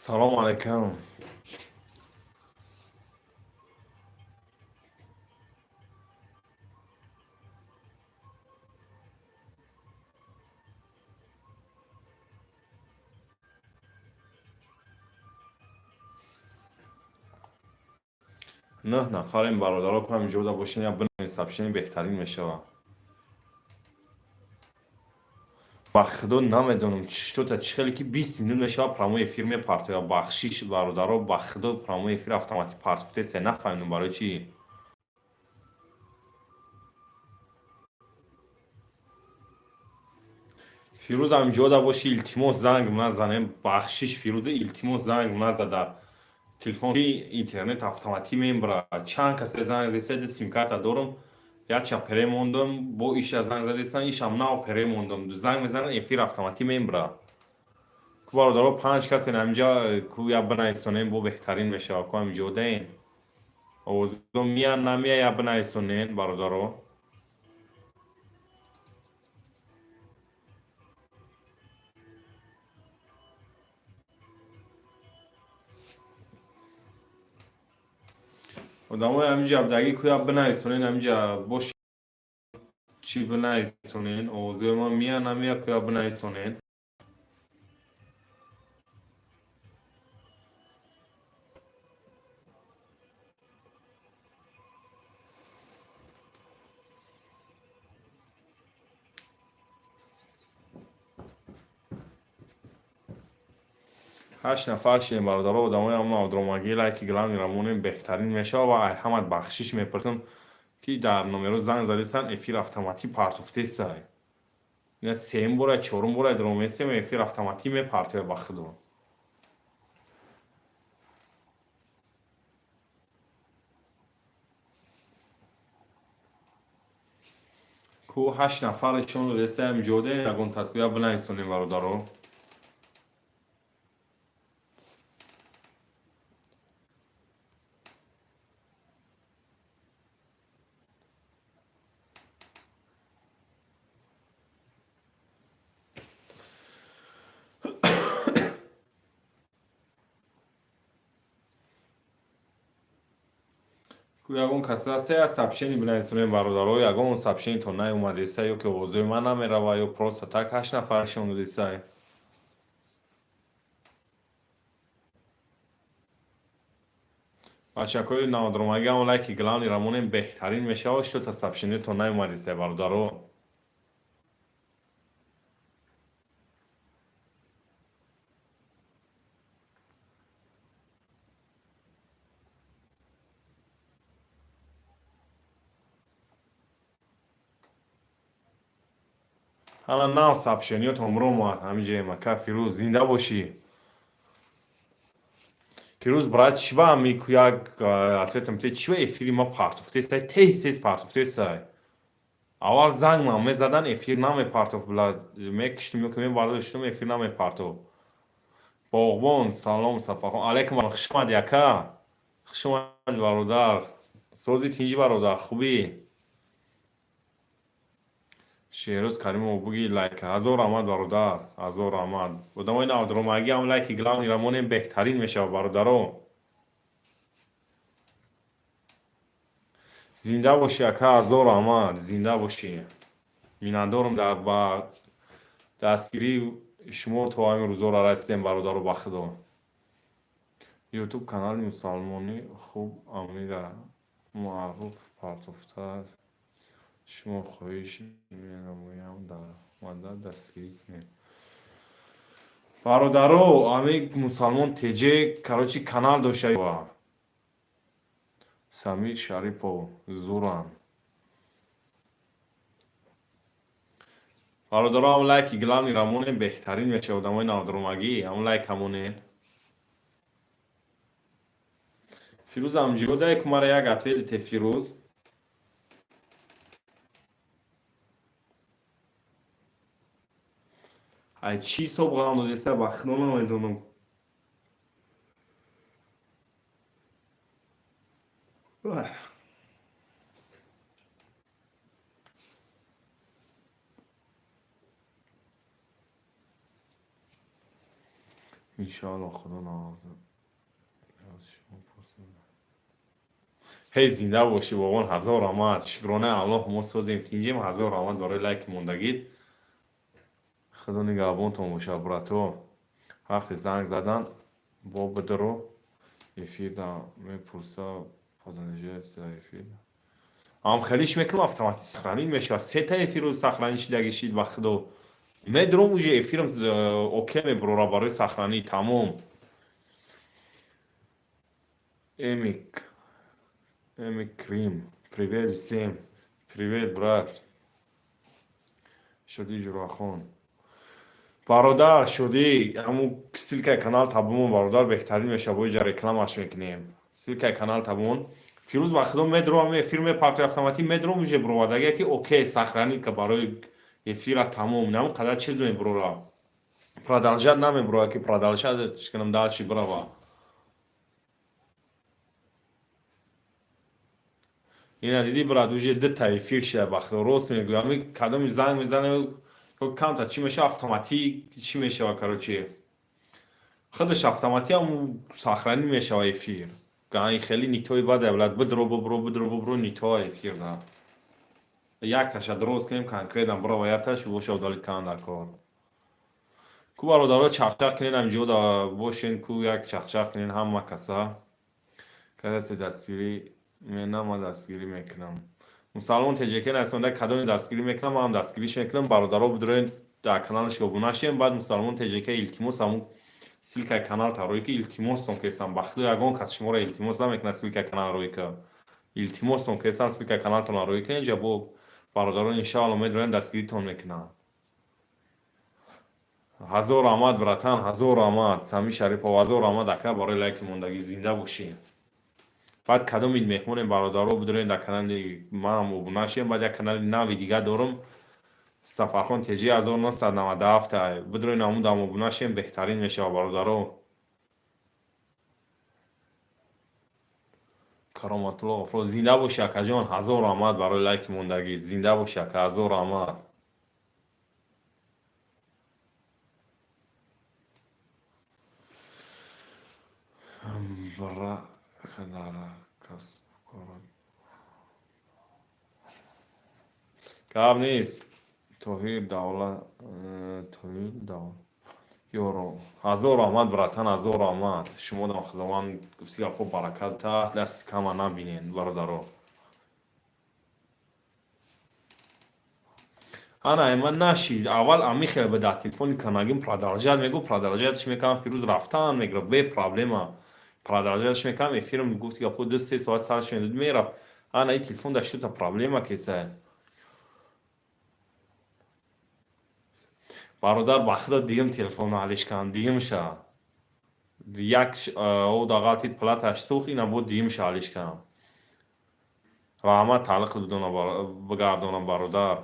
Салому алайкум. Нӯҳ нафарем, бародаро, ку ҳаминҷо буда бошем, я бинавис, сообщение беҳтарин мешавад. Ба худо, намедонам, что-то чӣ хеле ки 20 минут мешавад, прямой эфир мепартояд. Бахшиш, бародаро, ба худо, прямой эфир автоматӣ партофтеса, нафаҳмидам барои чӣ. Фирӯз, ҳаминҷода боши, илтимос, занг назанем. Бахшиш, Фирӯза, илтимос, занг назада. Телефони интернет автоматӣ мебарад. Чанд касе занг задеса, ди симкарта дорам, якча пере мондам, бо иша занг задесан, ишам нав пере мондам. Занг мезанам, эфир автоматӣ мебарад. Ку, бародаро, панҷ касе ҳаминҷа, ку я бинависонем, бо беҳтарин мешавад. Ку ҳаминҷодаен, овозо мия намия, я бинависонен, бародаро. Одамои ҳаминҷа абдагӣ, куя бинависонен, ҳаминҷа бош, чӣ бинависонен, овозои ман мия намия, куя бинависонен. Ҳашт нафар шидем, бародаро. Одамои ҳамон авдромагӣ, лайки главный рамонем, беҳтарин мешавад. Ва ай ҳамат бахшиш мепурсам, ки дар номеро занг задесан, эфир автоматӣ партофтесай. Ина сеюм бора, чорум бора дромесем, эфир автоматӣ мепартояд, ба худо. Ку ҳашт нафаршон додесаям ҷоде, ягон таткӯя бинависонем, бародаро. Ягон кас ҳаста, сообщение бинависонем, бародаро. Ягон сообщение наомадеса, ё ки овозои ман намерава, ё просто так ҳашт нафаршон додесай. Бачакҳои навдромагӣ, ҳамон лайки главный рамонем, беҳтарин мешавад. Что-то сообщение тон наомадесай, бародаро. Ҳала нав сообщение ётон омад ҳаминҷа. Мака Фирӯз, зинда бошӣ. Фирӯз, брат, чӣ ба ами як ответ ам те, чӣ ба эфири ма партофтесай, тез тез партофтесай? Аввал занг ман мезадан, эфир намепартофт, бла, мекиштум ё ки мебардоштум, эфир намепартофт. Боғбон, салом. Сафархон, алайкум, хуш омадӣ, ака, хуш омадӣ, бародар. Сози, тинҷӣ, бародар, хубӣ? Шеҳрӯз Каримов, буги лайк. Ҳазор раҳмат, бародар, ҳазор раҳмат. Одамои навдромагӣ, ҳам лайки главный рамонем, беҳтарин мешавад, бародаро. Зинда бошӣ, ака, ҳазор раҳмат, зинда бошӣ. Миннатдорам, ба дастгирии шумо то ҳамин рӯзҳоро расидем, бародаро, ба худо. Ютуб канали мусалмонӣ хуб амира маъруф партофтааст. Шумо хоҳиш менамоям, дар мадад дастгирӣ кунед, бародаро. Ами мусалмон теҷе, короче, канал дошта. Самир Шарипов, зуран, бародаро. Ҳам лайки главный рамонем, беҳтарин мешавад. Одамои навдромагӣ, ҳам лайк ҳамонен. Фирӯз, ҳамҷиёдае ку, мара як ответ ите, Фирӯз. Ай чӣ ҳисоб ғам додеса, ба худо, намедонам. Иншоалло, Худо навозад. Шумо. Ҳей, зинда бошӣ, бобон, ҳазор раҳмат. Шукронаи Аллоҳ, мо созем, тинҷем. Ҳазор раҳмат барои лайки мондагит. Худо нигаҳбонтон бошад, брато. Вақте занг задан бо бидро эфирда мепурса, продолжается эфир. Ам хелиш мекунам, автоматик сохранить мешавад. Сета эфиру сохранить шидаги шид, ба худо. Медром, уже эфирам окей мебурора барои сохранить, тамом. Эмик Эмик Крим, привет всем, привет, брат. Шоди Ҷурахон, бародар Шодӣ, ҳамун ссылкаи канал табумон, бародар, беҳтарин мешавад. Бо иҷа рекламаш мекунем. Ссылкаи канал табумон, Фирӯз. Ба худо, медром, эфир мепартои, автоматик медром, уже буровадагия ки окей, сохранить ка барои эфира, тамом. Намун қадар чиз мебурора, продолжать намебурора, ки продолжать кунам, дальше бирава. Ина дидӣ, брат, уже дута эфир шуда. Ба худо, рост мегӯям, ами кадоми занг мезане, камта чӣ мешава, автоматик чӣ мешава, короче, худаш автоматик ҳамун сохранить мешава эфир. Хеле нитои бад блад, бидро, бубро, бидро, бубро, нитоа эфир да. Якташа дроз кунем, конкретно бирава, якташ боша, удалить кунам дар кор. Ку, бародаро, чахчах кунен, ҳаминҷо да бошен, ку як чахчах кунен ҳама каса. Касе дастгирӣ мена, ман дастгирӣ мекунам. Мусалмон теҷеке насонда, кадоми дастгирӣ мекунам, ман дастгириш мекунам. Бародаро, бидроен, дар каналаш обуна шем. Баъд, Мусалмон теҷеке, илтимос, ҳамун ссылкаи канал тарӯӣ ки, илтимостон кесам, ба худо, ягон кас шуморо илтимос намекунад. Ссылкаи канал рӯӣ ка, илтимостон кесам, ссылкаи каналтонро рӯӣ кунед. Инҷа бо бародарон, иншоалло, медроем, дастгиритон мекунам. Ҳазор раҳмат, братан, ҳазор раҳмат. Сами Шарипов, ҳазор раҳмат, ака, барои лайки мондагӣ. Зинда бошӣ. Баъд кадомид меҳмонем, бародаро, бидорем, дар канали манам обуна шем. Баъд як канали нави дига дорам, Сафархон Теҷи 1997, бидорем, амудам обуна шем, беҳтарин мешавад, бародаро. Кароматулло Ғафуров, зинда бошӣ, акаҷон, ҳазор раҳмат барои лайки мондагӣ. Зинда бошӣ, ака, ҳазор раҳмат. Бра дар касб. Гап нест. Тоҳир Давлат, Тоҳир Давлат ёро, ҳазор раҳмат, братан, ҳазор раҳмат. Шумодам Худованд, гуфти гапҳо, баракат та, дасти кама набинен, бародаро. Ана ман нашид, аввал ами хел ба дар телефони канагим продолжать мегӯ, продолжать мекардам, Фирӯз, рафтан мегирифт бе проблема. Продолжать мекардам, эфирм, гуфти гапҳо, 2-3 соат сарш медод, мерафт. Ана ин телефон дар что-то проблема кеса, бародар. Ба худо, дигим телефонро ҳалиш кардам, дигимша як ода ғалтид, платаш сӯхт, ина бо дигимша ҳалиш кардам. Раҳмат, таълиқ бигардонам, бародар.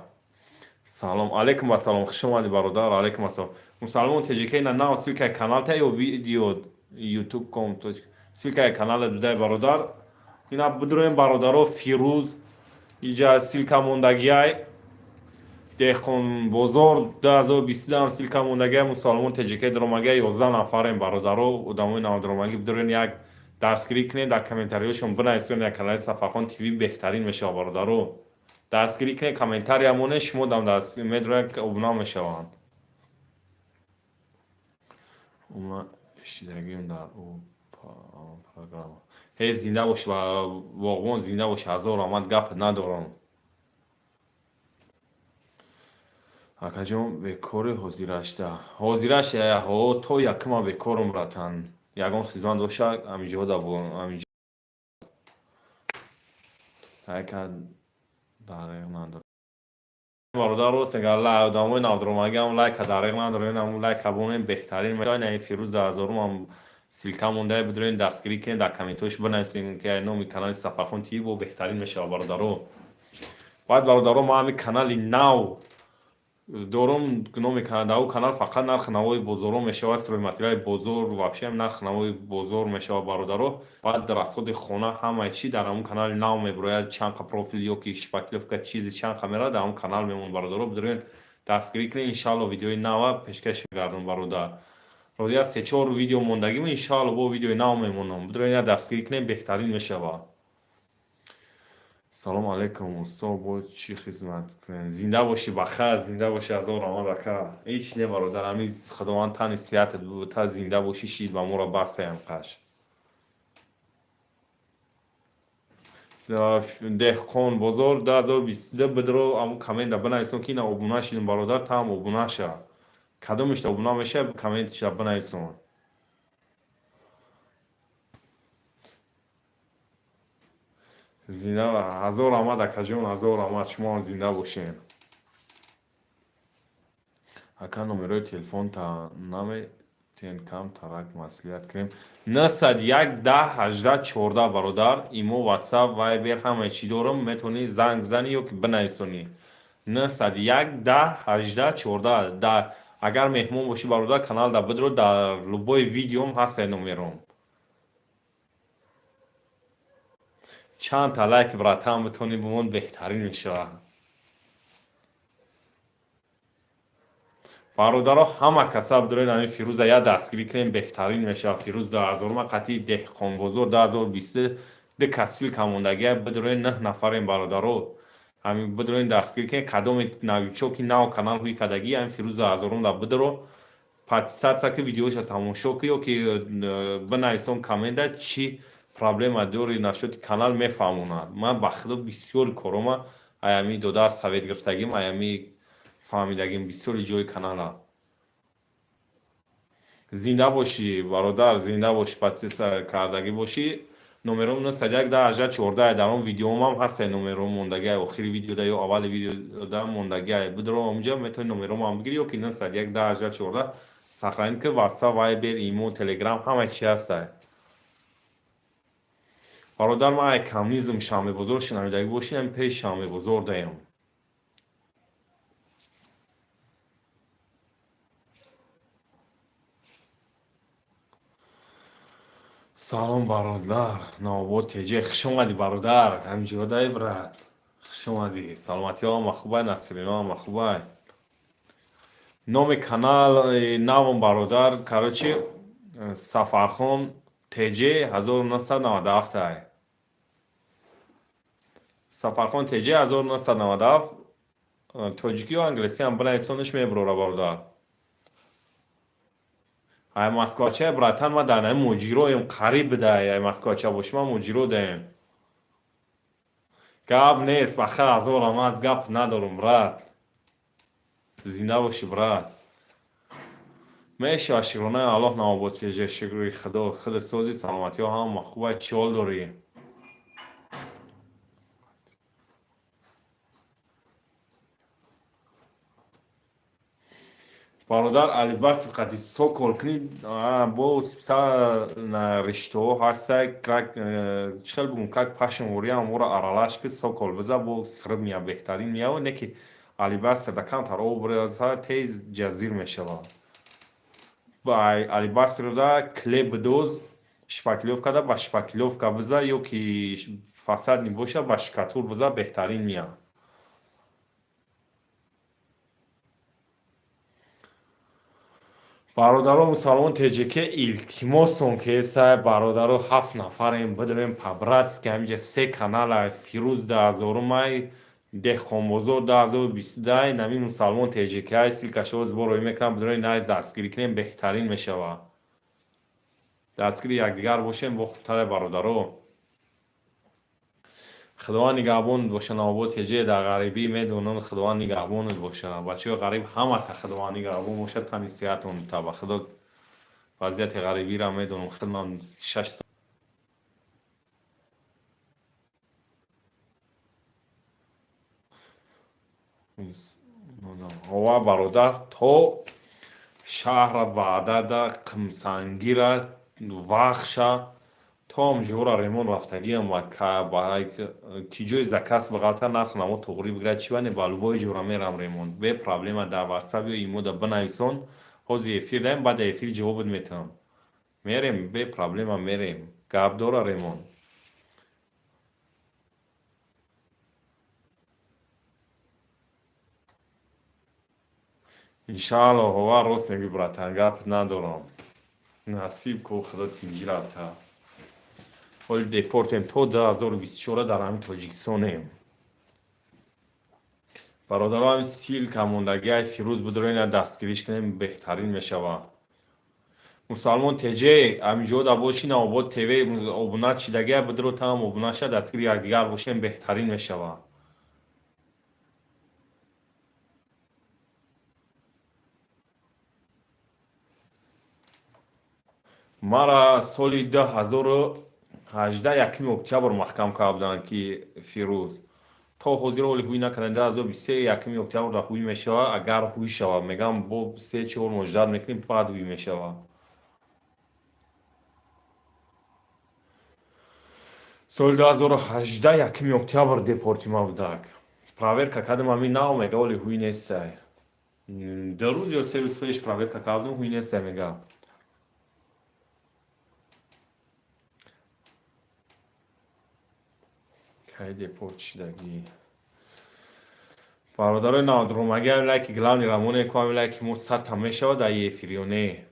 Салом алейкум, ассалом, хуш омадӣ, бародар, алейкум ассалом. Мусалмон теҷика, ина нав ссылкаи каналта ё видео youtube com, ссылкаи каналат бидай, бародар. Ина бидроем, бародаро, Фирӯз иҷа ссылка мондагиай, Деҳқонбозор 2020 ам ссылка мондагиай. Мусалмон теҷикаи даромагиай, 11 нафарем, бародаро. Одамои навдаромагӣ, бидроен, як дастгирӣ кунед, дар комментариҳошон бинависед як канали Сафархон ТВ, беҳтарин мешавад, бародаро. Дастгирӣ кунед, комментария монед, шумо дам медрояд, обуна мешаванд. Шидагим дар ӯ программа. Ҳе, зинда бош, боғбон, зинда бош, ҳазор раҳмат, гап надорам. Акаҷон, бекори ҳозирашда? Ҳозираш ҳо, то якума бекорум, братан. Ягон хизмат боша, ҳаминҷода ҳаминҷо дареғ надорам, бародар. Рост мегӯяд, одамои навдуромагиам лайка дареғ надорем. Ҳамун лайка бонем, беҳтарин. Ин Фирӯз ҳазорумам ссылка мондае, бидорем, дастгирӣ кунед, дар комментҳош бинависед, ки номи канали Сафархон ТВ, бо беҳтарин мешавад, бародаро. Баъд, бародаро, ман ҳамин канали нав дорум, номи дар ӯ канал фақат нархи навои бозорҳо мешавад, стройматериали бозор, вообще нархи навои бозор мешавад, бародаро. Баъд расходи хона, ҳамаи чӣ дар ҳамун канали нав мебирояд. Чанд қа профил ёки шпаклёвка, чизи чанд қа меравад, дар ҳамун канал мемонад, бародаро. Бидорем, дастгирӣ кунед, иншаалло, видеои нава пешкаш гардон, бародар. Роя се-чор видео мондагим, иншаалло бо видеои нав мемонам. Бидро ина дастгирӣ кунем, беҳтарин мешавад. Салому алайкум, усто, бо чӣ хизмат кунем? Зинда бошӣ, бахайр, зинда бошӣ, ҳазор раҳмат, ака. Ҳеҷ не, бародар, ҳамин Худованд тани сиҳатат та зинда бошӣ, шид ба моро басаям қаш. Деҳқон бозор 2022 бидро аму коммента бинависон, ки ина обуна шидем, бародар, таам обуна ша. Кадомишта обуна меша, комментиша бинависон. Зинда, ҳазор раҳмат, акаҷон, ҳазор раҳмат, шумоам зинда бошед. Ака, номерои телефонта наметен, кам тарак маслиҳат кунем. 901 10 18 14, бародар, имо, ватсап, вайбер ҳамаи чӣ дорам, метавонӣ занг бизанӣ ё ки бинависонӣ. 901 10 18 14. Дар агар меҳмон бошӣ, бародар, каналда бидро, дар любой видеом ҳастае номером. Чандта лайк, братан, битонӣ бимон, беҳтарин мешавад. Бародаро, ҳама каса бидоред, ҳамин Фирӯза як дастгирӣ кунем, беҳтарин мешавад. Фирӯз 2000 ма қатъи Деҳқонбозор 2022 кас ссылка мондагия, бидоред, нӯҳ нафарем, бародаро. Ҳамин бидоред, дастгирӣ кунем. Кадоме новичок ки нав канал ҳуй кардагӣ, ҳамин Фирӯз 2000 да бидоро, подписаться ки, видеоша тамошо ки, ё ки бинависон коммента, чӣ проблема дори насчёти канал, мефаҳмонад. Ман ба худо бисёри корома аями додар совет гирифтагим, аями фаҳмидагим бисёри ҷои канала. Зинда бошӣ, бародар, зинда бошӣ, подписка кардагӣ бошӣ. Номером 901 10 18 14, дар он видеомам ҳастае номером мондагиай, охири видеода ё аввали видеода мондагиай. Бидро онҷа, метавонӣ номеромам бигирӣ ё ки 901 10 18 14 сохранить ки, ватсап, вайбер, имо, телеграм ҳамаи чи ҳастае. Бародар, ман ай коммунизм Шанбебозор шинавидагӣ бошӣ, ҳамин пеши Шанбебозор даем. Салом, бародар, Навобод теҷе, хуш омадӣ, бародар, ҳамҷодай, брат, хуш омадӣ. Саломатиҳо ҳама хубай, насрино ҳама хубай. Номи канал навом, бародар, короче, Сафархон ТЖ 1997 ай. Сафархон ТЖ 1997, тоҷикӣ ё англисӣ ҳам бинависонаш, мебарора, бародар. Ай москвача, братан, ман дар наи муҷироем, қариб дай, ай москвача бошӣ, ман муҷиро даем. Гап нест, баха, ҳазор раҳмат, гап надорум, брат. Зинда бошӣ, брат. Мешава, шукронаи Аллоҳ, Навобод ТЖ, шукри Худо, худ сози, саломатиҳо ҳама хубай, чӣ ҳол дорӣ? Бародар, алибаси қати сокол кунӣ, бо риштаҳо ҳастай, как чӣ хел бигӯм, как пашмворӣ ҳамора аралаш ки сокол биза, бо сирб меяд, беҳтарин меяд, не ки алибастр да камтар об реза, тез ҷазир мешавад. Алибастрда клей бидоз, шпаклёвка да ба шпаклёвка биза, ё ки фасадный боша, ба штукатур биза, беҳтарин меяд. Бародаро, мусалмон ТЖК, илтимосон ки сай, бародаро, ҳафт нафарем, бидорем по-братски ҳаминҷа се канала: Фирӯз 2000-умай, Деҳқонбозор 2022, нами мусалмон ТЖК. Ссылкашо сбор мекунам, бидорем, най дастгирӣ кунем, беҳтарин мешавад. Дастгири якдигар бошем, бо хубтаре, бародаро. Худованд нигаҳбонат боша, Навобод ТЖ, дар ғарибӣ медонам, Худованд нигаҳбонат боша. Бачаҳои ғариб, ҳамата Худованд нигаҳбон боша, тани сиҳатон та. Ба Худо, вазъияти ғарибиро медонам, худман 6 ова, бародар, то шаҳра Ваъдада, Қимсангира, Вахша, то ҳамҷора ремонт рафтагиам ва ки ҷои заказ бағалтар нарх намо туғрӣ бигирад, чӣ ване, ба любой ҷора мерам ремонт, бе проблема. Дар ватсап ё имода бинависон, ҳозир эфир даем, баъда эфир ҷавобат метавам. Мерем, бе проблема мерем, гап дора ремонт. Иншаалло, ҳова, рост мегӯӣ, братан, гап надорам. Насиб ко, худо тинҷӣ рафта. Ҳоли депортем, то 2024 дар ҳамин Тоҷикистонем. Бародаро, ҳамин ссылка мондагиай Фирӯз, бидорен, дастгириш кунем, беҳтарин мешавад. Мусалмон теҷе, ҳаминҷода боши, Навобод ТВ обуна чидагия, бидро там обуна ша, дастгири якдигар бошем, беҳтарин мешавад. Мара соли 2018 1-уми октябр маҳкам карданд, ки Фирӯз, то ҳозир ҳоли ҳуй накарданд. 2023 1-уми октябр дар ҳуй мешавад, агар ҳуй шавад. Мегам, бо 3-4 моҳ ждать мекунем, баъд ҳуй мешавад. Соли 2018 1-уми октябр депортима будак. Проверка кардем, ҳамин нав мега, ҳоли ҳуй нестай. 2 рӯз ё 3 рӯз пеш проверка кардем, ҳуй нестай, мега. Кай депорт шидагӣ, бародарои навдромагӣ? Ҳамин лайки главный рамоне ку, ҳамин лайки мо 100-та мешавад дар эфир ё не?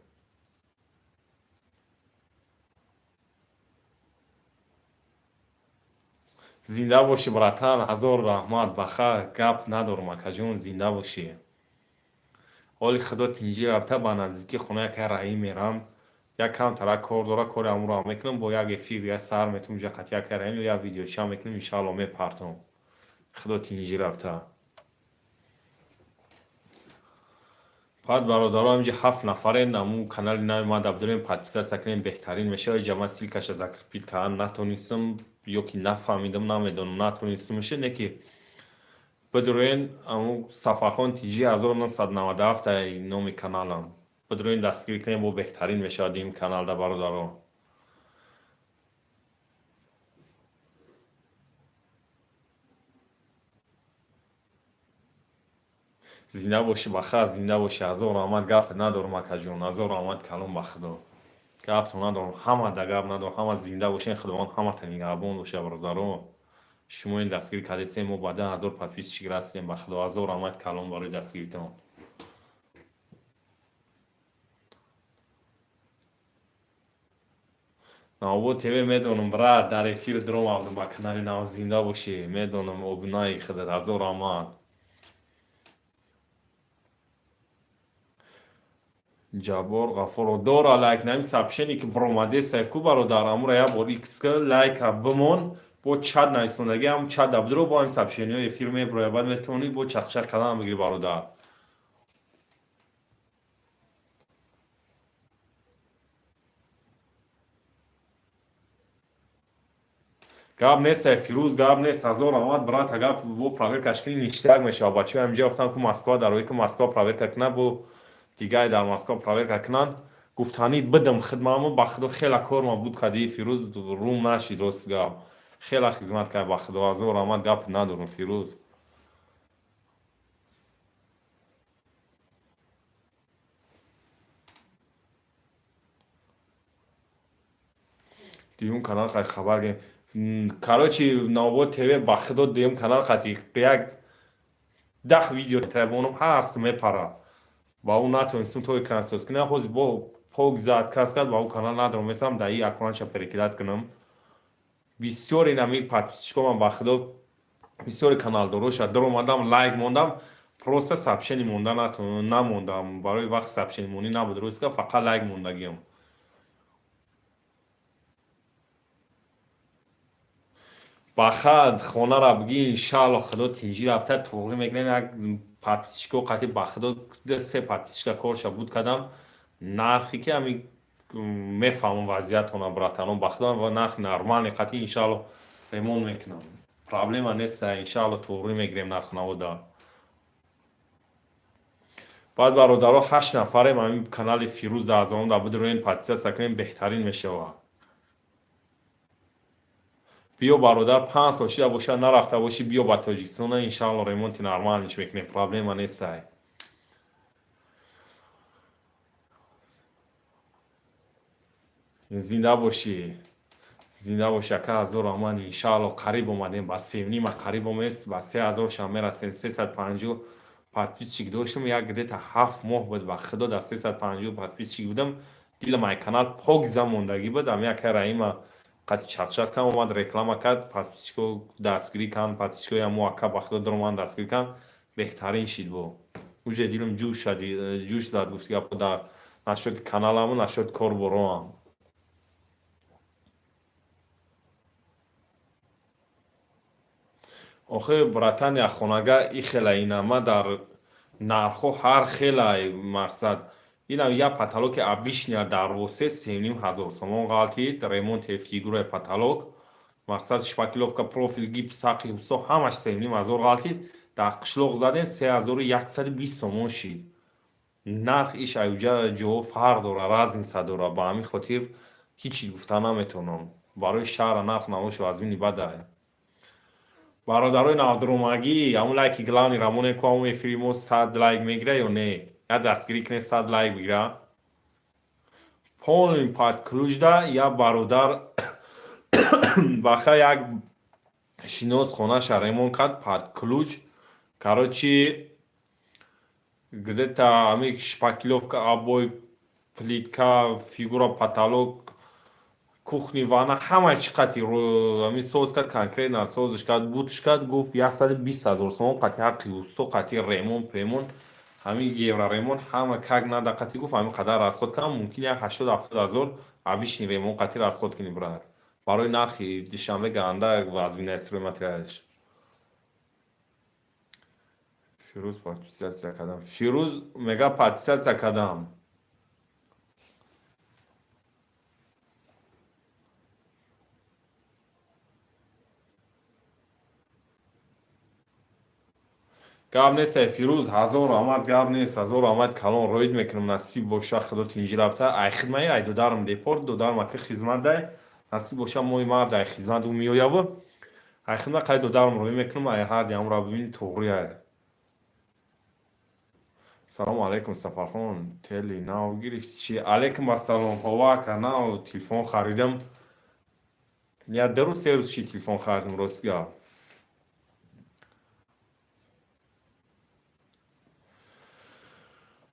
Зинда бошӣ, братан, ҳазор раҳмат. Баха, гап надорам, акаҷон, зинда бошӣ. Ҳоли худо тинҷӣ рафта, ба наздикии хона якай раҳим мерам, як камтара кор дора, кори ҳамонро мекунам, бо як эфир я сар метум ҷа қати якай раҳим ё як видеоча мекунем, иншаалло, мепартом. Худо тинҷӣ рафта. Баъд, бародаро, ҳаминҷа ҳафт нафарен, аму канали нави ма дабдорем, подписаться кунем, беҳтарин мешавад. Иҷа ман ссылкаша закрепить кардан натонистам ё ки нафаҳмидам, намедонам, натонистамша, не ки бидроен, аму Сафархон Тиҷи 1997 номи каналам. Бидроен, дастгирӣ кунем, бо беҳтарин мешавад ин каналда, бародаро. Зинда бошӣ, баха, зинда бошӣ, ҳазор раҳмат. Гап надорам, акаҷон, ҳазор раҳмат калом, ба худо гаптон надорам, ҳама да гап надорам. Ҳама зинда бошен, худованд ҳамата нигаҳбон боша. Бародаро, шумо ин дастгирӣ кардесем, мо ба 10 000 подписчик расидем. Ба худо, ҳазор раҳмат калом барои дастгиритон. Навобод ТВ, медонам, брат, дар эфир дуромадам ба канали нав. Зинда бошӣ, медонам, обунаи худат, ҳазор раҳмат. Ҷаббор Ғафуров дора лайк нами сообщение ки биромадеса ку, бародар, амура як бор икс лайка бимон, бо чат нависондагӣ, ҳам чат дабдиро, бо ҳамин сообщениҳо эфир мебирояд, баъд метавонӣ бо чақчақ кардан бигирӣ, бародар. Гап нест, Фирӯз, гап нест, ҳазор раҳмат, брата. Гап бо проверкаш кунӣ, ништяк мешавад. Бачаҳо ҳаминҷа гуфтам, ку Москва дарои, ку Москва проверка кунад, бо дигар дар Москва проверка кунанд. Гуфтанӣ бидам хидмаму, ба худо, хела корма буд кади Фирӯз, рум нашид. Рост гап, хела хизмат кард, ба худо, ҳазор раҳмат, гап надорам, Фирӯз. Дуюм канал қай хабар? Короче, Навобод ТВ, ба худо, дуюм канал қати як 10 видео требонам, ҳар мепара. Ба ӯ натонистем то экран соз кунем. Ҳозир бо пок зад, кас кард, ба ӯ канал надорам, месам дар и аккаунтша перекидать кунам. Бисёре нами подписчикомам, ба худо, бисёре каналдороша даромадам, лайк мондам, просто сообщение монда намондам. Барои вақт сообщение монӣ набуд, рост, фақат лайк мондагиам. Бахад хонара бигӣ, иншаалло, худо тинҷӣ рафта, туғрӣ мекунем. Як подписчико қати, ба худо, се подписчика корша буд кардам, нархи ки ҳами мефаҳмам вазъиятона, братано, ба худо, ва нархи нормальный қати иншаалло ремонт мекунам. Проблема нест, иншаалло, туғрӣ мегирем нархнавода. Баъд, бародаро, ҳашт нафарем, ҳамин канали Фирӯз даҳазорон да бидироен, подписаться кунем, беҳтарин мешавад. Биё, бародар, 5 сол шида бошад нарафта бошӣ, биё ба Тоҷикистона, иншаалло, ремонти нормальныйш мекунем, проблема нестай. Зинда бошӣ, зинда бошӣ, ака, ҳазор раҳмат. Иншаалло, қариб омадем ба севнима, қариб омадем ба 3000-шам мерасем. 350 подписчик доштам, як где-то 7 моҳ буд, ба худо, дар 350 подписчик будам. Дилам ай канал покиза мондагӣ буд. Ами акай Раима қати чақчақ кам омад, реклама кард, подписчико дастгирӣ канд, подписчикои ҳамо ака ба худо дароманд, дастгирӣ канд, беҳтарин шид. Бо уже дилам ҷӯш зад, гуфти гапо, дар насчёти каналаму насчёти корбороам. Охир, братан, яхонага ихела инама дар нархҳо ҳар хелай. Мақсад, инам як потолоки обычный дарвозе 3500 сомон ғалтид, ремонти фигураи потолок, мақсад, шпаклёвка, профил, гипс, ҳаққи ҳусо, ҳамаш 3500 ғалтид. Дар қишлоқ задем, 3120 сомон шид. Нарх иш аюҷа ҷо фарқ дора, разница дора. Ба ҳамин хотир ҳеҷ гуфта наметавонам. Барои шаҳра нарх навошу аз бини бадай. Бародарои навдуромагӣ, ҳамун лайки главный рамоне ку, ҳамун эфири мо 100 лайк мегира ё не? Як дастгирӣ кунед, 100 лайк бигира. Полный под ключда як бародар баха як шинос хонаша ремонт кард под ключ. Короче, где-то ҳамин шпаклёвка, обои, плитка, фигура потолок, кухни, ванна, ҳама чӣ қати ҳамин соз кард, конкретно созиш кард, бутш кард, гуфт, 120 000 сомон қати ҳаққи усто, қати ремонт пемон, ҳамин евроремонт, ҳама как надо қати, гуфт, ҳамин қадар расход кардам. Мумкин як 80-70 ҳазор обычный ремонт қати расход кунӣ, брат. Барои нархи Душанбе ганда вазминаи стройматериалаш. Фирӯз, подписаться кардам. Фирӯз мега, подписаться кардам. Гап нест, Фирӯз, ҳазор раҳмат, гап нест, ҳазор раҳмат калон, роид мекунам, насиб боша, худо тинҷӣ рафта. Ай хидмаи ай додарам депорт, додарам ака хизмат дай, насиб боша, моҳи мард ай хизмат ӯ меояву ай хидмат қай додарам роӣ мекунам, ай ҳар диамра бибини, туғри ай. Салому алайкум, Сафархон, тели нав гирифти чи? Алайкум ассалом, ҳова ака, нав телефон харидам. Я 2 рӯз, 3 рӯз чи телефон харидам, рост гап.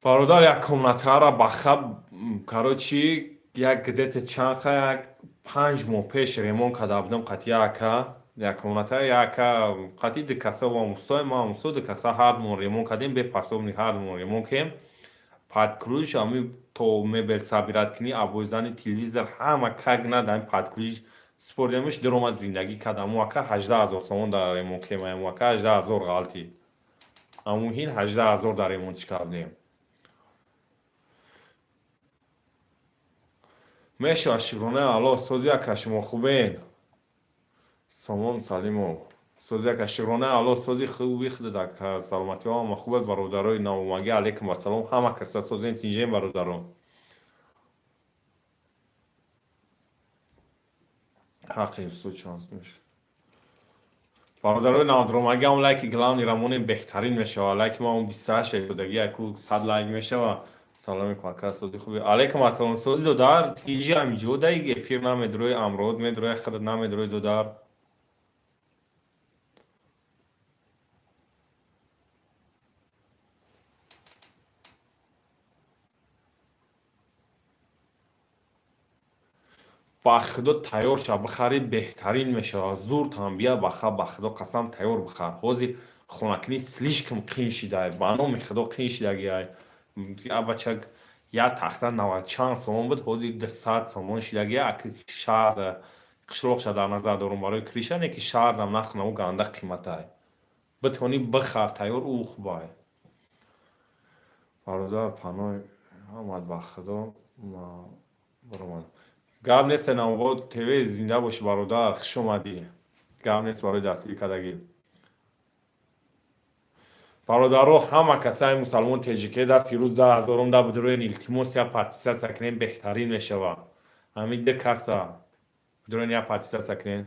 Бародар, як комнатаро баха, короче, як где-то чанд, як 5 моҳ пеш ремонт карда будам қати ака. Як комната, яка қати ду каса, мусои ма, мусо, ду каса ҳардумон ремонт кардем, бепасобни ҳардумон ремонт кардем. Под ключ ами то мебел собирать кунӣ, обои, телевизор, ҳама как надо, ами под ключ супордемш, даромад, зиндагӣ кард. Аму ака 18 000 сомон дар ремонт кардем, аму ака 18 000 ғалтид. Аму ҳин 18 000 дар ремонтиш кардем. Мешавад, шукронаи Аллоҳ, сози ака, шумо хубен? Сомон Салимов, сози ака, шукронаи Аллоҳ, сози хуби худат ака, саломатиҳо ҳама хубе. Бародарои навомагӣ, алайкум ассалом, ҳама каса созен, тинҷем, бародарон. Ҳаққи устод чанд мешавад? Бародарои навдуромагӣ, ҳам лайки главный рамоне, беҳтарин мешавад. Лайки ма он 28 шудагӣ, яку 100 лайк мешавад. Салом алейкум ака, сози хуби? Алейкум ассалом, сози додар, тинҷи, ҳамиҷо даи эфир намедрои, амрод медрои, худат намедрои, додар. Ба худо, тайёр ша, бихарӣ, беҳтарин мешавад. Зуртам бия, баха, ба худо қасам, тайёр бихар. Ҳозир хонакунӣ слишком қин шидай, ба номи худо, қин шидагиай. Бачак, як тахта навад чанд сомон буд, ҳозир 200 сомон шидагия. Аки шаҳр, қишлоқша дар назар дорум барои крыша, не ки шаҳрам нарх наво ганда қиматай. Битавонӣ, бихар тайёр, ӯ хубай. Бародар, паноҳ омад, ба худо баромад. Гап нест, Навобод ТВ, зинда бошӣ, бародар, хуш омадӣ. Гап нест, барои дастгирӣ кардагӣ. Бародаро, ҳама касаи мусалмон теҷикеда, Фирӯз 10 ҳазорум да бидроен, илтимос, як подписаться кунем, беҳтарин мешавад. Ҳамин ду каса бидроен, як подписаться кунем.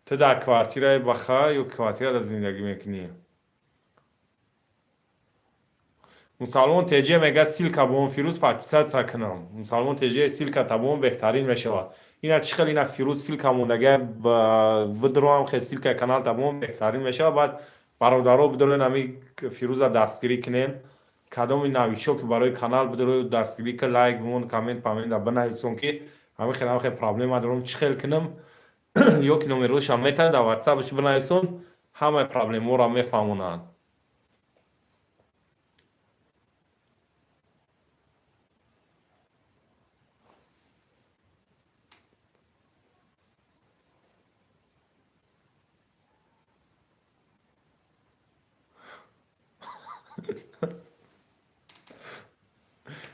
Ту дар квартираи баха ё квартирада зиндагӣ мекунӣ? Мусалмон теҷе мега, ссылка бон, Фирӯз, подписаться кунам. Мусалмон теҷе, ссылка табон, беҳтарин мешавад. Ина чӣ хел ина Фирӯз ссылка мондага, бидроам хел ссылкаи канал табон, беҳтарин мешавад. Баъд, бародаро, бидроен, ами Фирӯза дастгирӣ кунем. Кадоми новичок ки барои канал бидорою дастгирӣ ка, лайк бимон, коммент памента бинависон, ки ҳамин хел, ҳамин хел проблема дорам, чӣ хел кунам, ё ки номерошам метавонад дар ватсапаш бинависон, ҳамаи проблемаҳоро мефаҳмонанд.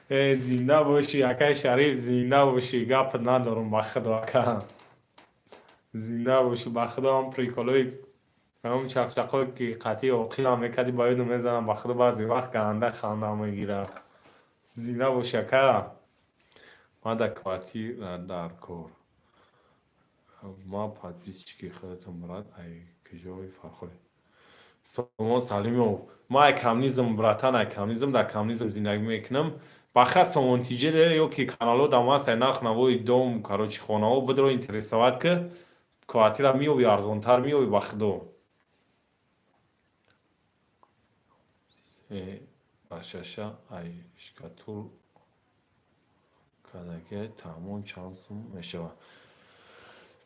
Э, зинда бошӣ, акай Шариф, зинда бошӣ, гап надорам, ба худо, ака. Зинда бошӣ, ба худо, ҳам приколои, ҳам чақчақое ки қатъи оқилам мекардӣ, ба ёдам мезанам, ба худо, баъзе вақт ганда хандам мегирад. Зинда бошӣ, ака. Ман дар квартира дар кор. Ман подписчики худатон, брат, ай куҷои Фархорӣ? Сомон Салимов. Ман ай коммунизм, братан, ай коммунизм, дар коммунизм зиндагӣ мекунам. Баха Сомонтиҷе ё ки каналҳо дар масай нарх навои дом, короче, хонаҳо бидро интересовать ки квартира меёбӣ, арзонтар меёбӣ, ба худо. Ба шаша ай шкатул кадаге таъмон чанд сум мешавад?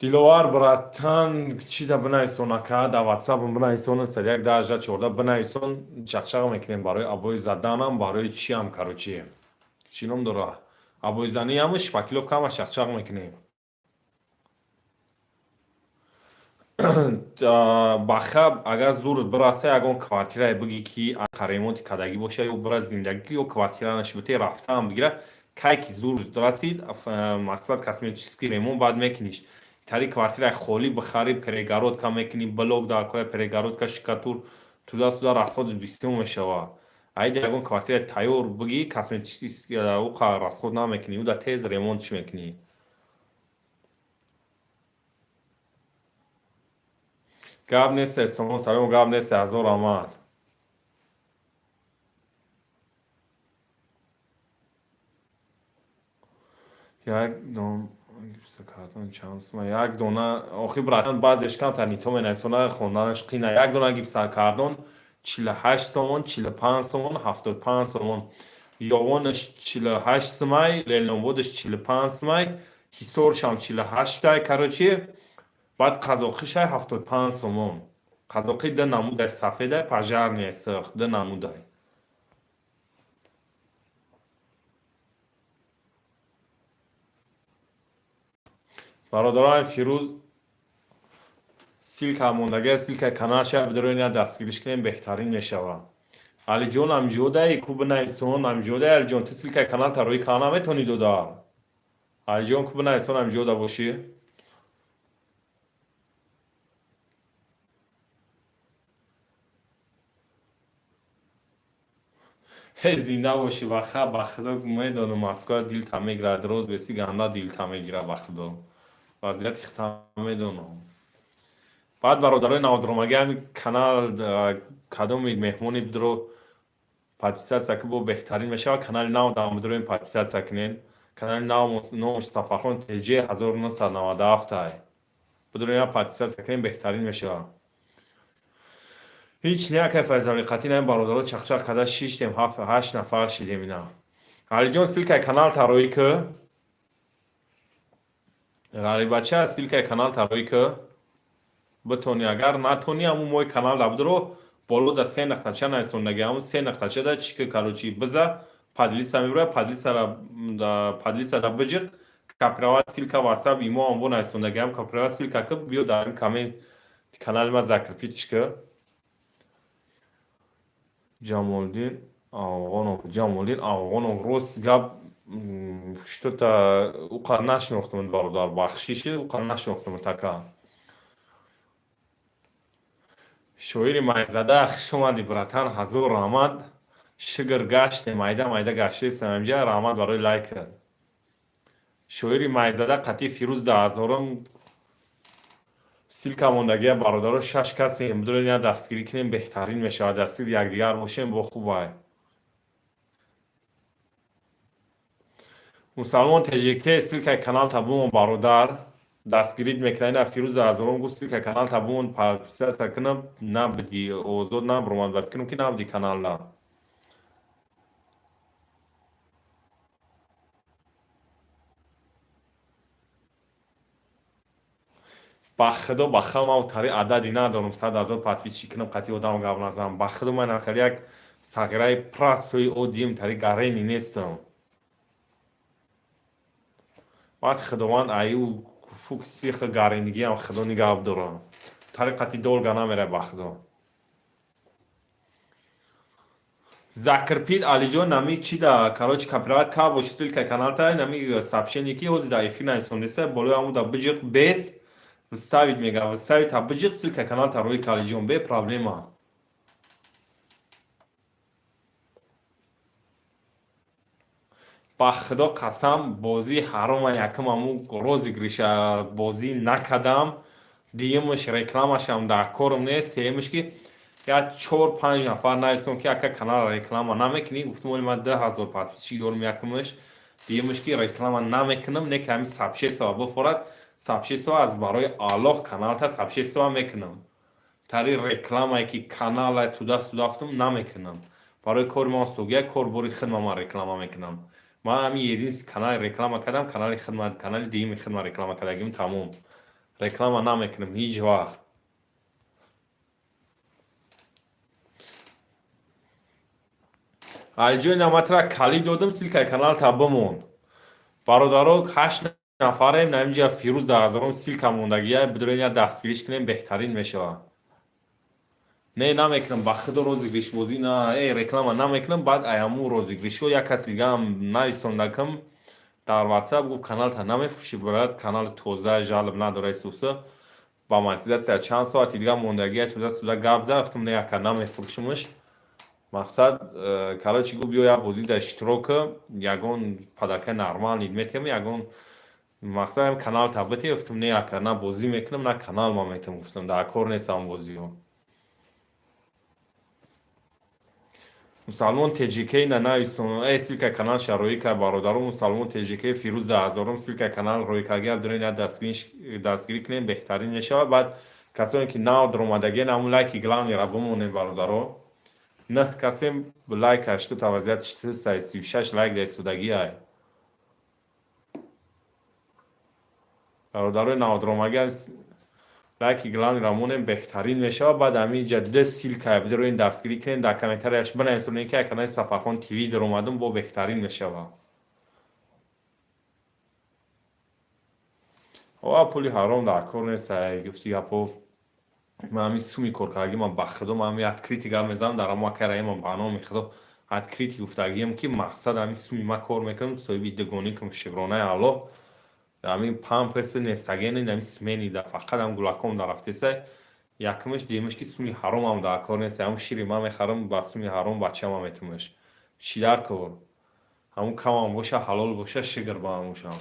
Диловар, братан, чида бинависон, ака, дар ватсапам бинависон, 1 10 18 14 бинависон, чақчақ мекунем барои обои заданам, барои чиам, короче, чӣ ном дора, обоизаниам, шпаклёвка, ҳама чақчақ мекунем. Баха, агар зурат бираста, ягон квартирае бигӣ, ки ремонти кардагӣ боша, ё бира зиндагӣ, ё квартира нашибите, рафтаам бигира, кай ки зурат расид, мақсад, косметический ремонт баъд мекуниш. Тари квартираи холӣ бихарӣ, перегородка мекунӣ, блок дар кора, перегородка, штукатур, туда-сюда, расходи бисёр мешавад. Айди ягон квартираи тайёр бигӣ, косметический уқа расход намекунӣ, уда тез ремонтш мекунӣ. Гап нест, Сомон Салом, гап нест, ҳазор раҳмат. Як дон гипсокартон чанд сума? Як дона, охи, братан, баъзеш камтар нито менависонад, хонданаш қина. Як дона гипсокартон 48 сомон, 45 сомон, 75 сомон. Ёвонаш 48 сумай, Ленинободаш 45 сумай, Ҳисоршам 48-тай, короче, баъд қазоқишай 75 сомон. Қазоқӣ ду намудай: сафедай, пожарный, сурх, ду намудай. Бародарони, Фирӯз ссылка мондагия, ссылкаи каналша бидорои, дастгириш кунем, беҳтарин мешавад. Алиҷон амҷодай ку, бинависон, амҷодай. Алиҷон, ту ссылкаи каналта рӯи канал наметавонӣ дода? Алиҷон, ку, бинависон, амҷода бошӣ. Ҳе, зинда бошӣ, баха, ба худо, медонам, Москва дилта мегирад, роз беси ганда дилта мегирад, ба худо, вазъияти худта медонам. Баъд бародарои навдромагӣ, ҳами канал кадоми меҳмони бидро подписаться ки, бо беҳтарин мешавад. Канали нав дам бидроем, подписаться кунед. Канали нав номаш Сафархон ТЖ 1997 ай. Бидроем, подписаться кунем, беҳтарин мешавад. Ҳеҷ не, акай Файзали, қатъи наи бародаро чақчақ карда шиштем, ҳафт ҳашт нафар шидем ина. Алиҷон, ссылкаи канал тароӣ ки, ғарибача, ссылкаи канал тароӣ ки битонӣ. Агар натонӣ, ҳамун мои канал да бидро, боло да се нақтача нависондаги, ҳамун се нақтача да чӣ ки, короче, биза, поделиться мебурад, поделиться да биҷиқ, копировать ссылка ватсап, имо ҳамво нависондаги, ҳам копировать ссылка ки, биё дар ин коммент канали ма закрепить ки. Ҷамолиддин Афғонов, Ҷамолиддин Афғонов, рост гап, что-то уқа нашинохтам, бародар, бахшиши, уқа нашинохтам така. Шоири майзада, хуш омадӣ, братан, ҳазор раҳмат. Шукр, гаштем, майда майда гаштаистам инҷа, раҳмат барои лайкат. Шоири майзада қатъи Фирӯз даҳазорум ссылка мондагия, бародаро, шаш касем, бидонед, я дастгирӣ кунем, беҳтарин мешавад. Дастгири якдигар бошем, бо хубай. Мусалмон ТЖК, ссылкаи каналта бумон, бародар, дастгирит мекунад. Ина Фирӯз даҳазорум гуфт, ссылкаи каналта бумон, подписаться кунам, набуди, озод набуромад, ба фикрам ки набуди каналда. Ба худо, ба худо, ман тари адади надорам, 100 000 подписчик кунам, қатъи одам гап назанам. Ба худо, ман хеле як сағираи простой оддием, тари гарени нестам. Баъд худованд аю фук сих гаренигиам худо нигаҳ дорам, тари қатъи долга намера, ба худо. Закрпид Алиҷон, нами чи да, короче, копирайт ка боши, ссылка каналта нами сообщение ки ҳозир дар эфир наисондеса, болои ҳамун да биҷиқ, без вставить мега, вставить та биҷиқ, ссылка каналта рӯи Алиҷон, бе проблема. Ба худо қасам, бозии ҳарома якум аму розыгрыша бозӣ накардам, дуюмаш рекламашам дар корм нест, сеюмаш ки як чор панҷ нафар нависон, ки ака, канал реклама намекунӣ. Гуфтум, оли ман 2000 подписчик дорум, якумаш. Дуюмаш ки реклама намекунам, не ки ҳамин сообщество бифорад, сообщество аз барои Аллоҳ каналта сообщество мекунам, тари рекламае ки канала туда сюда гуфтум, намекунам. Барои кори ма сугия кор бори хидма ман реклама мекунам. Ман ҳамин единственный канали реклама кардам, канали хидмат, канали дуюми хидма реклама кардагим, тамом. Реклама намекунам ҳеҷ вақт. Алиҷони наматра калид додам, ссылкаи каналта бимон. Бародаро, ҳашт нафарем на инҷа. Фирӯз даҳазорум ссылка мондагия, бидурен, я дастгириш кунем, беҳтарин мешавад. Не, намекунам, ба худо, розыгрышбозӣ на, реклама намекунам. Баъд аяму розыгрышҳо як каси дигаам нависондакам дар Ватсап, гуфт, каналта намефурӯшӣ, брат, канали тоза, жалоб надора, исуса ба монетизатсия чанд соати дига мондагия, туда сюда гап зад. Гуфтам, не, ака, намефурӯшимаш. Мақсад, короче, гуфт, биё, як бозӣ дар иштирок, ягон подаркаи нормальный метиҳам, ягон мақсад канал табити. Гуфтам, не, ака, на бозӣ мекунам, на канал ма метиҳам. Гуфтам, дар кор нестам бозиҳо. Мусалмон ТЖК на нависон, ссылка канал шароӣ ка, бародаро. Мусалмон ТЖК, Фирӯз даҳазорум ссылка канал рӯй каргия, дурен, я дастгирӣ кунем, беҳтарин мешавад. Баъд касоне ки нав даромадагиен, ҳамун лайки главныйра бимонем, бародаро. Нӯҳ касем, лайк ҳаштота, вазъияти 336 лайк дар истодагиай. Бародарои навдаромагиам, лайки главныйра монем, беҳтарин мешавад. Баъд ҳамин ҷа д ссылка бидироин, дастгирӣ кунем, дар комментарияш бинависонем, ки канали Сафархон ТВ даромадум, бо беҳтарин мешавад. Ова, пули ҳаром дар кор нест, гуфти гапо. Ман ҳамин суми коркардагӣ, ман, ба худо, ман ҳамин открытый гап мезанам дар ҳамо акай Раҳимам, ба номи худо, открытый гуфтагиам, ки мақсад ҳамин суми ман кор мекунам, соҳиби дугоникам, шукронаи Аллоҳ. Ҳамин памперси нестагени, ҳамин смени да фақат ҳам гулаком дарафтеса, якумаш. Дуюмаш ки суми ҳаромам дар кор нест. Ҳамун шири ман мехарам, ба суми ҳаром бачама метумаш, чӣ дар кор? Ҳамун камам боша, ҳалол боша, шукр ба ҳамушам.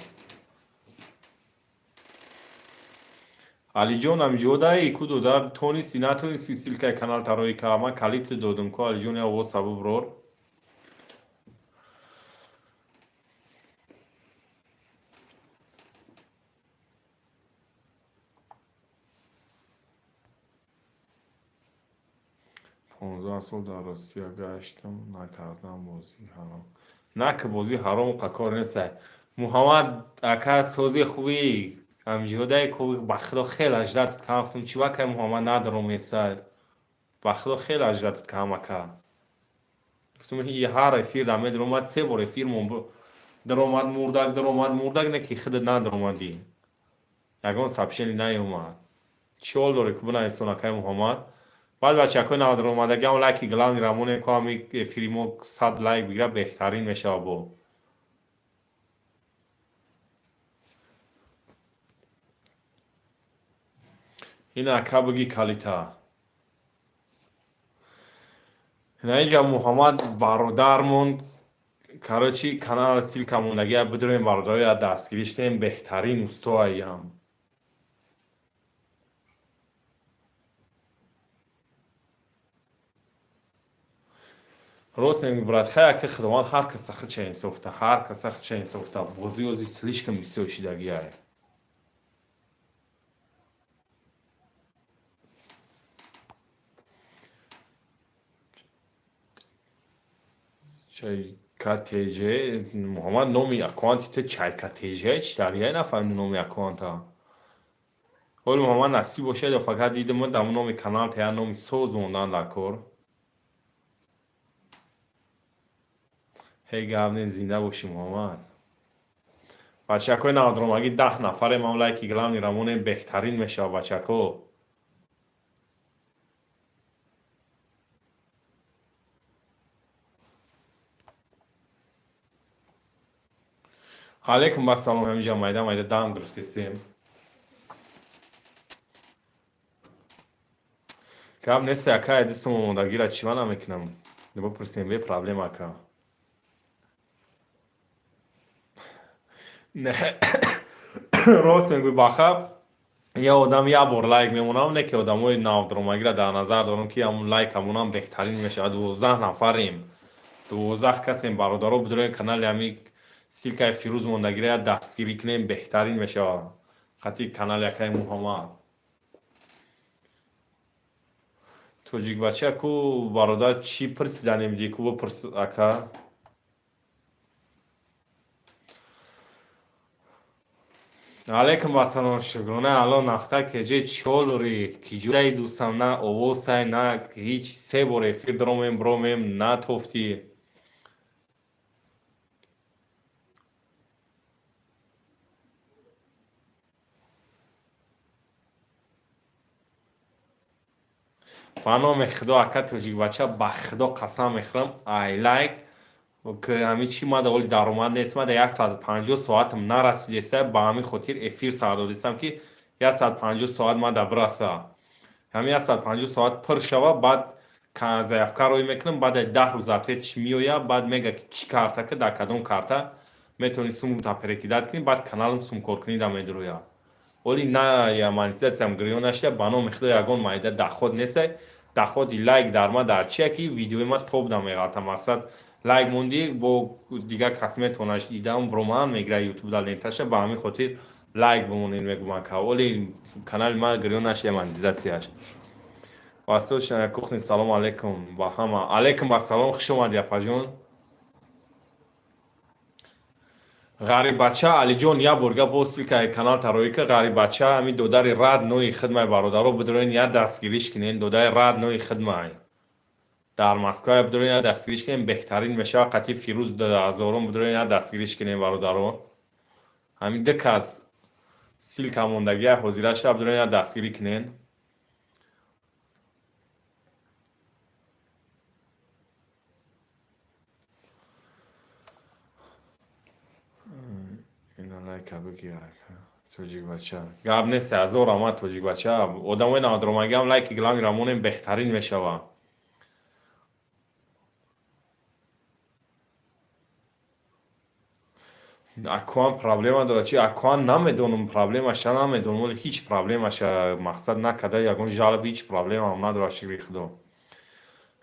Алиҷон, ҳамиҷодаи ку додар, тонисти, натонисти ссылкаи канал тарои ка? Ман калид додум ку, Алиҷон, я овоз сабуб рор. 15 сол дар Россия гаштам, накардам бозии ҳаром. На ки бозии ҳаром қа кор неста. Муҳаммад ака, сози хуби, ҳамиҷодаи ку? Ба худо, хеле ажратат кам. Гуфтам, чӣ вакай Муҳаммад надорум еса. Ба худо, хеле ажратат кам, ака. Гуфтам, ҳар эфир дар медаромад, се бор эфир даромад, мурдак даромад, мурдак, не ки худат надаромадӣ, ягон сообщение наёмад. Чӣ ҳол дорӣ ку, бинависон, акай Муҳаммад. Баъд бачакҳои навдаромадагиам лайки главныйра монем ку, ҳами эфири мо 100 лайк бигирад, беҳтарин мешавад бо. Ин ака, биги калита. На инҷа Муҳаммад бародармон, короче, канал ссылка мондагия, бидурем, бародароя, дастгириш кунем, беҳтарин устоаям. Рост мегӯй, брат. Хай, ака, худованд ҳар каса худша инсофта, ҳар каса худша инсофта. Бозӣ ози слишком бисёр шидагиай. Чайка ТЖ, Муҳаммад, номи аккаунти ту Чайка ТЖ, чӣ тария? Нафаҳмидум номи аккаунта. Ҳоли Муҳаммад насиб бошад, ё фақат дидим дар номи канал та як номи соз мондан дар кор. Ҳей, гап не, зинда бошӣ, Муҳаммад. Бачакҳои навдромагӣ, 10 нафаре ман лайки главный рамонем, беҳтарин мешавад, бачако. Алейкум ассалом, ҳаминҷа майда майда дам гирифтесем. Гап нест, ака, дистум омодагира чӣ ма намекунам? Бипурсем, бе проблема, ака. Не, рост мегӯй, бахаб я одам як бор лайк мемонам, не ки одамои навдромагира дар назар дорам, ки ҳамун лайк ҳамонам беҳтарин мешавад. 12 нафарем, 12 касем, бародаро, бидурем канали ҳами ссылка и Фирӯз мондагира як дастгирӣ кунем, беҳтарин мешавад. Қатъи канали акаи Муҳаммад. Тоҷикбача ку, бародар, чӣ пурсиданем ди ку, бипурс, ака. Алейкум ассалом, шукрона алло. Нахта кеҷе чолури киҷудаи дӯстам, на овозсай, на ҳеҷ. Се бор эфир даромем, биромем, натофтӣ. Ба номи Худо, ака тоҷикбача, ба Худо қасам мехӯрам, ай лайк ки ҳамин чи мада оли даромад нест, мада 150 соатам нарасидеса. Ба ҳамин хотир эфир сар додистам, ки 150 соат мада бираса. Ҳамин 150 соат пур шава, баъд заявка роӣ мекунам, баъд 10 рӯз ответ ш меояд, баъд мега ки чӣ карта, ки дар кадом карта метавонӣ сумта перекидать кунӣ, баъд каналам сумкоркунӣ да медурояд. Оли на я монетизатсиям гирён нашуда, ба номи Худо, ягон майда доход нестай. Доход и лайк дар ма дар чия, ки видеои ма топ да меғалта. Мақсад, лайк мондӣ, бо дигар кас метавонаш дидам, бромаан мегира ютуб дар ленташа. Ба ҳамин хотир лайк бимонед, мегӯман ка оли канали ма гирён нашуда монетизатсияш. Восточная кухня, салому алейкум ба ҳама. Алейкум ассалом, хуш омадӣ, апаҷон. Ғариббача Алиҷон, як бор гап, бо ссылка и канал тароӣ ка. Ғариббача ҳамин додари родной хидмай, бародаро, бидорен, як дастгириш кунен. Додари родной хидмай дар Москва, бидорен, як дастгириш кунем, беҳтарин мешавад. Қатъи Фирӯз ҳазорон, бидорен, як дастгириш кунем, бародаро. Ҳамин ду кас ссылка мондагия ҳозира шуда, бидорен, як дастгирӣ кунен. Лайка бигир, тоҷикбача. Гап нест, ҳазор омад, тоҷикбача. Одамои навдромагиам лайки главный рамонем, беҳтарин мешавад. Акуан проблема дорад чи? Акуан намедонам, проблемаша намедонам, вале ҳеҷ проблемаша мақсад накарда, ягон жалоб, ҳеҷ проблемаам надорад, шукри Худо.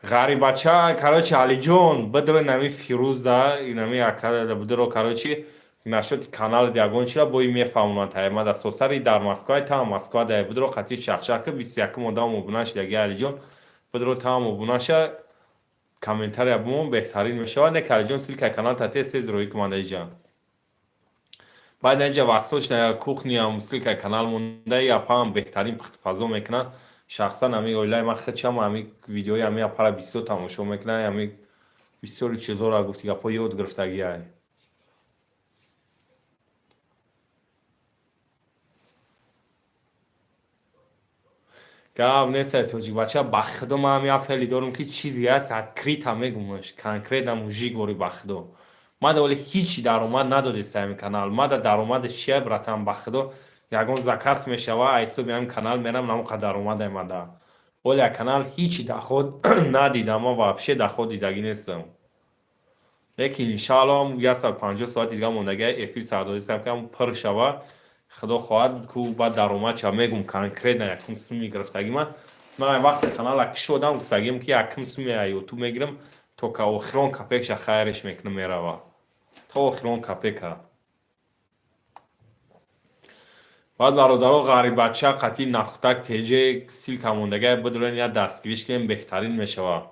Ғарибача, короче, Алиҷон, бидро инами Фирӯзда, инами акада бидро, короче, нашоти канал ягон чира бои мефаҳмонад. Таямада сосари дар Москва, та Москва да бидро, қатъи чахчах ки 21-ум одам обуна шидаги. Алиҷон, бидро, таам обуна ша, комментария бимон, беҳтарин мешавад. Не, Алиҷон, ссылка и канал тате сез роӣ куманда иҷа. Баъд инҷа восточная кухня м ссылка и канал монда, апаам беҳтарин пухтупазо мекунад. Шахсан ҳамин оилаи ман хичам ҳамин видеои ҳамин апара бисёр тамошо мекунад, ҳамин бисёри чизҳоро гуфти гапҳо ёд гирифтагиай. Гап нест, тоҷикбача, ба Худо, ман ҳам як феъли дорам, ки чизе ҳаст, открыто мегумаш, конкретно мужик вори. Ба Худо, мада вале ҳичи даромад надодест ҳамин канал. Мада даромадаш чия, братан? Ба Худо, ягон заказ мешава, ҳисоби ҳамин канал мерам, намоқа даромадай мада. Оля канал ҳичи доход надидам, ман вообще доход дидагӣ нестам. Лекин иншаалло 150 соати дига мондагия, эфир сардодистам, ки пур шава, Худо хоҳад ку баъд даромад шава, мегум конкретно якум суми гирифтагӣ ман. Ман вақте канала кушодам, гуфтагием, ки якум суми ютуб мегирам, то ка охирон копейка ша хайреш мекунам, мерава то охирон копейка. Баъд, бародаро, Ғарибача қатъи Нахутак теҷе ссылка мондагия, бидорен, як дастгириш кунем, беҳтарин мешавад.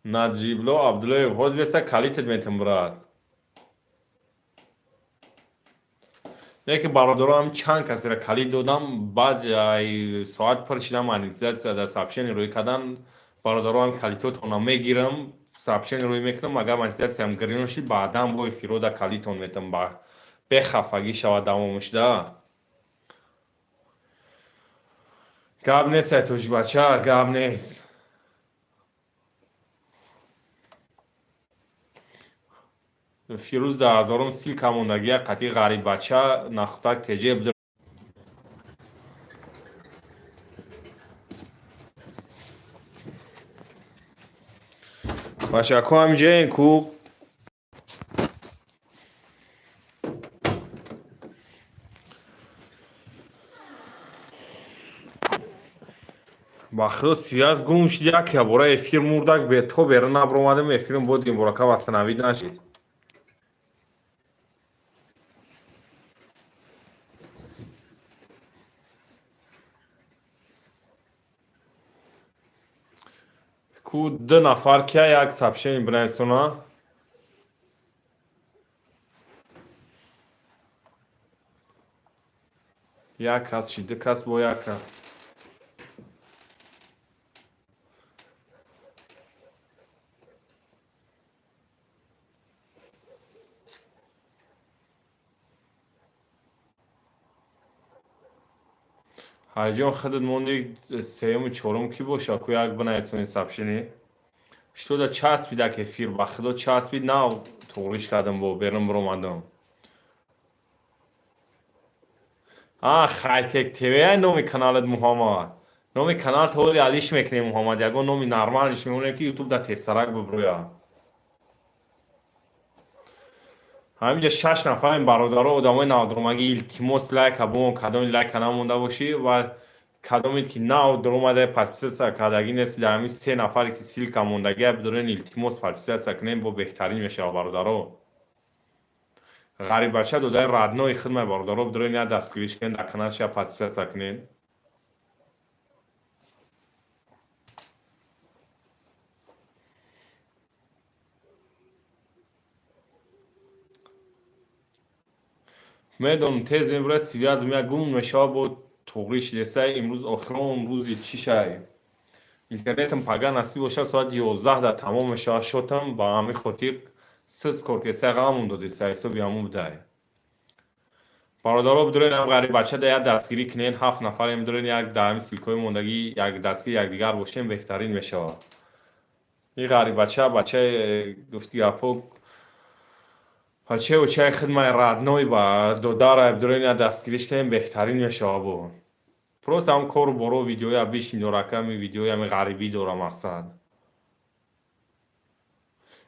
Наҷибло Абдуллоев, ҳозир беса калитет метам, брат. Яке бародарам чанд касеро калид додам, баъд ай соат пур шидам, монетизатсия дар сообщение рӯй кардан. Бародарам, калитотонро мегирам, сообщение рӯй мекунам. Агар монетизатсиям гирён шид, баъдан бо эфирода калитон метам, ба бехафагӣ шавад давомаш да. Гап нест, ай тоҷикбача, гап нест. Фирӯз дар ҳазорум ссылка мондагия қатъи ғариббача нахутак теҷе. Бачако, ҳамиҷаен ку? Ба худо, связь гум шуд, як ябора эфир мурдак, бето бера набромадем, эфирм бодим борака восстановить нашид. Ку ду нафар кия, як сообщение бинависона. Як кас шид, ду кас, бо як кас. Ҳайҷон, худат монди, сеюму чорум кӣ боша ку, як бинависони сообщение. Что-то часпидак эфир, ба худо, часпид, нав туғриш кардам, бо берун биромадам. А Хайтек ТВ номи каналат, Муҳаммад. Номи канал толи алиш мекунем, Муҳаммад, ягон номи нормалиш мемонем, ки Ютуб дар тезсарак бибурӯяд. Ҳаминҷа шаш нафарем, бародаро, одамои навдуромагӣ, илтимос, лайка бумон. Кадоми лайка намонда бошӣ ва кадомед ки нав дуромада, подписаться кардагӣ нести, дар ҳамин се нафаре ки ссылка мондагия, бидорен, илтимос, подписаться кунем, бо беҳтарин мешавад, бародаро. Ғариббача додаи родной хидмат, бародаро, бидорен, як дастгириш кунем, дар каналша подписаться кунем. Медонам, тез мебурад, связь меяд, гум мешавад, бо туғрӣ шидесай. Имрӯз охирон рӯзи чишай интернетам, пага насиб бошад, соати 11 дар тамом мешавад шотам. Ба ҳамин хотир сиз коркесай ғамон додесай, ҳисоби ҳамун будай. Бародаро, бидорен, ам ғариббача да як дастгирӣ кунен. Ҳафт нафарем, бидорен, як дар ҳамин ссылкаҳои мондагӣ як дастгири якдигар бошем, беҳтарин мешавад. Ин ғариббача бачаи, гуфти гапҳо, бачаи очаи хидмаи родной ба додарай, бидорен, як дастгириш кунем, беҳтарин мешавад. Бо просто ҳам кору боро видеоя бишин дора, ками видеои ҳами ғарибӣ дора, мақсад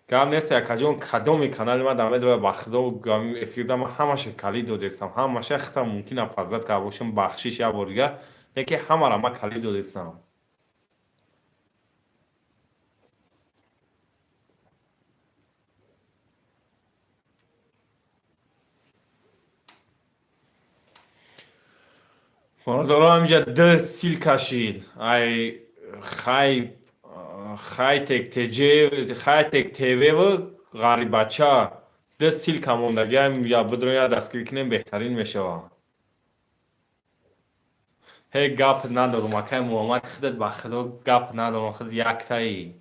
гап нест. Якаҷон, кадоми канали ман дар медора, ба худо, эфирда ман ҳамаша калид додестам, ҳамаша. Хитам мумкин опоздать карда бошам, бахшиш як бор дига, лекин ҳамаро ман калид додестам. Бародаро, ҳаминҷа д ссылка шид, ай хай Хайтек ТЖ, Хайтек ТВ, ғариббача, д ссылка мондагиам, я бидорем, як дастгирӣ кунем, беҳтарин мешавад. Ҳе, гап надорум, акай Муҳаммад, худат, ба худо, гап надорум, худ яктаи.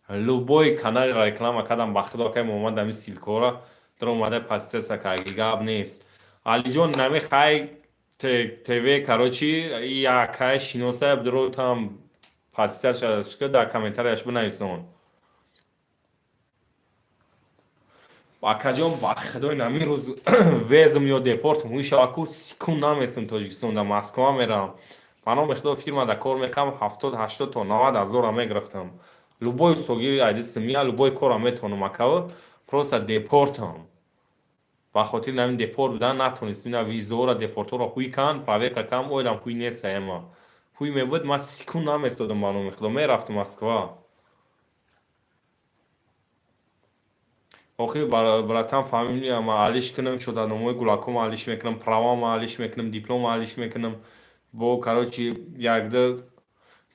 Любой каналро реклама кардам, ба худо, акай Муҳаммад, ҳамин ссылкаҳоро даромада подписаться карди, гап нест. Алиҷон, нами Хай ТВ, короче, якай шиноса, бидро там подписаться, дар комментарияш бинависон. Акаҷон, ба худои, намин рӯз везм ё депортм мешава ку, секунд намесм Тоҷикистон, дар Москва мерам. Ба номи худо, фирма дар кор мекардам, 70, 80 то 90 ҳазорра мегирифтам. Любой согири айди семья, любой корро метавонам, акава, просто депортам. Ба хотири намин депорт будан натонистем, ина визаҳоро, депортҳоро ҳуй кан, проверка кам, ойлам ҳуй неста ема. Ҳуй мебуд, ман секунд наместодам, ба номи худо, мерафтам Москва. Охир, братан, фамилия ма алиш кунам, шодадномаи гулакома алиш мекунам, правама алиш мекунам, диплома алиш мекунам. Бо, короче, якда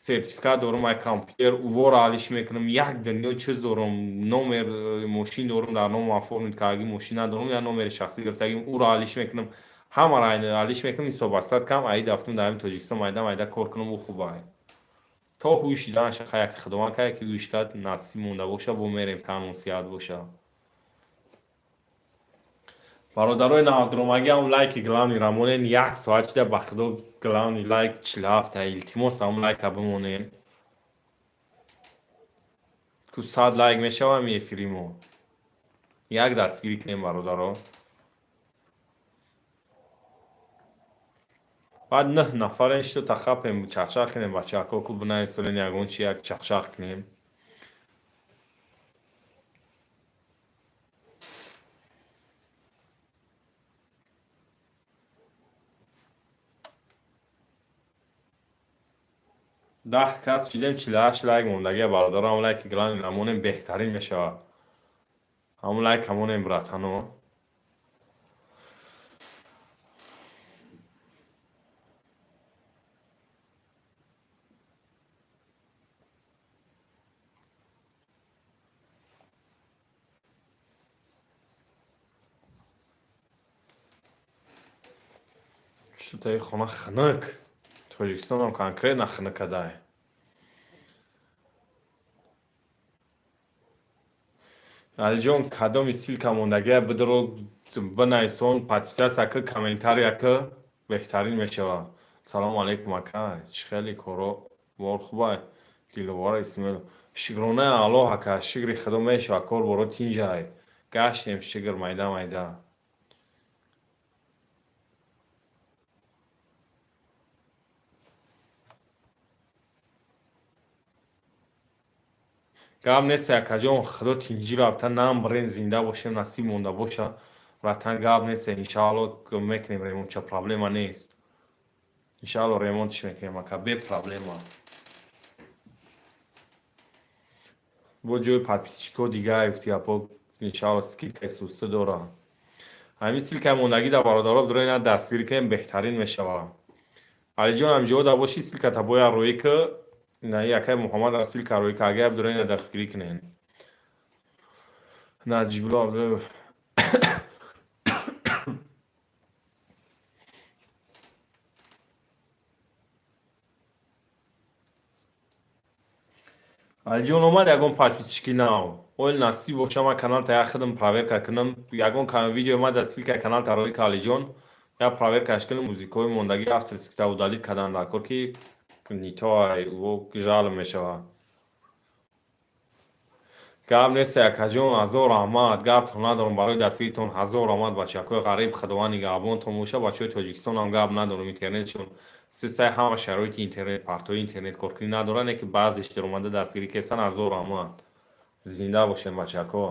Сертификат дорум, ай компютер увора алиш мекунам, як дунё чиз дорум, номер мошин дорум, дар номам оформить кардаги мошин надорум, як номери шахсӣ гирифтагим, уро алиш мекунам, ҳамаро алиш мекунам, ҳисобастат кам, аи дафтум дар ҳамин Тоҷикистон майда майда кор кунам, ӯ хубай. То ҳуй шиданаша хай, яке худованд кар, яке ҳуйш кард, насиб монда боша, бо мерем, танмон сиҳат боша. Бародарои навдуромагӣ, ҳам лайки главный рамонен, як соат шида, ба худо, главный лайк 47-та, илтимос, ҳам лайка бимонен. Ку 100 лайк мешава ҳами эфири мо. Як дастгирӣ кунем, бародаро. Баъд нӯҳ нафарен, шито тахапем, чахчах кунем, бачаҳако, ку бинависонен ягон чи, як чахчах кунем. 10 кас шидем, 48 лайк мондагия, бародаро, ҳам лайки главный намонем, беҳтарин мешавад. Ҳамон лайк ҳамонем, братано. Шутаи хона хунук. Тоҷикистонам конкретно хунукадай. Алиҷон, кадоми ссылка мондагия, бидро бинависон, подписаться ки, комментария ки, беҳтарин мешавад. Салому алейкум, ака, чӣ хеле коро бор хубай? Диловара Исмоилов. Шукронаи Аллоҳ, ака, шукри худо, мешавад, кор боро тинҷай. Гаштем, шукр, майда майда. Гап нест, акаҷон, худо тинҷӣ рафта, нам бирен, зинда бошем, насиб монда боша. Братан, гап нест, иншаалло, мекунем ремонтча, проблема нест. Иншаалло, ремонтш мекунем, ака, бе проблема. Бо ҷои подписчикҳо дига гуфти гапҳо, иншаалло, скидкаи суста дора. Ҳамин ссылкаи мондагӣ да, бародаро, дуро ина дастгирӣ кунем, беҳтарин мешавад. Алиҷон, ҳамҷода бошӣ, ссылката бояд рӯӣ ки, на якай Муҳаммад ссылка рӯӣ ки, агар дуро ина дастгирӣ кунем. Наҷибулло Абдуллоев. Алиҷон, омад ягон подписчики нав. Ойл насиб боша, ман каналта як худам проверка кунам. Ягон видео омад, ссылкаи каналта рӯӣ ки, Алиҷон. Як проверкаш кунам, музикаҳои мондагӣ авторскита удалить кардан дар кор, ки не то ай жал мешавад. Гап нест, акаҷон, ҳазор раҳмат, гаптон надорам барои дастгиритон, ҳазор раҳмат, бачакҳои ғариб, худованд нигаҳбонтон боша, бачаҳои Тоҷикистонам гап надорам, интернетшон сисай, ҳама шароити интернет, партои интернет коркунӣ надоранд, яке баъзеш даромада дастгирӣ кестан, ҳазор раҳмат. Зинда бошем, бачакҳо.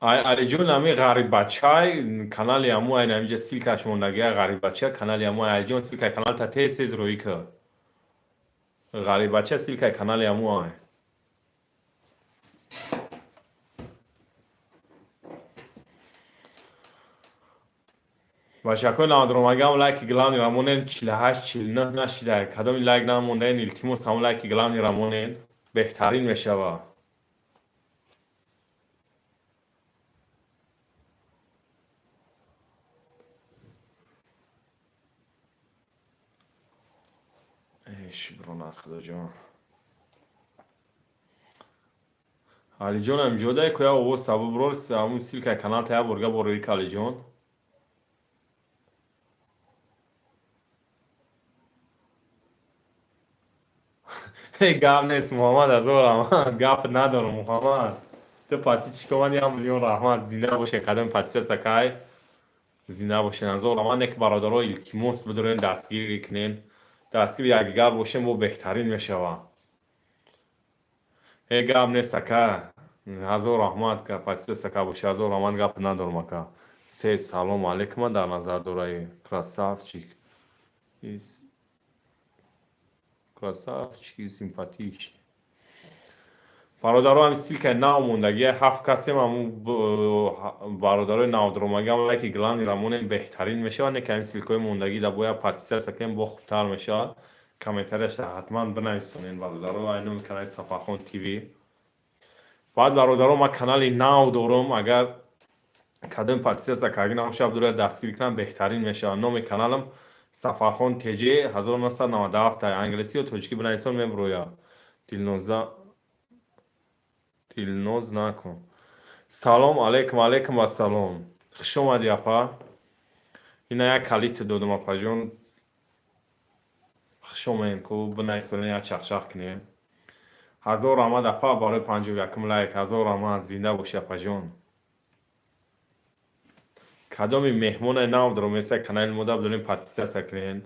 Ай Алиҷон, ҳами ғариббачай канали ҳамо, ай ҳамиҷа ссылкаш мондагия, ғариббача канали ҳамо. Алиҷон, ссылкаи каналта тез тез рӯӣ ки. Ғариббача ссылкаи канали ҳамо ай. Бачакҳои навдуромагиам, лайки главный рамонен, 48, 49 нашида. Кадоми лайк намондаен, илтимос, ҳамон лайки главный рамонен, беҳтарин мешавад. Шукрона, худоҷон. Алиҷон, ҳамҷода ку, як овоз сабаб бирор, ҳамун ссылкаи каналта як борга бор рӯӣ ки, Алиҷон. Гап нест, Муҳаммад, ҳазор раҳмат, гап надорам, Муҳаммад. Ту подписчик ман 1 миллион раҳмат, зинда боше, қадами подписаться кай. Зинда бошен, ҳазор раҳмат, не ки бародаро, илтимос, бидорем, дастгирӣ кунем. Дастгири якдигар бошем, бо беҳтарин мешавад. Э, гап нест, ака. Ҳазор раҳмат, подписаться ка боше, ҳазор раҳмат, гап надорам, ака. Се салом алейкума дар назар дораи. Красавчик. Красавчик и симпатичный. Бародаро, ҳами ссылка и нав мондагия, ҳафт касем. Ҳамун бародарои навдуромагиам лайки главный рамонем, беҳтарин мешавад. Не ки ҳамин ссылка ҳои мондагӣ да бояд подписаться кунем, бо хубтар мешавад. Комментарияшда ҳатман бинависонед, бародаро, ай номи канали Сафархон ТВ. Баъд, бародаро, ман канали нав дорам. Агар кадоми подписаться карда набошад, абдура дастгирӣ кунам, беҳтарин мешавад. Номи каналам Сафархон ТЖ 1997, англисӣ ё тоҷикӣ бинависон, мебурояд. Дилноза, Дилноз накун. Салом алейкум, алейкум ассалом, хуш омадӣ, апа. Ина як калити додам, апаҷон. Хуш омадем ку, бинависонем, як чақчақ кунем. Ҳазор раҳмат, апа, барои 51-ум лайк. Ҳазор раҳмат, зинда бошӣ, апаҷон. Кадоми меҳмоне нав дуроместа канали мо, да бидонем, подписаться кунед,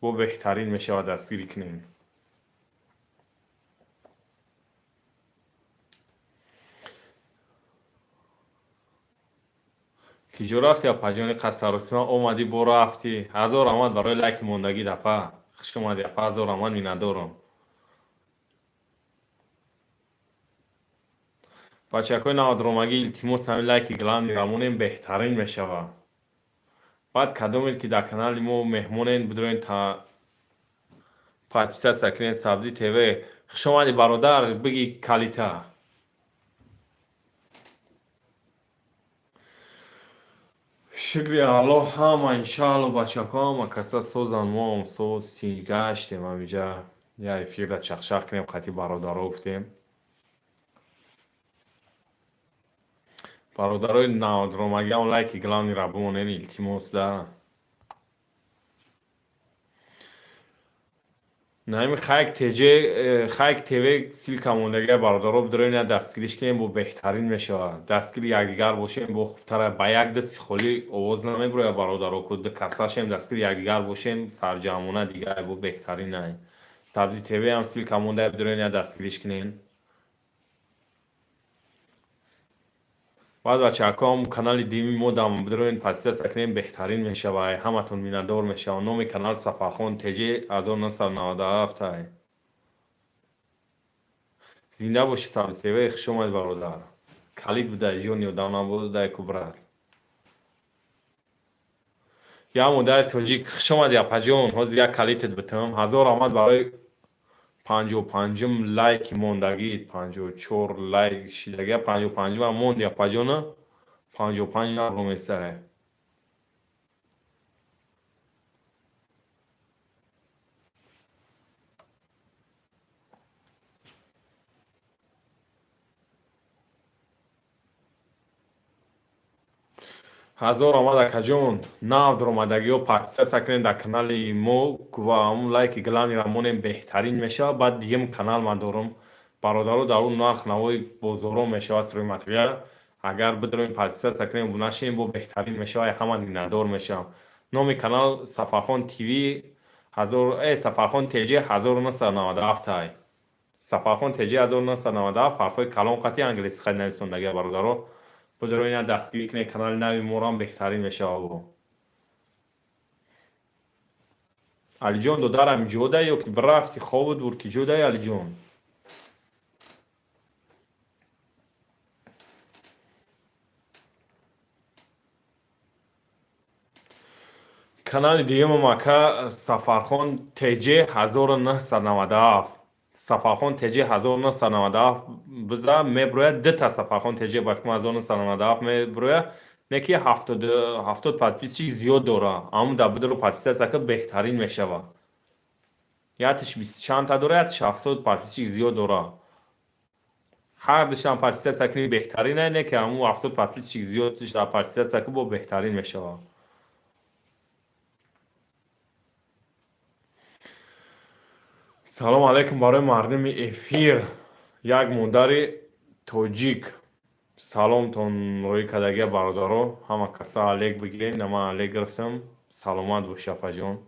бо беҳтарин мешавад, дастгирӣ кунед. Киҷо рафти, апаҷони қасаросима? Омадӣ, бо рафтӣ. Ҳазор раҳмат барои лайки мондагит, апа. Хуш омадӣ, апа, ҳазор раҳмат, миннатдорам. Бачакҳои навдуромагӣ, илтимос, ҳамин лайки главный рамонем, беҳтарин мешавад. Баъд кадомед ки дар канали мо меҳмонен, бидорен та подписаться кунед. Сабзӣ ТВ, хуш омадӣ, бародар, биги калита. Шукри Аллоҳ, ҳама иншаалло, бачаҳо, ҳама каса созанд, моам соз гаштем. Ҳамиҷа як эфирда чақчақ кунем қати бародаро гуфтем. Бародарои навдуромагиам лайки главный ра бимонед, илтимос да. Наими Хайк ТЖ, Хайк ТВ ссылка мондагия, бародаро, бидорем, я дастгириш кунем, бо беҳтарин мешавад. Дастгири якдигар бошем, бо хубтара. Ба як дасти холӣ овоз намебурояд, бародаро, ку ду касашем, дастгири якдигар бошем, сарҷамъона дигар бо беҳтарин ай. Сабзи ТВ ҳам ссылка мондая, бидорем, я дастгириш кунем. Баъд, бачаҳаком, канали дими мо дам бидорем, подписаться кунем, беҳтарин мешавад, ҳаматон миннатдор мешавам. Номи канал Сафархон ТЖ 1997 ай. Зинда бошӣ, Сабзи ТВ, хуш омадӣ, бародар. Калид будай, ҷони одам набудай ку, брат. Я модари тоҷик, хуш омадӣ, апаҷон. Ҳозир як калитет битам. Ҳазор раҳмат барои 55-ум лайки мондагӣ, 54 лайк шидагия, 55-умам монди, апаҷона, 55 набромесае. Ҳазор омад, акаҷон. Нав дуромадагиҳо подписаться кунед дар канали мо ва ҳамун лайки главный ра монем, беҳтарин мешавад. Баъд дигем канал ман дорам, бародаро, дар он нарх навои бозоро мешавад, стройматериал. Агар бидорем, подписаться кунем, нашем, бо беҳтарин мешавад, ҳама миннатдор мешавам. Номи канал Сафархон ТВ Сафархон ТЖ 1997 ай. Сафархон ТЖ 1997, ҳарфҳои калон қати англиси хат нависондагия, бародаро. Бидорем, ина дастгирӣ кунед канали нави морам, беҳтарин мешавад. Бо Алиҷон додарам ҷода ё ки бирафти, хобут буд, ки ҷодаи, Алиҷон? Канали дуюмам, ака, Сафархон ТЖ 1997, Сафархон ТЖ 1997 биза, меброяд. Дута Сафархон ТЖ ба фикр 1997 меброяд, не ки 70 подписчик зиёд дора. Ҳамун да бидору подписаться ка, беҳтарин мешавад. Якаш бисту чандта дора, якаш 70 подписчик зиёд дора. Ҳар душам подписаться кунӣ, беҳтарин, не ки ҳамун 70 подписчик зиёд подписаться ку, бо беҳтарин мешавад. Салом алейкум барои мардуми эфир. Як модари тоҷик саломтон роӣ кардагия, бародаро. Ҳама каса алек бигиред. На, ман алек гирифтам. Саломат бошӣ, апаҷон.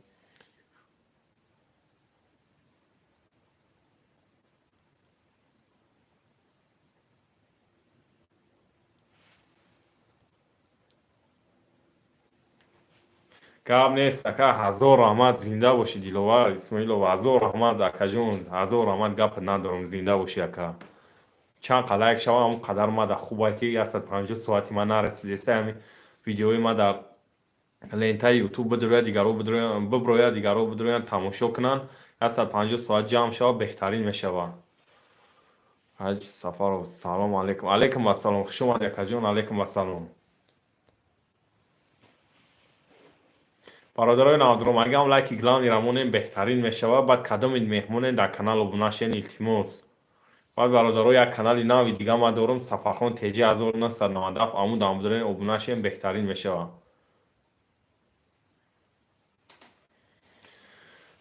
Гап нест, ака, ҳазор раҳмат, зинда бошӣ. Диловар Исмоилов, ҳазор раҳмат, акаҷон, ҳазор раҳмат, гапат надорам, зинда бошӣ, ака. Чанд қа лайк шава, ҳамон қадар ма дар хубае, ки 150 соати ма нарасидеста, ҳами видеои ма дар лентаи Ютуб бидрояд, дигаро биброяд, дигаро бидроянд, тамошо кунанд. 150 соат ҷамъ шава, беҳтарин мешавад. Ҳаҷи Сафаров, салому алайкум. Алайкум ассалом, хуш омадӣ, акаҷон, алайкум ассалом. Бародарои навдуромагиам, лайки главный рамонем, беҳтарин мешавад. Баъд кадомед меҳмонен, дар канал обуна шен, илтимос. Баъд, бародаро, як канали нави дига ма дорум, Сафархон ТЖ 1997, амудам бидорен, обуна шен, беҳтарин мешавад.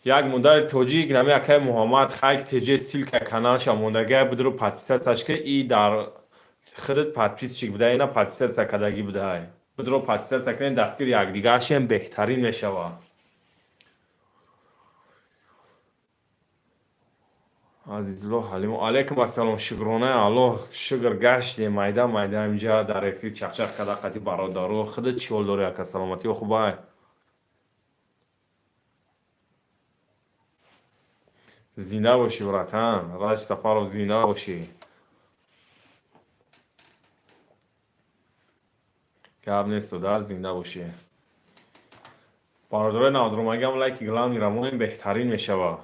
Як модари тоҷик, нами акаи Муҳаммад Хайк ТЖ, ссылка каналша мондагия, бидуру подписаться ш ки и дар худат подписчик будай, ина подписаться кардагӣ будай. Бидуро подписаться кунед, дастгири якдигаршем, беҳтарин мешавад. Азизулло Ҳалимо, алайкум ассалом, шукронаи Аллоҳ, шукр, гаштем, майда майда инҷа дар эфир чақчақ карда қати бародаро. Худат чӣ ҳол дорӣ, ака, саломатиё хубай? Зинда бошӣ, братан. Раҷ Сафаров, зинда бошӣ. Гап нест, дар зинда бошӣ. Бародарои навдуромагиам, лайки главный рамонем, беҳтарин мешавад.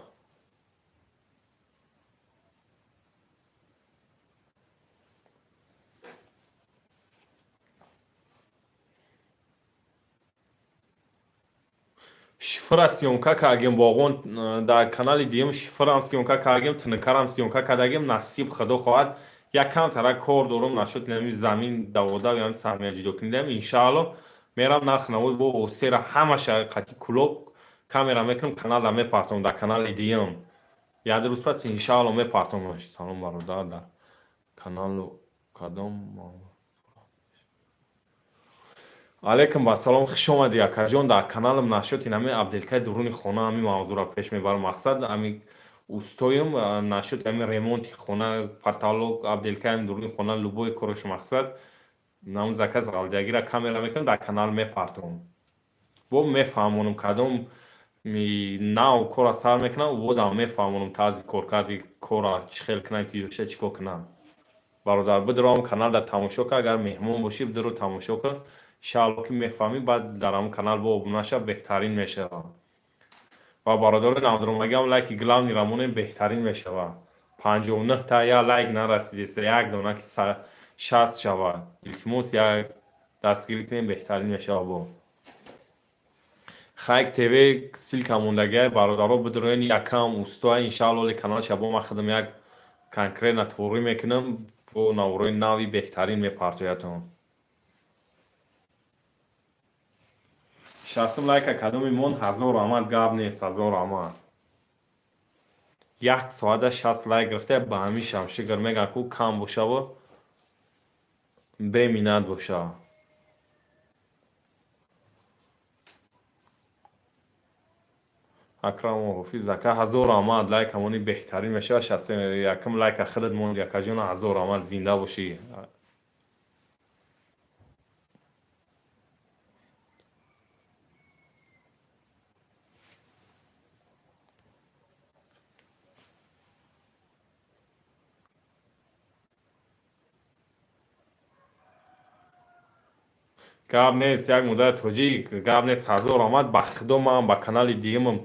Шифра съёмка кардем, боғон, дар канали дуюм шифрам съёмка кардем, тинкарам съёмка кардагем. Насиб, худо хоҳад, якам тара кор дорум нашуд, нами замин давода ям саҳмия ҷудо кунидам. Иншаалло, мерам, нарх навои бо осера ҳамаша қати кулоб камера мекунам, каналда мепартом. Дар канали дуюм як рӯз пас, иншаалло, мепартом. Салом, бародар, дар каналу кадом? Алайкум ассалом, хуш омадӣ, акаҷон. Дар каналам нашоти нами отделкаи дуруни хона, ҳами мавзӯъро пеш мебарам. Мақсад, ҳами устоем, нашоти ҳами ремонти хона, потолок, отделкаи дуруни хона, любой корош, мақсад, нам заказ ғалдиягира камера мекунам, дар канал мепартом, бо мефаҳмонам, кадом нав кора сар мекунам, водам мефаҳмонам тарзи коркарди кора, чӣ хел кунам, ки ёша чӣ кор кунам. Бародар, бидурам канал дар тамошо кар, агар меҳмон бошӣ, бидуру тамошо кун, иншаалло, ки мефаҳмӣ. Баъд дар ҳамон канал бо обуна шав, беҳтарин мешавад. Ва бародарои навдуромагиам, лайки главный рамонем, беҳтарин мешавад. 59 та як лайк нарасидеста, як дона ки 60 шавад. Илтимос, як дастгирӣ кунем, беҳтарин мешавад. Бо Хайк ТВ ссылка мондагиай, бародаро, бидуроен, якам устоа. Иншаалло, ли каналша бо ман худам як конкретно творӣ мекунам, бо наворои нави беҳтарин мепартоятон. 60-ум лайка кадоми мон, ҳазор раҳмат, гап нест, ҳазор раҳмат. Як соата 60 лайк гирифта, ба ҳамишам шукр мегӯям, ку кам бошаву беминнат боша. Акраму Ҳофиз ака, ҳазор раҳмат, лайкамони, беҳтарин мешавад. 61-ум лайка худат монди, акаҷона, ҳазор раҳмат, зинда бошӣ. Гап нест, як модари тоҷик, гап нест, ҳазор раҳмат. Ба худо, ман ба канали дуюмам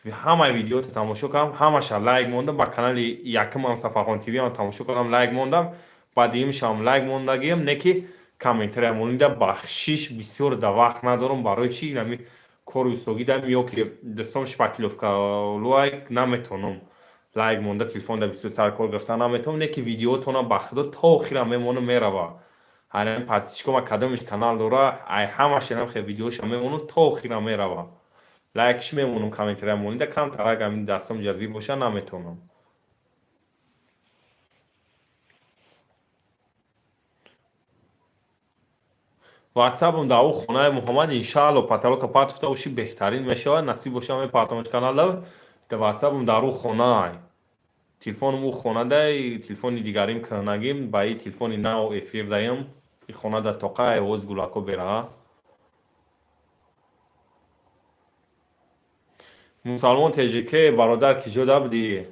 ҳамаи видеото тамошо кардам, ҳамаша лайк мондам. Ба канали якумам, Сафархон ТВам, тамошо кардам, лайк мондам, ба дуюмшам лайк мондагиам, не ки комментария монида. Бахшиш, бисёр да вақт надорам. Барои чӣ? Нами кори усогидам ё ки дастом шпаклёвка лайк наметонам лайк монда, телефонда бисёр сар кор гирифта наметонам. Не ки видеотона, ба худо, то охира мемонам, мерава. Ҳарин подписчикома кадомиш канал дора, ай ҳамашенам хе видеоша мемонам, то охира мерава, лайкш мемонам, комментария монида. Камтарак ҳамин дастом ҷазиб боша, наметонам. Ватсапам дар ӯ хонаи Муҳаммад. Иншаалло, потолока партофта бошӣ, беҳтарин мешавад. Насиб боша, мепартомаш каналда. Ватсапам дар ӯ хонаай, телефонам ӯ хонадай, телефони дигарим кӯҳнагим, ба и телефони нав эфир даям. И хона дар тоқа овоз гулако бераҳа. Мусалмон ТЖК, бародар, ки ҷо да будӣ?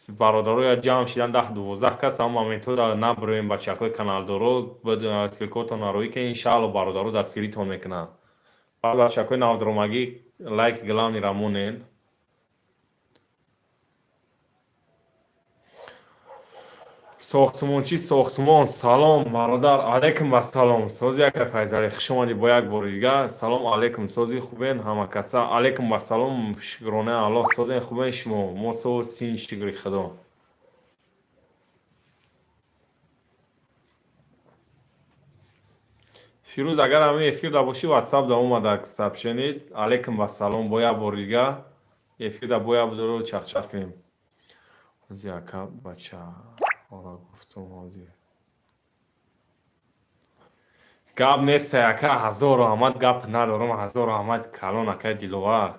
Бародароя ҷамъ шидан 10-12 кас, ҳама моментҳода набироем, бачаҳои каналдоро ссылкотон роӣ ки иншаалло бародаро дастгиритон мекунанд. Баъд бачаҳои навдуромагӣ лайк главныйра монед. Сохтмончи сохтмон, салом бародар, алайкум ассалом. Сози ака Файзалӣ, хуш омадӣ бо як бори дигар. Салом алайкум, сози хубен ҳама каса. Алайкум ассалом, шукронаи Аллоҳ, созен хубен шумо. Мо соз син шукри Худо. Фирӯз, агар ҳамин эфирда бошӣ, ватсап да омада сообщение. Алайкум ассалом, бо як бори дигар эфирда бо як бидоро чахчах кунем. Ҳози ака бачаҳоро гуфтум ҳозир. Гап нест ака, ҳазор раҳмат, гап надорам, ҳазор раҳмат калон акай Диловар.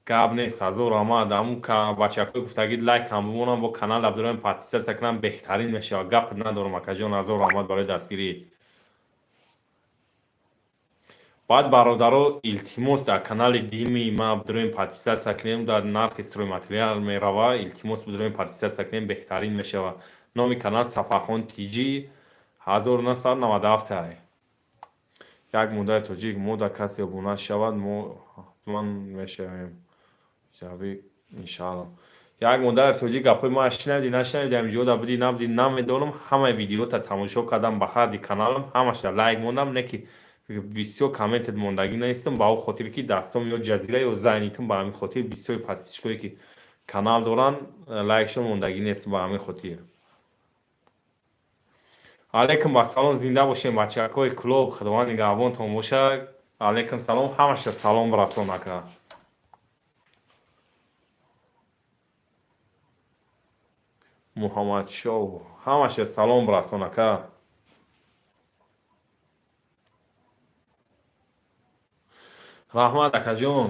Гап нест, ҳазор раҳмат. Ҳамун бачаҳои гуфтагӣ лайк ҳам бимонам, бо канал абдуроҳим подписаться кунам, беҳтарин мешавад. Гап надорам акаҷон, ҳазор раҳмат барои дастгирӣ. Баъд бародаро, илтимос, дар канали дими ма бидуроем подписаться кунем, дар нархи стройматериал мерава, илтимос, бидуроем подписаться кунем, беҳтарин мешавад. Номи канал Сафархон ТЖ 1997. Як модари тоҷик мода касе обуна шавад, мо ҳатман мешавем. Ҷави иншаалло. Як модари тоҷик, гапҳои ман шунавиди, нашунавиди, ҳаминҷода будӣ, набудӣ, намедонам. Ҳамаи видеота тамошо кардам, ба ҳарди каналам ҳамаша лайк мондам, не ки бисёр комментет мондагӣ нестам, ба он хотире ки дастом ё ҷазира ё занитам, ба ҳамин хотир бисёри подписчикое ки канал доранд, лайкшон мондагӣ нест ба ҳамин хотир. Алайкум ассалом, зинда бошем бачакҳои клуб, Худованд нигаҳбонтон бошад. Алайкум салом, ҳамаша салом расон ака. Муҳаммадшоҳ, ҳамаша салом расон ака. Раҳмат акаҷон,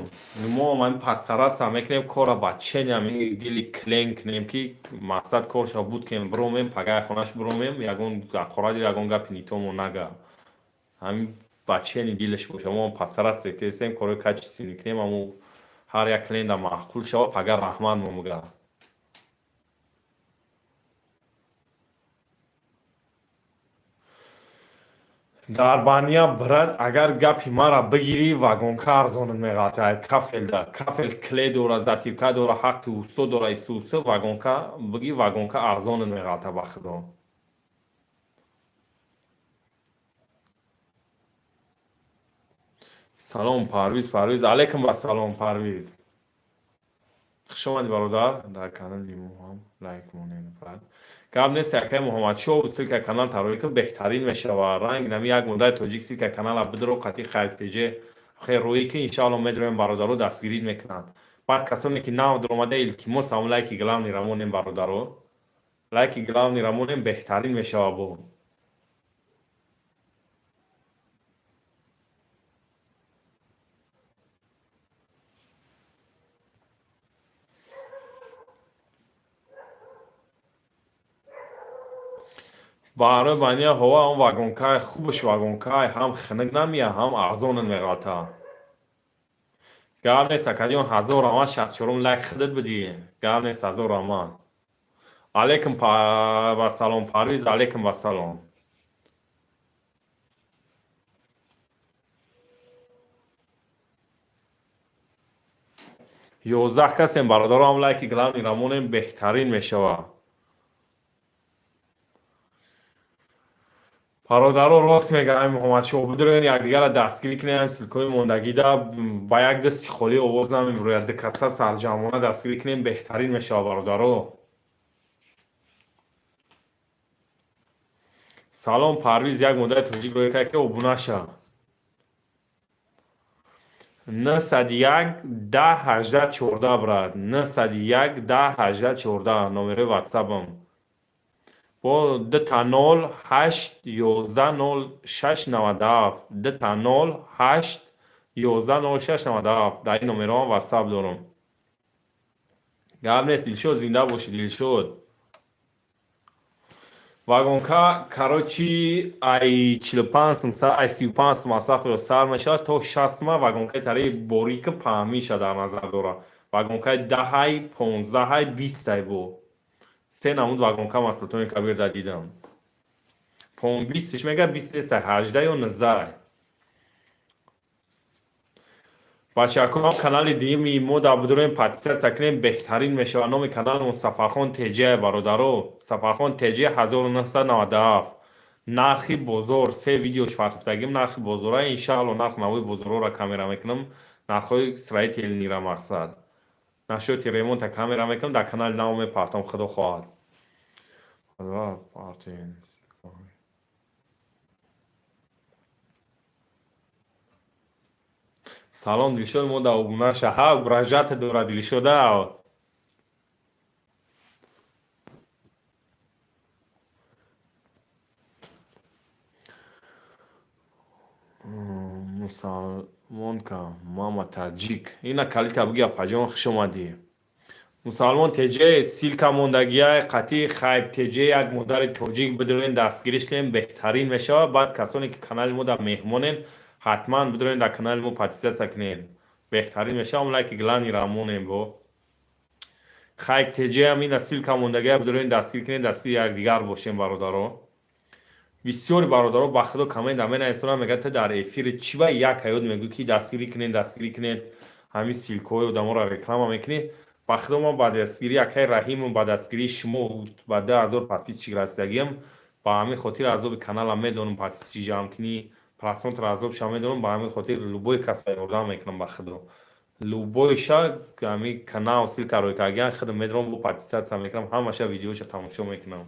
мо ҳамин постараться мекунем, корра ба чени ҳамин дили клен кунем, ки мақсад корша буд кунем, биромем, пагаи хонаш биромем, ягон ҳақорат ё ягон гапи нитомо нага. Ҳамин ба чени дилаш боша. Мо постараться кардем, корҳои качественный кунем, аммо ҳар як клиента маъқул шавад, пага раҳмат мо мегӯяд. Дар бания, брат, агар гапи маро бигирӣ, вагонка арзонат меғалтад кафелда. Кафел клей дора, затирка дора, ҳаққи усто дора, исусу вагонка бигӣ, вагонка арзонат меғалтад ба худо. Салом Парвиз, Парвиз, алайкум ассалом Парвиз. Хуш омадӣ бародар, дар канали мо ҳам лайк монед брат. Гап нест акай Муҳаммадшоҳ, ссылка канал тарроҳӣ кун, беҳтарин мешавад. Ранг нами як модари тоҷик ссылка канала бидро қатъи хайртеҷе хел рӯӣ ки иншаалло медроем, бародаро дастгирӣ мекунанд. Баъд касоне ки нав дуромада, илтимос, ҳамон лайки главныйра монем, бародаро. Лайки главныйра монем, беҳтарин мешавад бо. Барои бания ҳова он вагонкаи хубаш, вагонкаи ҳам хунук намеяд, ҳам арзонат меғалтад. Гап нест акаҷон, ҳазор раҳмат, 64-ум лайк худат бидӣ. Гап нест, ҳазор раҳмат. Алайкум вассалом Парвиз, алайкум вассалом. 11 касем бародаро, ҳам лайки главныйра монем, беҳтарин мешавад. Бародаро, рост мегӯям, Муҳаммадшоҳ, бидурен якдигарро дастгирӣ кунем, ссылкаҳои мондагида ба як дасти холӣ овоз намебирояд, ду каса сарҷамъона дастгирӣ кунем, беҳтарин мешавад бародаро. Салом Парвиз, як модари тоҷик рӯй кард ки обуна шав. 901 10 18 14, брат. 901 10 18 14 номерои ватсапам. Бо 00 8 11 0 6 97, 00 8 11 0 6 97, дар ин номерҳо ватсап дорам. Гап нест, Дилшод, зинда бошӣ, Дилшод. Вагонка, короче, ай 45 сум, ай 35 сум асахро сар мешавад то 60 сума, вагонкаи тараи борики паҳмиша дар назар дорад. Вагонкаи 10-ай, 15-ай, 20-ай бо. Се намуд вагонка маҳсулотони Кабир да дидам. Бистш мега, бист неста, ҳажда ё нуздаҳ. Бачаҳаком, канали дуюми мо дар будурем, подписаться кунем, беҳтарин мешавад. Номи каналмон Сафархон ТЖ, бародаро, Сафархон ТЖ 1997. Нархи бозор, се видео партофтагим, нархи бозора. Иншаалло, нарх навои бозорҳоро камера мекунам, нархҳои строительныйра, мақсад насчёти ремонта камера мекунам, дар канали нав мепартом, худо хоҳад. Партем. Салом, Дилшод, мо да обуна шаҳа угрожать дора Дилшода. Мусалмонка мама таҷик, ина калита буги. Апаҷон, хуш омадӣ. Мусалмон ТЖ, ссылка мондагиай қатъи Хайб ТЖ, як модари тоҷик, бидурен, дастгириш кунем, беҳтарин мешавад. Баъд касоне ки канали мо дар меҳмонен, ҳатман бидурен, дар канали мо подписаться кунед, беҳтарин мешавам. Лайки главныйра монем бо Хайк ТЖ ам, ина ссылка мондагиай, бидурен, дастгир кунед, дастгири якдигар бошем, бародаро. Бисёри бародаро, ба худо, коммента менависонам, мегӯяд: «Ту дар эфири чӣ ба як ҳаёт мегӯӣ, ки дастгирӣ кунед, дастгирӣ кунед, ҳамин ссылкаҳои одаморо реклама мекунӣ?» Ба худо, ман ба дастгирии акаи Раҳиму ба дастгирии шумо ба 2000 подписчик расидагиам. Ба ҳамин хотир азоби каналам медонам, подписчик ҷамъ кунӣ, просмотр азобша медонам. Ба ҳамин хотир любой каса ёрдам мекунам. Ба худо, любойша ҳамин канал ссылка рӯй кардагиан, худам медонам, бо подписаться мекунам, ҳамаша видеоша тамошо мекунам.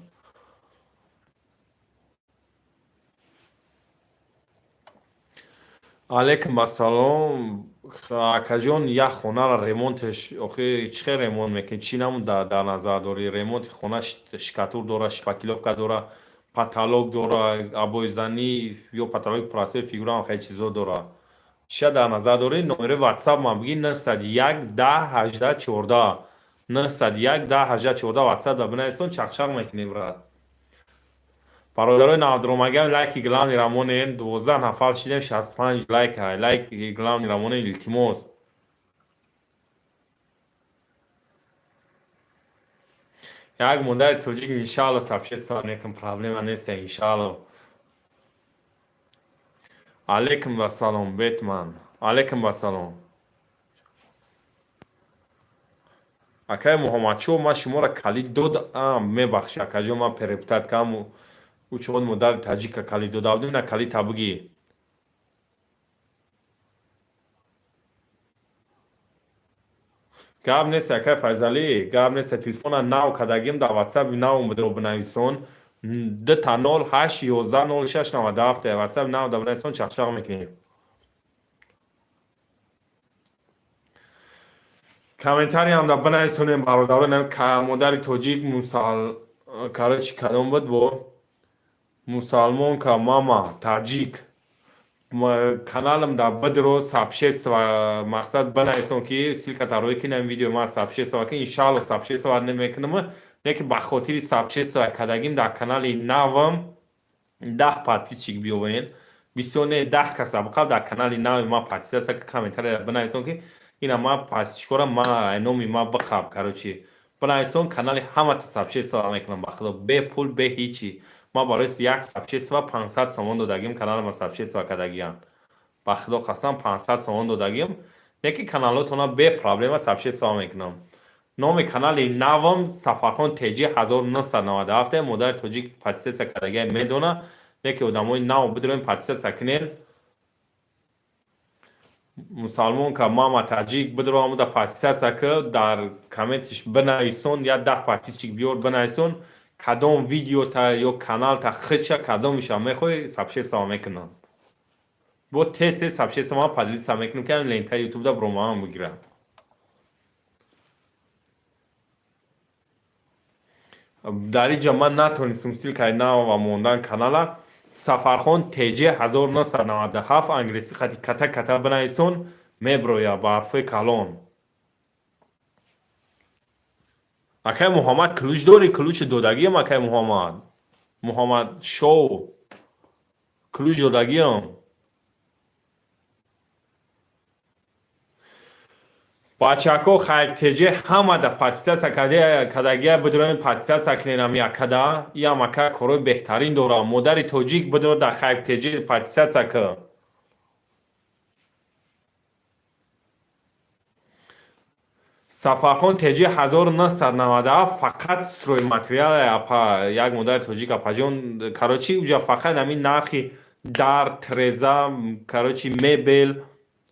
Алейкум ассалом, акаҷон. Як хонаро ремонтеш охи чӣ хел ремонт мекунӣ? Чӣ намуд дар назар дорӣ? Ремонти хона штукатур дора, шпаклёвка дора, потолок дора, обойзанӣ ё потолоки простой, фигураам, хеле чизо дора. Чия дар назар дорӣ? Номери ватсап ман бигӣ: 901 10 18 14, 901 10 18 14. Ватсап да бинависон, чақчақ мекунем, брат. Бародарои навдуромагиам, лайки главныйра монем. 12 нафар шидем, 65 лайк. Лайки главныйра монем, илтимос. Як модари тоҷик, иншаалло, сообщество мекун, проблема нест, иншаалло. Алейкум вассалом, Бетман, алейкум вассалом. Акаи Муҳаммадшоҳ, ман шуморо калид додам, мебахшӣ, акаҷон, ман перепутать кардам. Учон модари таҷика калид дода будем, на калита бугӣ. Гап нест, акай Файзалӣ, гап нест. Телефона нав кардагим, дар ватсаби нав будро бинависон: 00 8 11 06 97. Ватсаби нав да бинависон, чақчақ мекунем. Комментариям да бинависонем, бародарон. Модари тоҷик, мусал, короче, кадом буд бо мусалмонка мама таҷик, каналам да бидро, сообщество, мақсад бинависон, ки ссылка тарои ки нам видео ман сообщество ки, иншаалло, сообщество намекунам, не ки ба хотири сообщество кардагим дар канали навам 10 подписчик биёвен, бисёр не, 10 каса бақаб дар канали нави ман подписаться, комментария бинависон, ки ина ман подписчикора ма номи ма биқаб, короче, бинависон, канали ҳамата сообщество мекунам. Ба худо, бе пул, бе ҳичи. Ман барои як сообщество 500 сомон додагим, каналама сообщество кардагиам. Ба худо қасам, 500 сомон додагим, не ки каналотона бе проблема сообщество мекунам. Номи канали навам Сафархон ТЖ 1997. Модари тоҷик подписаться кардагия медона, не ки одамои нав бидорем, подписаться кунен. Мусалмонка мама таҷик, бидро, амуда подписаться ки, дар комментиш бинависон, я 10 подписчик биёр, бинависон кадом видеота ё каналта хича, кадомиша мехоҳӣ, сообщество мекунам. Бо тез тез сообщество ман поделиться мекунам, ки лентаи ютубда бромаам бигирам. Дар инҷа ман натонистам ссылкаи нава мондан канала. Сафархон ТЖ 1997, англисӣ хати ката ката бинависон, меброя ба ҳарфҳои калон. Акай Муҳаммад, ключ дорӣ? Ключи додагиам, акай Муҳаммад, Муҳаммад Шоу, ключ додагиам. Бачако, хайртеҷе ҳамада подписаться кардагия, бидроен, подписаться куненам якада. Иам ака корои беҳтарин дорам. Модари тоҷик, бидро, дар хайртеҷе подписаться кун. Сафархон теҷи 1997 фақат стройматериал, апа, як модари тоҷик, апаҷон. Короче, уҷа фақат ҳамин нархи дар, треза, короче, мебел,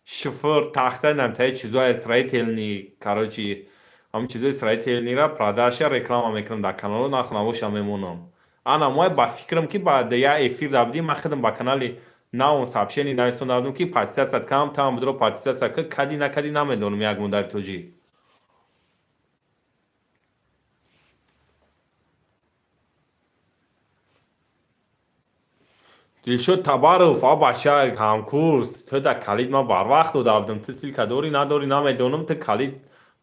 шифр, тахта, намтаи чизои строительный, короче, ҳамин чизои строительный ра продажа, реклама мекунам дар каналу, нарх навоша мемонам. Ана мо ба фикрам, ки баъд як эфир да будим, ман худам ба канали навон сообщение нависонда будам, ки подписаться кам там, будро, подписаться кади накади, намедонам, як модари тоҷик. Дилшод Табаров, а бача ҳамкурс, ту да калид ман барвақт дода будам. Ту ссылка дорӣ, надорӣ, намедонам. Ту калид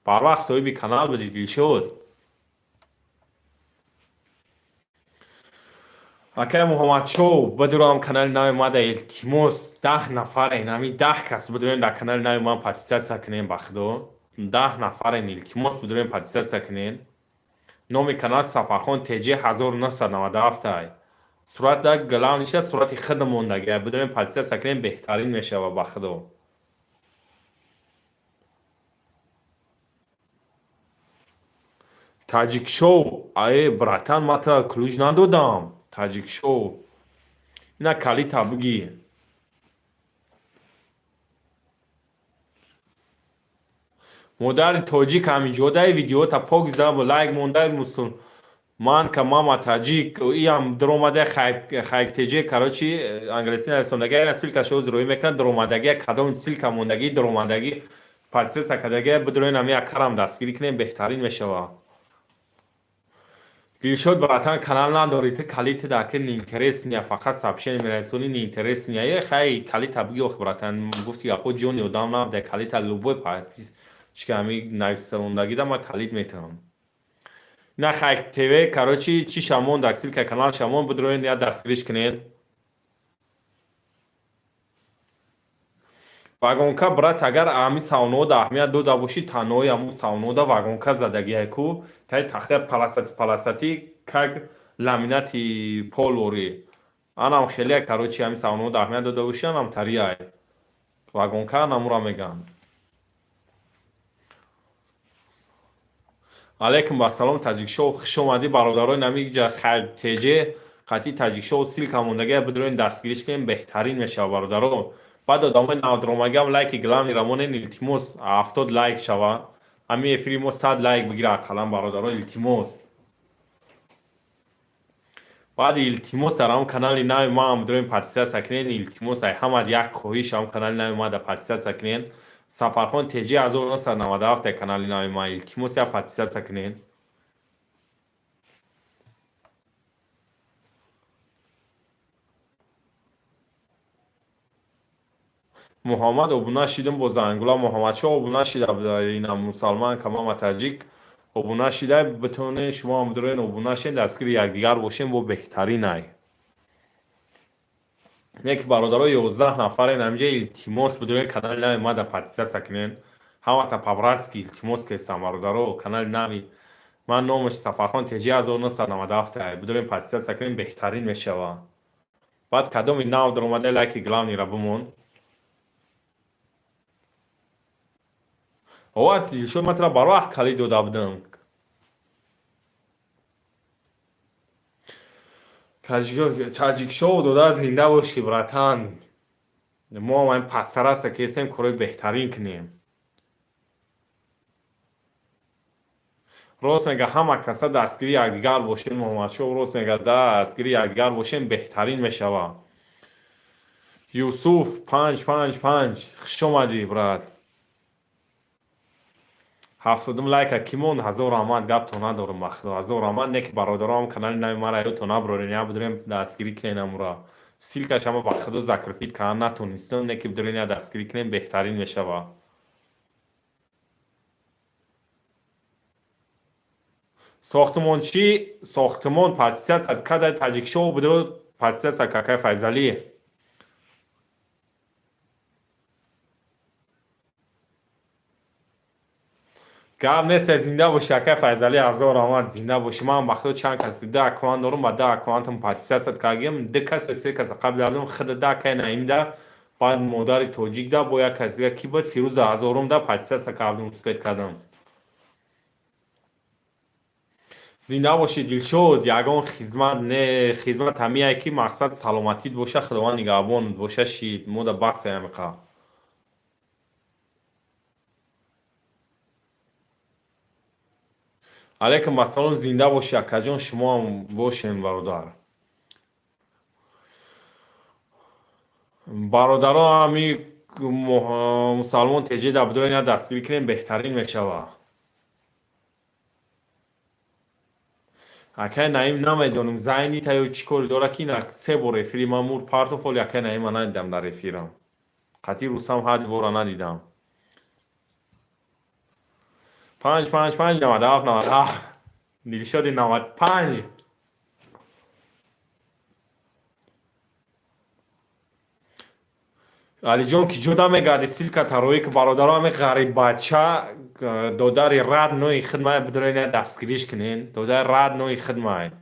барвақт соҳиби канал будӣ, Дилшод. Акай Муҳаммадшоҳ, бидурам канали нави мада, илтимос, 10 нафарен, ҳамин 10 кас бидурем, дар канали нави ман подписаться кунем, ба худо. 10 нафарен, илтимос, бидурем, подписаться кунем. Номи канал Сафархон ТЖ 1997 ай. Сурат да главный ша сурати худам мондагия. Бидурем, подписаться кунем, беҳтарин мешава, ба худо. Таҷикшоу, ае, братан, ман тура ключ надодам. Таҷикшоу. Ина калита бигӣ. Модари тоҷик, ҳаминҷодаи видеота пок зада, лайк мондаи, мусулман ка мама таҷик, иам даромада хайктеҷе, короче, англиси нарасондагия, ссылка шо зироӣ мекунад, даромадагия, кадом ссылка мондагӣ, даромадагӣ, подписаться кардагия, бидроен, ҳами акарам дастгирӣ кунем, беҳтарин мешава. Дилшод, братан, канал надорӣ, ту калити даки неинтересный, фақат сообщение мерасонӣ, неинтересный. Е, хай, калита бигӣ, ох, братан, гуфти гапо ҷони одам набуда, калита любой подписчик ҳами нависондагида ман калит метавам. На хайк ТВ, короче, чи шамон дар ссылка канал шамон, бидроен, я дастгириш кунед. Вагонка, брат, агар ҳами саунода аҳамият дода бошӣ, танҳои ҳамун саунода вагонка задагиай ку, таи тахтаи полосатый, полосатый, как ламинати полори. Анам хеле, короче, ҳами саунода аҳамият дода бошӣ, анам тариай. Вагонка анамура мегӯянд. Алайкум ассалом, Таҷикшоу, хуш омадӣ, бародарои намиҷа хайр теҷе қатъи Таҷикшоу ссылка мондагия, бидроен, дастгириш кунем, беҳтарин мешава, бародаро. Баъд одамои навдромагиам лайки главный рамонен, илтимос, 70 лайк шава. Ҳамин эфири мо 100 лайк бигира ақаллан, бародаро, илтимос. Баъди илтимос, дар ҳамн канали нави маам бидроен, подписаться кунед, илтимос, ай ҳамад як хоҳиш, ҳам канали нави ма да подписаться кунед. Сафархон ТЖ 1997 канали нави ма, илтимос, як подписаться кунед. Муҳаммад, обуна шидам бо зангула. Муҳаммадшоҳ обуна шида, инам мусалман камама таҷик обуна шида, битонед шумо ҳам бидроен, обуна шед, дастгири якдигар бошем, бо беҳтарин ай. Яке бародаро, 11 нафарен ҳаминҷа, илтимос, бидроен, канали нави ма да подписаться кунед. Ҳамата по-братски илтимос кестам, бародаро, канали нави ман номаш Сафархон ТЖ 1997 ай. Бидроен, подписаться кунем, беҳтарин мешава. Баъд кадоми нав даромада, лайки главный ра бимон. Ова, Дилшод, ман тура барвақт калид дода будам. Таҷикшоу дода, зинда бошӣ, братан. Мо ҳам постараться кестем, корои беҳтарин кунем. Рост мега, ҳама каса дастгири якдигар бошем. Муҳаммадшоҳ рост мега, дастгири якдигар бошем, беҳтарин мешава. Юсуф 555, хуш омадӣ, брат. 70-ум лайка кӣ монд? Ҳазор раҳмат, гапто надорам, ба худо, ҳазор раҳмат. Не ки бародароам, канали нави мара ёдто набарорен, я бидурем, дастгирӣ кунен амура. Ссылка ш ама ба худо закрепить кардан натонистам, не ки бидурем, я дастгирӣ кунем, беҳтарин мешава. Сохтмончӣ, сохтмон подписаться када, Таҷикшоу бидуро, подписаться какай Файзалӣ. Гап нест, зинда бошӣ, акай Файзалӣ, ҳазор раҳмат, зинда бошӣ. Ман ба худо чанд каси ду аккаунт дорам, ба ду аккаунтам подписаться кардагиам, ду кас ё се каса қабл дардам, худа да акай Наимда, баъд модари тоҷикда, бо як кас дига ки буд, Фирӯза ҳазорумда подписаться кардам, успеть кардам. Зинда бошӣ, Дилшод, ягон хизмат не, хизмат ҳамияе ки мақсад саломатит боша, Худованд нигаҳбонат боша, шид, мода басе ҳамиқа. Алайкум ассалом, зинда бошӣ, акаҷон, шумоам бошем, бародар. Бародаро, ҳами мусалмон теҷеда бидорен, я дастгирӣ кунем, беҳтарин мешава. Акай Наим намедонам зайнита ё чӣ коре дора ки на се бор эфири ман мур партоф, оли акай Наима надидам дар эфирам. Қатъи русам ҳар бора надидам. 5 5 5 97 97 Дилшоди 95. Алиҷон, ки ҷуда мегарди, ссылка тароӣ ки бародаро, ҳами ғариббача додари рад нои хидмай бидорен, я дастгириш кунен, додари рад нои хидмай.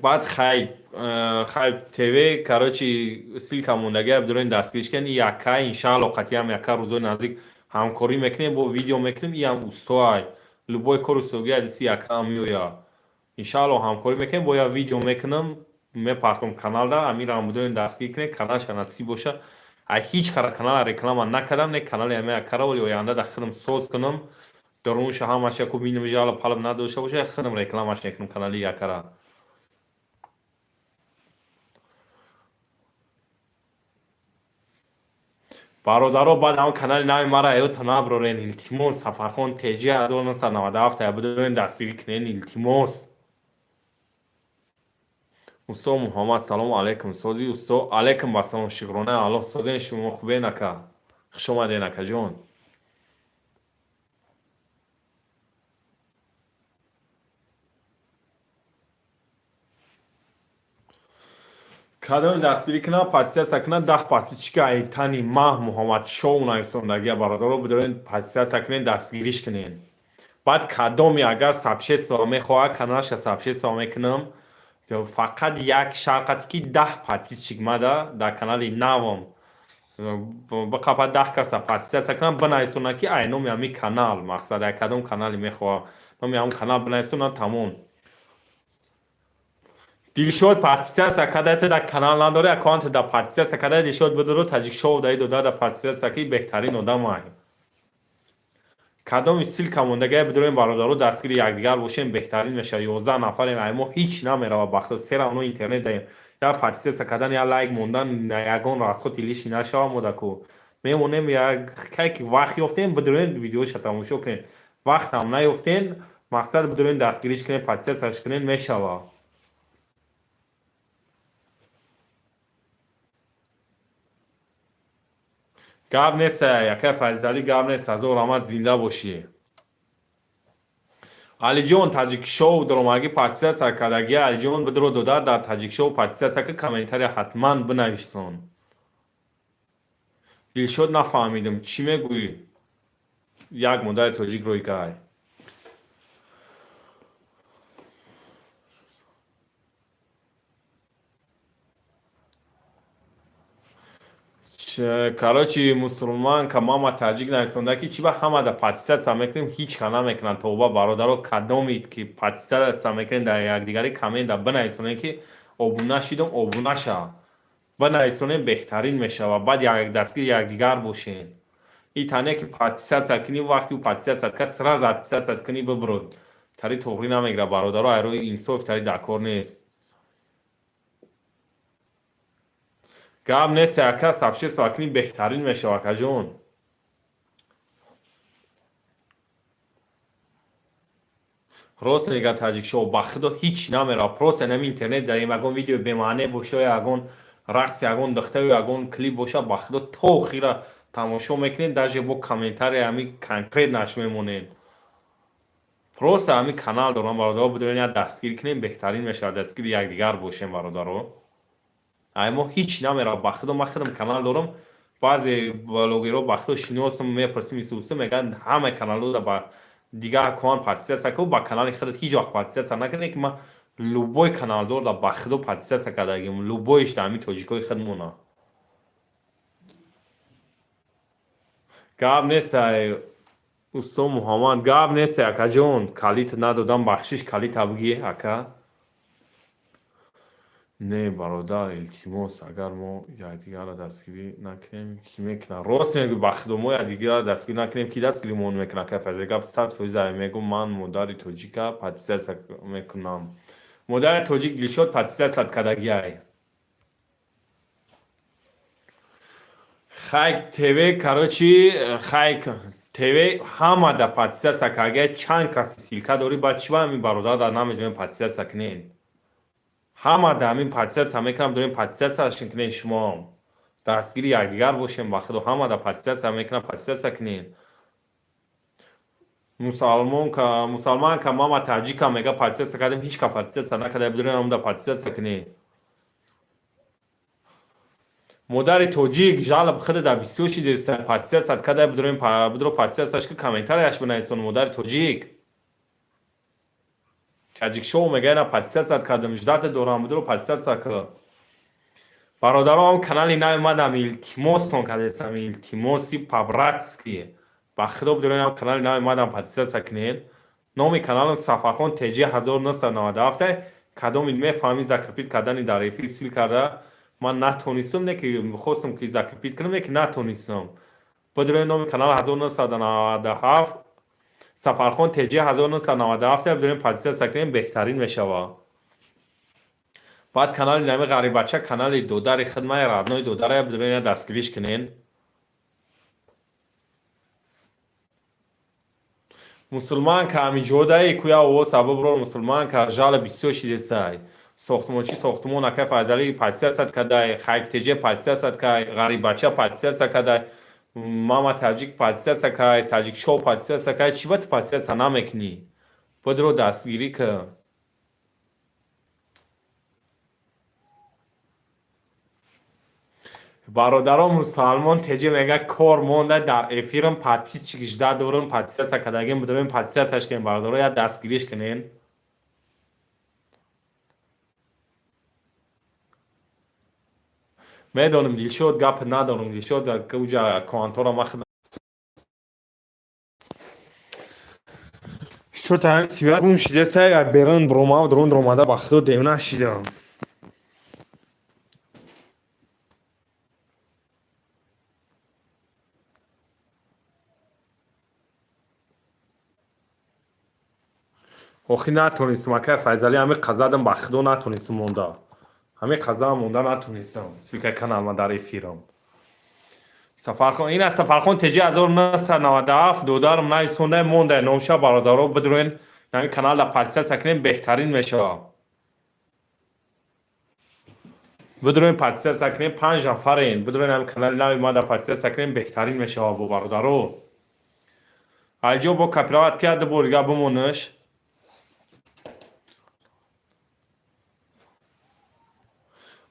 Баъд хайп хайп тв, короче, ссылка мондагия, бидорен дастгириш кунен. Яка иншаалло қатъиам яка рӯзои наздик ҳамкорӣ мекунем, бо видео мекунем. Иам устоай, любой кор устогӣ адиси якаам меояд. Иншаалло ҳамкорӣ мекунем, бо як видео мекунам, мепартом каналда. Амирам бидорен дастгирӣ кунед, каналша насиб боша. А ҳеҷ кара канала реклама накардам, не канали ами якара, вале оянда да худам соз кунам, дарунша ҳамаша ку бинам, жала палаб надошта боша, худам рекламаш мекунам канали якара. Бародаро, баъд ҳам канали нави мара эёта наброрен, илтимос. Сафархон теҷи 1997 бидорен дастгирӣ кунен, илтимос. Усто Муҳаммад, салому алайкум, сози усто? Алайкум ассалом, шукрона Аллоҳ, созен, шумо хубен, ака? Хуш омаден, акаҷон. Кадоми дастгирӣ кунад, подписаться кунад, 10 подписчика айтани маҳ Муҳаммад шоу нависондагия, бародаро, бидорен подписаться кунен, дастгириш кунен. Баъд кадоме агар сообщество мехоҳад, каналаша сообщество мекунам, фақат як шарт ки 10 подписчик мада дар канали навам биқапад, 10 каса подписаться кунам, бинависонад ки ай номи ҳамин канал, мақсад ай кадом канале мехоҳад, номи ҳамон канал бинависонад, тамом. Дилшод подписаться кардате, дар канал надори, аккаунт да подписаться карда. Дилшод, бидоро таҷикшоу даи дода да подписаться ки беҳтарин одамай. Кадоми ссылка мондагия, бидорем, бародаро, дастгири якдигар бошем, беҳтарин мешавад. 11 нафарем, ай мо ҳеҷ намерава, бахто се равно интернет даем. Як подписаться кардан, як лайк мондан, ягон расходи лишний нашава. Модаку мемонем, як кай ки вақт ёфтем, бидорем видеоша тамошо кунем, вақтам наёфтем, мақсад бидорем дастгириш кунем, подписаться кунем, мешава. Гап нест, якай Файзалӣ, гап нест, ҳазор раҳмат, зинда бошӣ. Алиҷон, таҷикшоу даромадагӣ подписаться кардагӣ. Алиҷон, бидро дода дар таҷикшоу подписаться ки, комментария ҳатман бинависон. Дилшод, нафаҳмидам, чӣ мегӯӣ? Як модари тоҷик рӯй кай. Короче, мусулманка мама таҷик нависонда ки чӣ ба ҳамада подписаться мекунем, ҳеҷ ка намекунанд. Тавба, бародаро, кадоме ки подписаться мекунем, дар якдигари коммента бинависонем ки обуна шидам, обуна ша, бинависонем, беҳтарин мешавад. Баъд дастгири якдигар бошем. И тане ки подписаться кунӣ, вақти ӯ подписаться кард, сразу отписаться кунӣ, бибурӯй, тари туғрӣ намегирад, бародаро, айрӯи инсоф тари дар кор нест. Гап нест, ака, сообщество кунӣ, беҳтарин мешавад, акаҷон. Рост мегӯяд таҷикшоу, ба худо ҳеҷ намерава, просто нами интернет даем, ягон видеои бемаъне боша, ягон рақси ягон духтарю ягон клип боша, ба худо то охира тамошо мекунед, даже бо комментария ҳами конкретно мемонед. Просто ҳами канал дорам, бародаро, бидорен як дастгирӣ кунем, беҳтарин мешавад, дастгири якдигар бошем, бародаро. Ай мо ҳеҷ намерава, ба худо, ман худам канал дорам. Баъзе блогерҳо ба худо шиносам, мепурсим, исуса мегӯянд, ҳамаи каналҳода ба дигар аккаунт подписаться ку, ба канали худат ҳеҷ вақт подписаться накунед, ки ман любой каналдорда ба худо подписаться кардагим, любойш да ҳамин тоҷикои худмона. Гап нестай, усто Муҳаммад, гап нестай, акаҷон, калит надодам, бахшиш, калита бигӣ, ака. Не, бародар, илтимос, агар мо якдигарро дастгирӣ накунем, кӣ мекунад? Рост мегӯй, ба худо, мо якдигарро дастгирӣ накунем, кӣ дастгиримон мекунад? Кафазе гап 100% мегӯм, ман модари тоҷика подписаться мекунам. Модари тоҷик Дилшод подписаться кардагиай. Хайк ТВ, короче, Хайк ТВ ҳамада подписаться кардагиай, чанд каси ссылка дорӣ, баъд чӣ ба ҳамин бародар дар наметавонем подписаться кунем? Ҳама да ҳамин подписаться мекунам, дорем подписаться кунем, шумо дастгири якдигар бошем, ба худо, ҳама да подписаться мекунам, подписаться кунем. Мусалмонка, мусалманка, мама таҷика мега подписаться кардем, ҳеҷ ка подписаться накарда, бидорем ҳамда подписаться кунем. Модари тоҷик жалоб худа да бисёр шидеса, подписаться карда, бидорем, бидро подписаться ки комментарияш бинависон, модари тоҷик. Таҷикшоу мега ина подписаться кардам, ждать дорам, бидро подписаться ки. Бародарон, канали наомадам, илтимостон кардесам, илтимоси по-братски. Ба худо, бидорем, канали наомадам, подписаться кунед. Номи каналам Сафархон ТЖ 1997. Кадоми мефаҳми закрепить кардани дар эфир ссылка да ман натонистам, не ки хостам ки закрепить кунам, не ки натонистам. Бидорем номи канал 1997 Сафархон ТЖ 1997, бидорем подписаться кунем, беҳтарин мешавад. Баъд канали нами ғарибача, канали додари хидмаи родной додарая, бидорем дастгириш кунен. Мусулманка ҳамиҷодаи куя овоз сабабро, мусулманка жала бисёр шидесай. Сохтмончи сохтмон акай Файзалӣ подписаться кардай, Хайк ТЖ подписаться кай, ғарибача подписаться кардай, мама таҷик подписаться кай, таҷикшоу подписаться кай, чӣ ба ту подписаться намекунӣ? Бидро дастгирӣ кун. Бародарон, мусалмон теҷи мега кор монда дар эфирам, подписчик жда дорам, подписаться кардагим, бидорем подписаться кунем, бародаро, я дастгириш кунем. Медонам, Дилшод, гап надорам, Дилшод, уҷа аккаунтора ма худам. Что-то ҳамин связь гум шидесай, берун бромав, дрон ромада, ба худо девна шидам. Охи натонистам, акай Файзалӣ, ҳамин қазадам, ба худо, натонистам монда. Ҳамин қазаам монда натонистам. Ссылка каналма дар эфирам. Сафархон, ина Сафархон ТЖ 1997 додарам нависонда монда номша, бародаро, бидроен ҳамин канал да подписаться кунем, беҳтарин мешавад. Бидроен подписаться кунем, панҷ нафарен. Бидроен ҳамин канали нави ма да подписаться кунем, беҳтарин мешавад бо бародаро. Алҷо бо копировать ки ду бор дига бимонаш.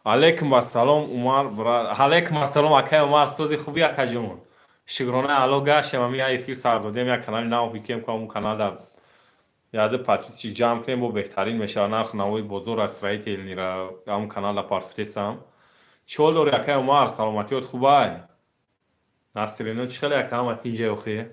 Алейкум ассалом, Умар брат. Алейкум ассалом, акай Умар, сози хуби, акаҷон. Шукрона Алло, гаштем, ами я эфир сар додем, як канали нав бикем, ку ҳамун канал да яде подписчик ҷамъ кунем, бо беҳтарин мешавад. Нарх навои бозор аз строительныйра ҳамун канал да партофтесам. Чӣ ҳол дори, акай Умар? Саломатиёт хубай? Насрино чӣ хеле, ака, ҳама тинҷай охи?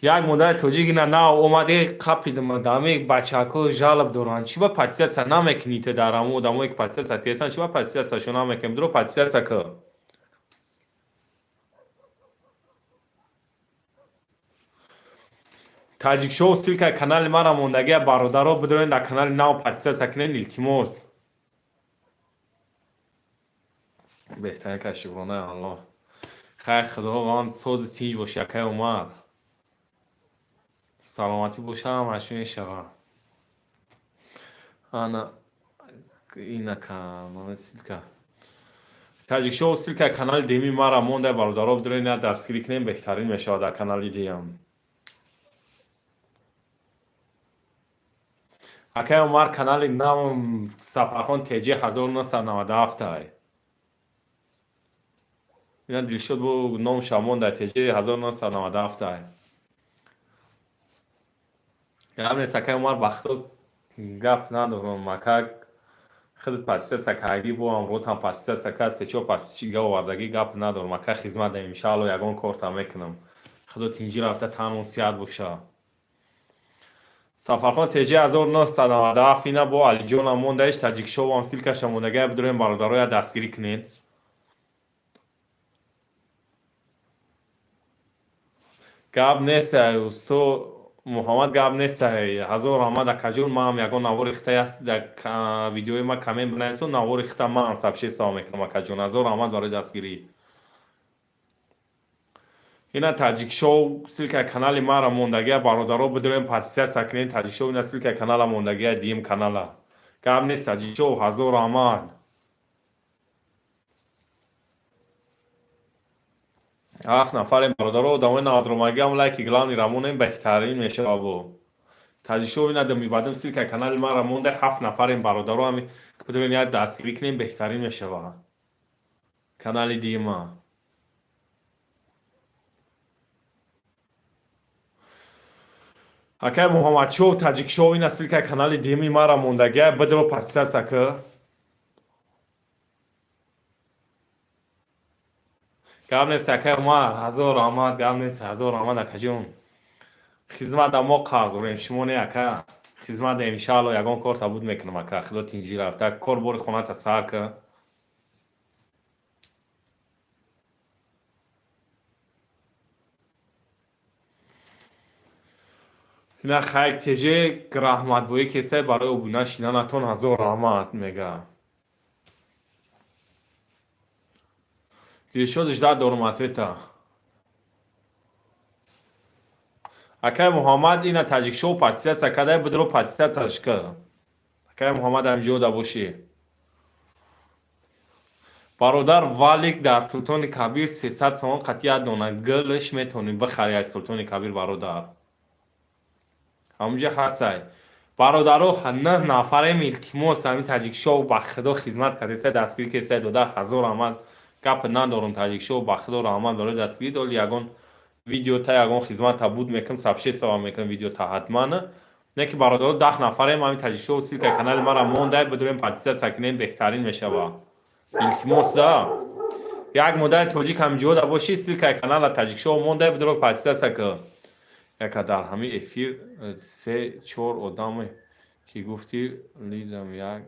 Як модари тоҷик ина нав омади, қапидам, дами бачаҳако жалоб доранд. Чӣ ба подписаться намекунӣ ту дар ҳамун одамое ки подписаться кардасан, чӣ ба подписаться намекунӣ? Бидро подписаться кун. Таҷикшоу ссылка канали мара мондагия, бародаро, бидроен дар канали нав подписаться кунед, илтимос. Беҳтарин ка, шукронаи Аллоҳ. Хайр, Худованд, сози тинҷ бошӣ, акай Умар. Саломатӣ боша, ҳамаш мешавад. Ана инака ссылка. Таҷикшоу ссылка канали деми мара монда, бародаро, бидроен я дастгирӣ кунем, беҳтарин мешавад дар канали диям. Акай Умар, канали навм Сафархон ТЖ 1997 ай. Ина Дилшод бу ном шамон дар ТЖ 1997 ай. Гап нест, акай Умар, ба худо гап надорам, ака. Худат подписаться кардӣ, бо ҳамротам подписаться кард, се-чор подписчик овардагӣ, гап надорам, ака. Хизмат даем, иншаалло, ягон корта мекунам. Худо тинҷӣ рафта, танон сиҳат боша. Сафархон ТЖ 1997, ина бо Алиҷонам мондаиш, Таҷикшовам ссылка ша мондагия, бидурем, бародароя, дастгирӣ кунед. Гап нест, усто Муҳаммад, гап нест, ҳазор раҳмат, акаҷон. Маам ягон навори хита аст, дар видеои ма коммент бинависо, навори хита маам сообщество мекунам, акаҷон. Ҳазор раҳмат барои дастгирӣ. Ина Таҷикшоу ссылка и канали мара мондагия, бародаро, бидурем, подписаться кунед. Таҷикшоу, ина ссылка и канала мондагия, дим канала. Гап нест, Таҷикшоу, ҳазор раҳмат. Ҳафт нафарем, бародаро, одамои навадромагиам лайки главный рамонем, беҳтарин мешава. Бо Таҷикшоу ина димибадим ссылка и канали мара монда. Ҳафт нафарем, бародаро, ами бидурем, як дастгирӣ кунем, беҳтарин мешава канали дима. Акай Муҳаммадшоу, Таҷикшоу, ина ссылка и канали дими мара мондагия, бидро, подписаться ки. Гап нест, акай Умар, ҳазор раҳмат. Гап нест, ҳазор раҳмат, акаҷон. Хизмата мо қарз дорем, шумо не, ака. Хизмат, иншаалло, ягон кор табуд мекунам, ака. Худо тинҷӣ рафта, кор бори хоната сар ка. Ина Хайк ТЖ раҳматбоӣ кесай барои обуна шинанатон, ҳазор раҳмат мега. Дилшод, ждать дорум ответа. Акай Муҳаммад, ина Таҷикшоу подписаться кадай, бидро, подписаться ш ка. Акай Муҳаммад, ҳамҷода бошӣ. Бародар Валик, дар Султони Кабир 300 сомон қатъият дона гулш метавонӣ бихарӣ аз Султони Кабир, бародар. Ҳамунҷа ҳастай. Бародаро, нӯҳ нафарем, илтимос, ҳамин Таҷикшоу ба худо хизмат кардеса, дастгирӣ кесай, додар, ҳазор раҳмат. Гап надорум, Таҷикшоу, ба худо раҳмат барои дастгирӣ. Доли ягон видеота, ягон хизмата буд мекунам, сообщество мекунам видеота ҳатман. Не ки, бародаро, 10 нафарем, ҳамин Таҷикшоу ссылка и канали мара мондай, бидурем, подписаться кунем, беҳтарин мешава. Илтимос да. Як модари тоҷик ҳамҷода бошӣ, ссылка и канала Таҷикшоу мондай, бидуро, подписаться ки. Яка дар ҳамин эфир се чор одаме ки гуфтӣ лидам як.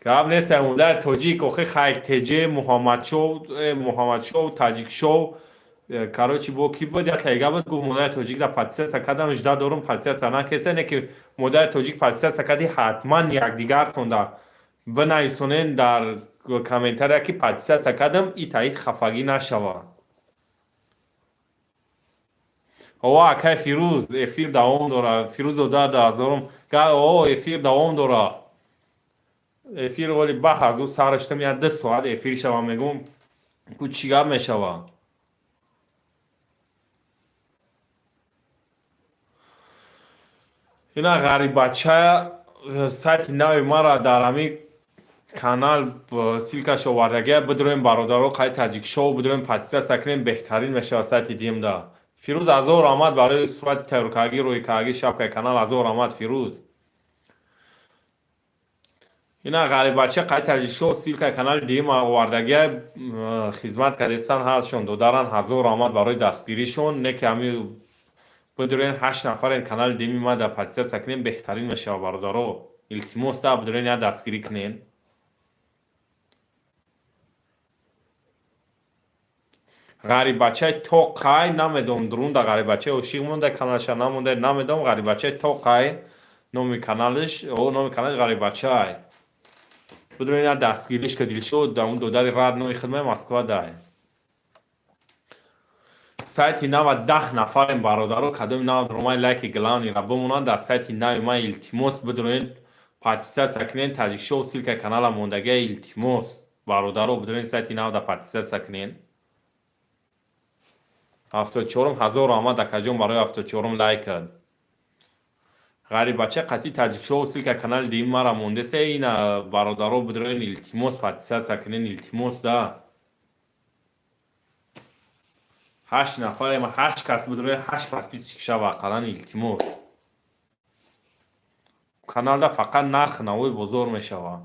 Гап нест, модари тоҷик, охи Хайк ТЖ, Муҳаммадшоу, Муҳаммадшоу, Таҷикшоу, короче, бо ки буд, як тайга буд, гуфт модари тоҷик да подписаться кардам, ждать дорум, подписаться накеса. Не ки модари тоҷик подписаться кардӣ, ҳатман якдигартон да бинависонен дар комментария, ки подписаться кардам, и таид хафагӣ нашава. О, акай Фирӯз, эфир давом дора. Фирӯзода даҳазорум, о, эфир давом дора. Эфир вали баҳ аз ӯ сар шудам, як 2 соат эфир шава, мегум ку чӣ гап мешава. Ина ғарибача сайти нави мара дар ҳамин канал ссылка ш овардагия, бидурем, бародаро, қай Таҷикшоу бидурем, подписаться кунем, беҳтарин мешава сайти димда. Фирӯз, ҳазор раҳмат барои сурати тайёркардагӣ, рӯйкардагӣ шапкаи канал, ҳазор раҳмат, Фирӯз. Ина ғарибача қай Таҷикшоу ссылка и канали дима овардагия, хизмат кардестан ҳастшон, додаран, ҳазор раҳмат барои дастгиришон. Не ки ҳамин бидурен, ҳашт нафарен, канали дими ма дар подписаться кунем, беҳтарин мешава, бародаро. Илтимос да, бидурен, як дастгирӣ кунен. Ғарибачаи то қай намедонам, дурунда ғарибачаи ошиқ монда, каналша намонда, намедонам. Ғарибачаи то қай номи каналаш, о, номи каналаш ғарибачай. Бидурен, як дастгириш ка. Дилшод, дамун додари родной хидмаи Москва дай. Сайти нава 10 нафарем, бародаро, кадоми нав ромаи лайки главный ра бимонанд дар сайти нави ма, илтимос, бидурен, подписаться кунен. Таҷикшоу ссылка и канала мондагия, илтимос. Бародаро, бидурен сайти навда подписаться кунен. 74-ум, ҳазор раҳмат, акаҷон, барои 74-ум лайкад. Ғарибача қатъи Таҷикшоу ссылка канали дими мара мондесе. Ина, бародаро, бидурен, илтимос, подписаться кунен, илтимос да. Ҳашт нафарем, ҳашт кас бидурен, ҳашт подписчик шава ақаллан, илтимос. Каналда фақат нархи навои бозор мешавад.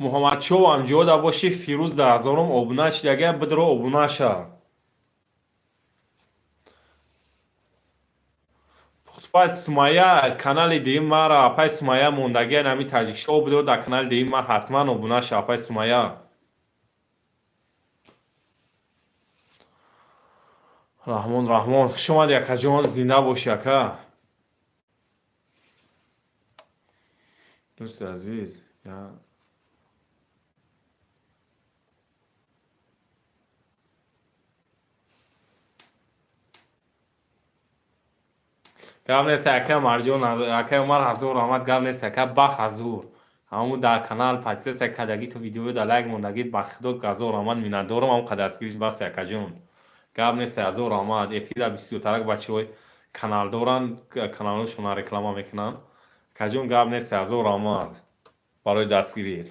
Муҳаммадшоҳ, амҷода боши, Фирӯз даҳазорум обуна шидага, бидро обуна ша. Пухтупай Сумая канали дуюм мара апай Сумая мондагия, нами Таҷикшоҳ, бидро дар канали дуюм ма ҳатман обуна ша, апай Сумая. Раҳмон, Раҳмон, хуш омади, акаҷон, зинда бошӣ, ака. Дӯсти азиз. Гап нест, ака Марҷон, акай Умар, ҳазор раҳмат. Гап нест, ака, ба ҳазур. Ҳамун дар канал подписаться кардагӣ, ту видео дар лайк мондагӣ, ба худо, ҳазор раҳмат, миннатдорам. Ҳамон қадар дастгириш бас, акаҷон. Гап нест, ҳазор раҳмат. Эфира бисёртарак бачаҳои канал доранд, каналҳошонро реклама мекунанд. Акаҷон, гап нест, ҳазор раҳмат барои дастгирият.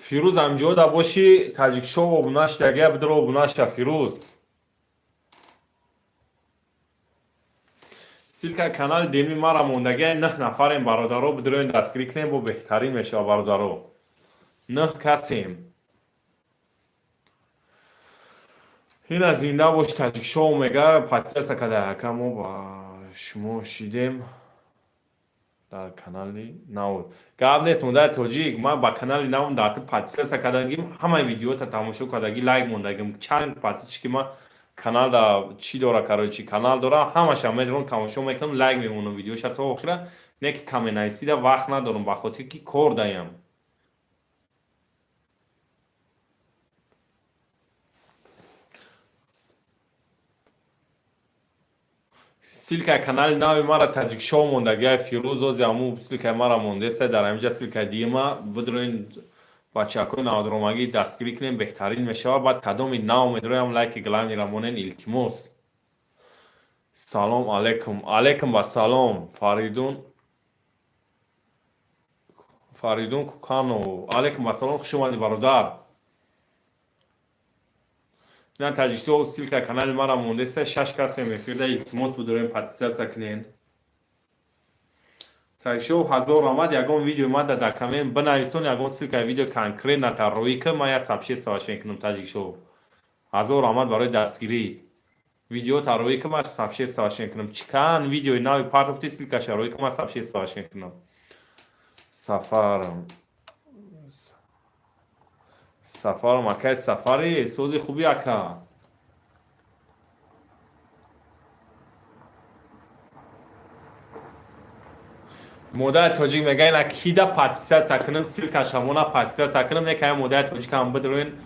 Фирӯз, амҷода бошӣ, Таҷикшоу обуна шидагия, бидро обуна ша, Фирӯз. Ссылка канали деми мара мондагия, нӯҳ нафарем, бародаро, бидроен дастгирӣ кунем, бо беҳтарин мешавад, бародаро. Нӯҳ касем. Ина, зинда бош, Таҷикшоу мега, подписаться када, ака, мо ба шумо шидем дар канали нав. Гап нест, модари тоҷик, ман ба канали навм дар ту подписаться кардагим, ҳамаи видеота тамошо кардагӣ, лайк мондагим. Чанд подписчики ма каналда чӣ дора, короче, канал дора, ҳамаша медорам, тамошо мекунам, лайк мемонам видеоша то охира. Не ки коммент нависида вақт надорам, ба хотире ки кор даям. Ссылкаи канали нави мара Таҷикшоу мондагия, Фирӯз, ози ҳамун ссылкаи мара мондеста дар ҳаминҷа, ссылкаи дима. Бидроин, бачакҳои навдромагӣ, дастгирӣ кунем, беҳтарин мешавад. Баъд кадоми нав медроям, лайки главныйра монен, илтимос. Салом алейкум. Алейкум вассалом, Фаридун, Фаридун Куканов, алейкум вассалом, хуш омадӣ, бародар. Ина, Таҷикшоу ссылка канали мара мондеста, шаш касем эфирда, илтимос, бидорем подписаться кунен. Таҷикшоу, ҳазор раҳмат. Ягон видео мада дар коммент бинависон, ягон ссылкаи видео конкретно тарроҳӣ кун, ман як сообществоаш мекунам. Таҷикшоу, ҳазор раҳмат барои дастгирӣ. Видео тарроҳӣ кун, ман сообществоаш мекунам. Чикан видеои нави партофти, ссылкаша роҳӣ кун, ман сообществоаш мекунам. Сафарам, Сафарам, акаи Сафари, сози хуби, ака. Модари тоҷик мега, ина кида подписаться кунам, ссылкаша мона, подписаться кунам. Некая модари тоҷикам, бидроин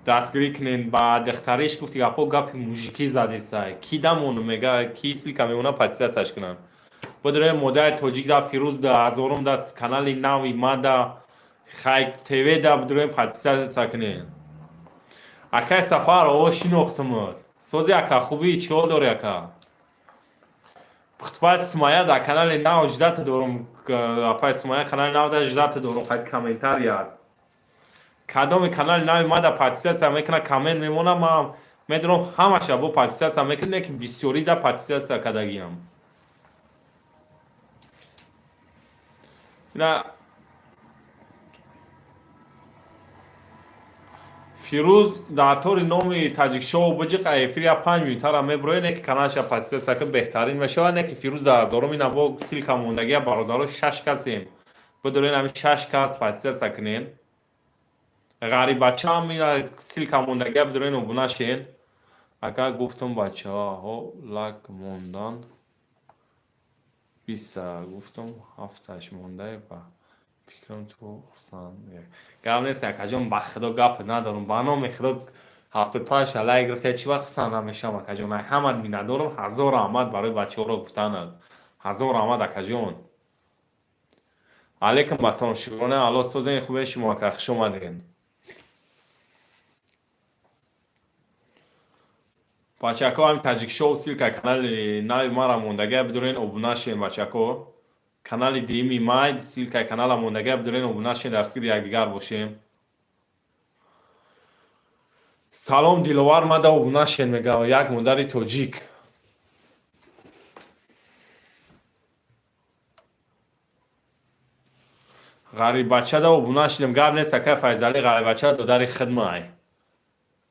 дастгирӣ кунен. Ба духтариш гуфти гапо гапи мужикӣ задисай. Кида мону мега, ки ссылка мемона, подписатьсяш кунам. Бидроин модари тоҷик да, Фирӯз да ҳазорум да, канали нави мада, Хайк ТВ да бидроин подписаться кунен. Акай Сафар, о, шинохтумуд. Сози, ака, хубӣ, чӣ ҳол дорӣ, ака? Пухтупай Сумая дар канали нав ждать дорум. Апай Сумая, канали нав да ждать дорум, хайд комментария. Кадоми канали нави мада подписаться мекуна, коммент мемона, ман медонам, ҳамаша бо подписаться мекунам, ки бисёри да подписаться кардагиам. Ина, Фирӯз, дар тори номи Таҷикшоу биҷиқ, эфир я 5 минутара меброe, не ки каналша подписаться кун, беҳтарин мешавад. Не ки Фирӯз дар ҳазорум ина бо ссылка мондагия, бародаро, шаш касем. Бидорен, ҳамин шаш кас подписаться кунен. Ғарибачаам ина ссылка мондагия, бидорен обуна шен. Ака, гуфтум, бачаҳо лайк мондан, биста гуфтум, ҳафташ мондае ба Фикрам, ту хурсанд. Гап нест, акаҷон, ба худо гап надорам. Ба номи худо, 75 та лайк гирифта, чӣ вақт хурсанд намешавам, акаҷон? Ай ҳамат миннатдорам. Ҳазор раҳмат барои бачаҳоро гуфтанат. Ҳазор раҳмат, акаҷон. Алейкум ассалом, шукрона Алло, созен, хубе шумо, ака? Хуш омадед. Бачако, ҳами Таҷикшоу ссылка канали нави мара мондагия, бидурен, обуна шен, бачако. Канали дуюми май ссылка канала мондагия, бидурен, обуна шен, дар сири якдигар бошем. Салом, Диловар, мада обуна шен, мегам, як модари тоҷик. Ғариббачада обуна шидем. Гап нест, акай Файзалӣ, Ғариббача додари хидмай.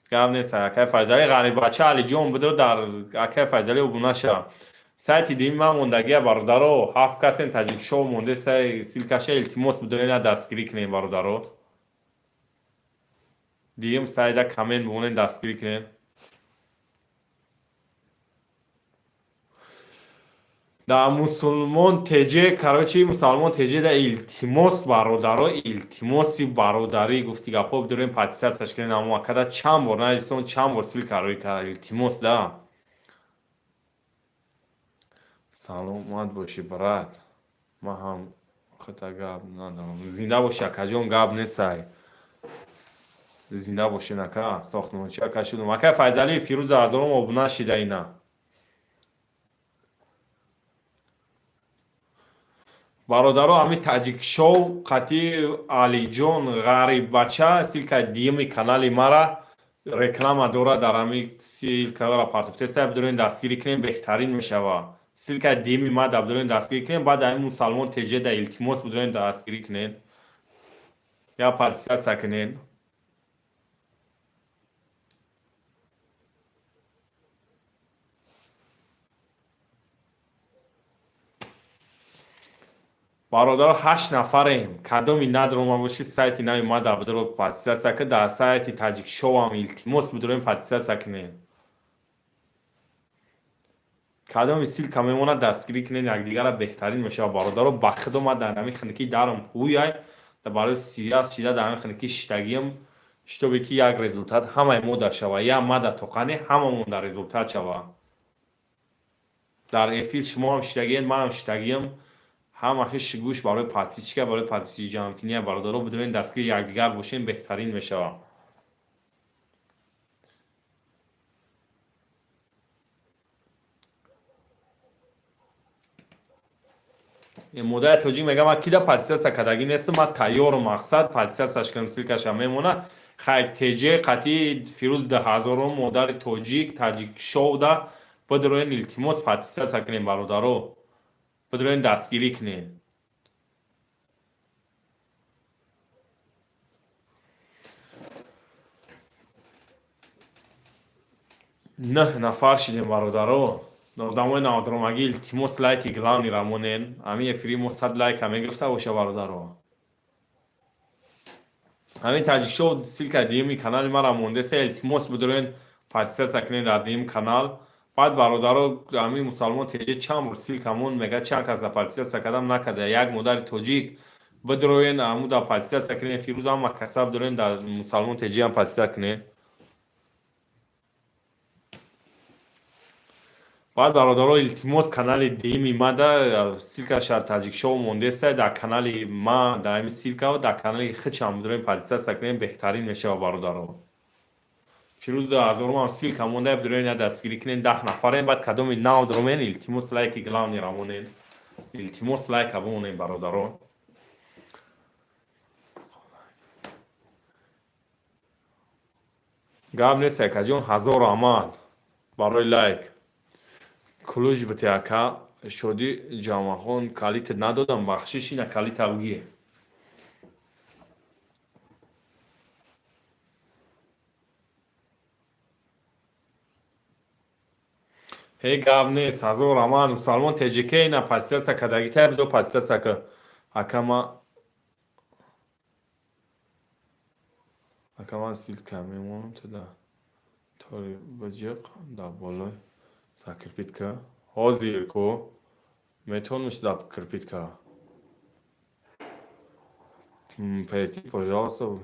Гап нест, акай Файзалӣ, Ғариббача Алиҷон, бидро, дар акай Файзалӣ обуна ша. Сайти дими ман мондагия, бародаро, ҳафт касем, Таҷикшоу монде сай ссылка ша, илтимос, бидорена, дастгирӣ кунем, бародаро. Дигим сайда коммент бимонем, дастгирӣ кунем. Да Мусулмон ТЖ, короче, Мусалмон ТЖ да илтимос, бародаро, илтимоси бародарӣ, гуфти гапҳо, бидорем, подписаться кунем. Амо акада чанд бор нависон, чанд бор ссылка рӯй кард, илтимос да. Саломат бошӣ, брат, ман ҳам хута гап надорам. Зинда бошӣ, акаҷон, гап несай. Зинда бошен, ака. Сохтмончи ака шудум. Акай Файзалӣ, Фирӯза ҳазорум обуна шида ина. Бародаро, ҳами Таҷикшоу қатъи Алиҷон Ғариббача ссылка дуюми канали мара реклама дорад, дар ҳами ссылка ра партофтеса, бидорен, дастгирӣ кунем, беҳтарин мешава. Ссылка дуюми ма да бидорен, дастгирӣ кунем. Баъд ҳами Мусалмон ТЖ да илтимос, бидорен, дастгирӣ кунем, я подписаться кунем. Бародаро, ҳашт нафарем. Кадоми надрома боши, сайти нави ма да бидоро, подписаться ка. Дар сайти Таҷикшоуам илтимос, бидорем, подписаться кунем. Кадоми ссылка мемонад, дастгирӣ кунед якдигара, беҳтарин мешавад, бародаро. Ба худо, ман дар ҳами хунукӣ даром ҳуяй барои сиас шида, дар ҳами хунукӣ шиштагиам, шитобе ки як результат ҳамаи мо да шава, я ма да тоқане, ҳамамон дар результат шава. Дар эфир шумо ҳам шиштагиед, ман ҳам шиштагиам, ҳама ҳиши гӯш барои подписчика, барои подписчик ҷамъкиния. Бародаро, бидорен, дастгири якдигар бошем, беҳтарин мешавад. Модари тоҷик мегӯяд, ман кида подписаться кардагӣ нестам, ман тайёрам, мақсад подписаться ш кунам, ссылка ша мемона. Хайр, ТЖ қатъи Фирӯз дуҳазорум, модари тоҷик, Таҷикшоуда бидроен, илтимос, подписаться кунем, бародаро, бидроен, дастгирӣ кунем. Нӯҳ нафар шидем, бародаро. Одамои навдромагӣ, илтимос, лайки главный ра монен. Ҳамин эфири мо 100 лайка мегирифта боша, бародаро. Ҳамин Таҷикшоу ссылка дуюми канали мара мондеса, илтимос, бидорен, подписаться кунед дар дуюм канал. Баъд, бародаро, ҳамин Мусалмон ТЖ чанд бор ссылка мон, мега, чанд каса подписаться кардам, накарда. Як модари тоҷик, бидроен, амуда подписаться кунед. Фирӯз, ҳама каса бидроен, дар Мусалмон ТЖ ҳам подписаться кунед. Баъд, бародаро, илтимос, канали дуюми мада ссылка ша Таҷикшоу мондеса, дар канали ма, дар ҳамин ссылка, дар канали хичам бидроен, подписаться кунед, беҳтарин мешавад, бародаро. Фирӯз ҳазорумам ссылка монда, бидроен, я дастгирӣ кунед. 10 нафарем. Баъд кадоми нав дромен, илтимос, лайки главный ра монед, илтимос, лайка бимонед, бародаро. Гап нест, акаҷон, ҳазор раҳмат барои лайк. Ключ бите, ака. Шодӣ Ҷамъахон, калитат надодам, бахшиш, ина калита бигир. Ҳеҷ гап нест, ҳазор раҳмат. Мусалмон ТЖК, ина подписаться кардагита, бидо, подписаться ка. Ака, ма, ака, ман ссылка мемонам, туда тори биҷиқ дар болои закрепить ка. Ҳозир ку метавониш закрепить ка. Перейти, пожалуйста.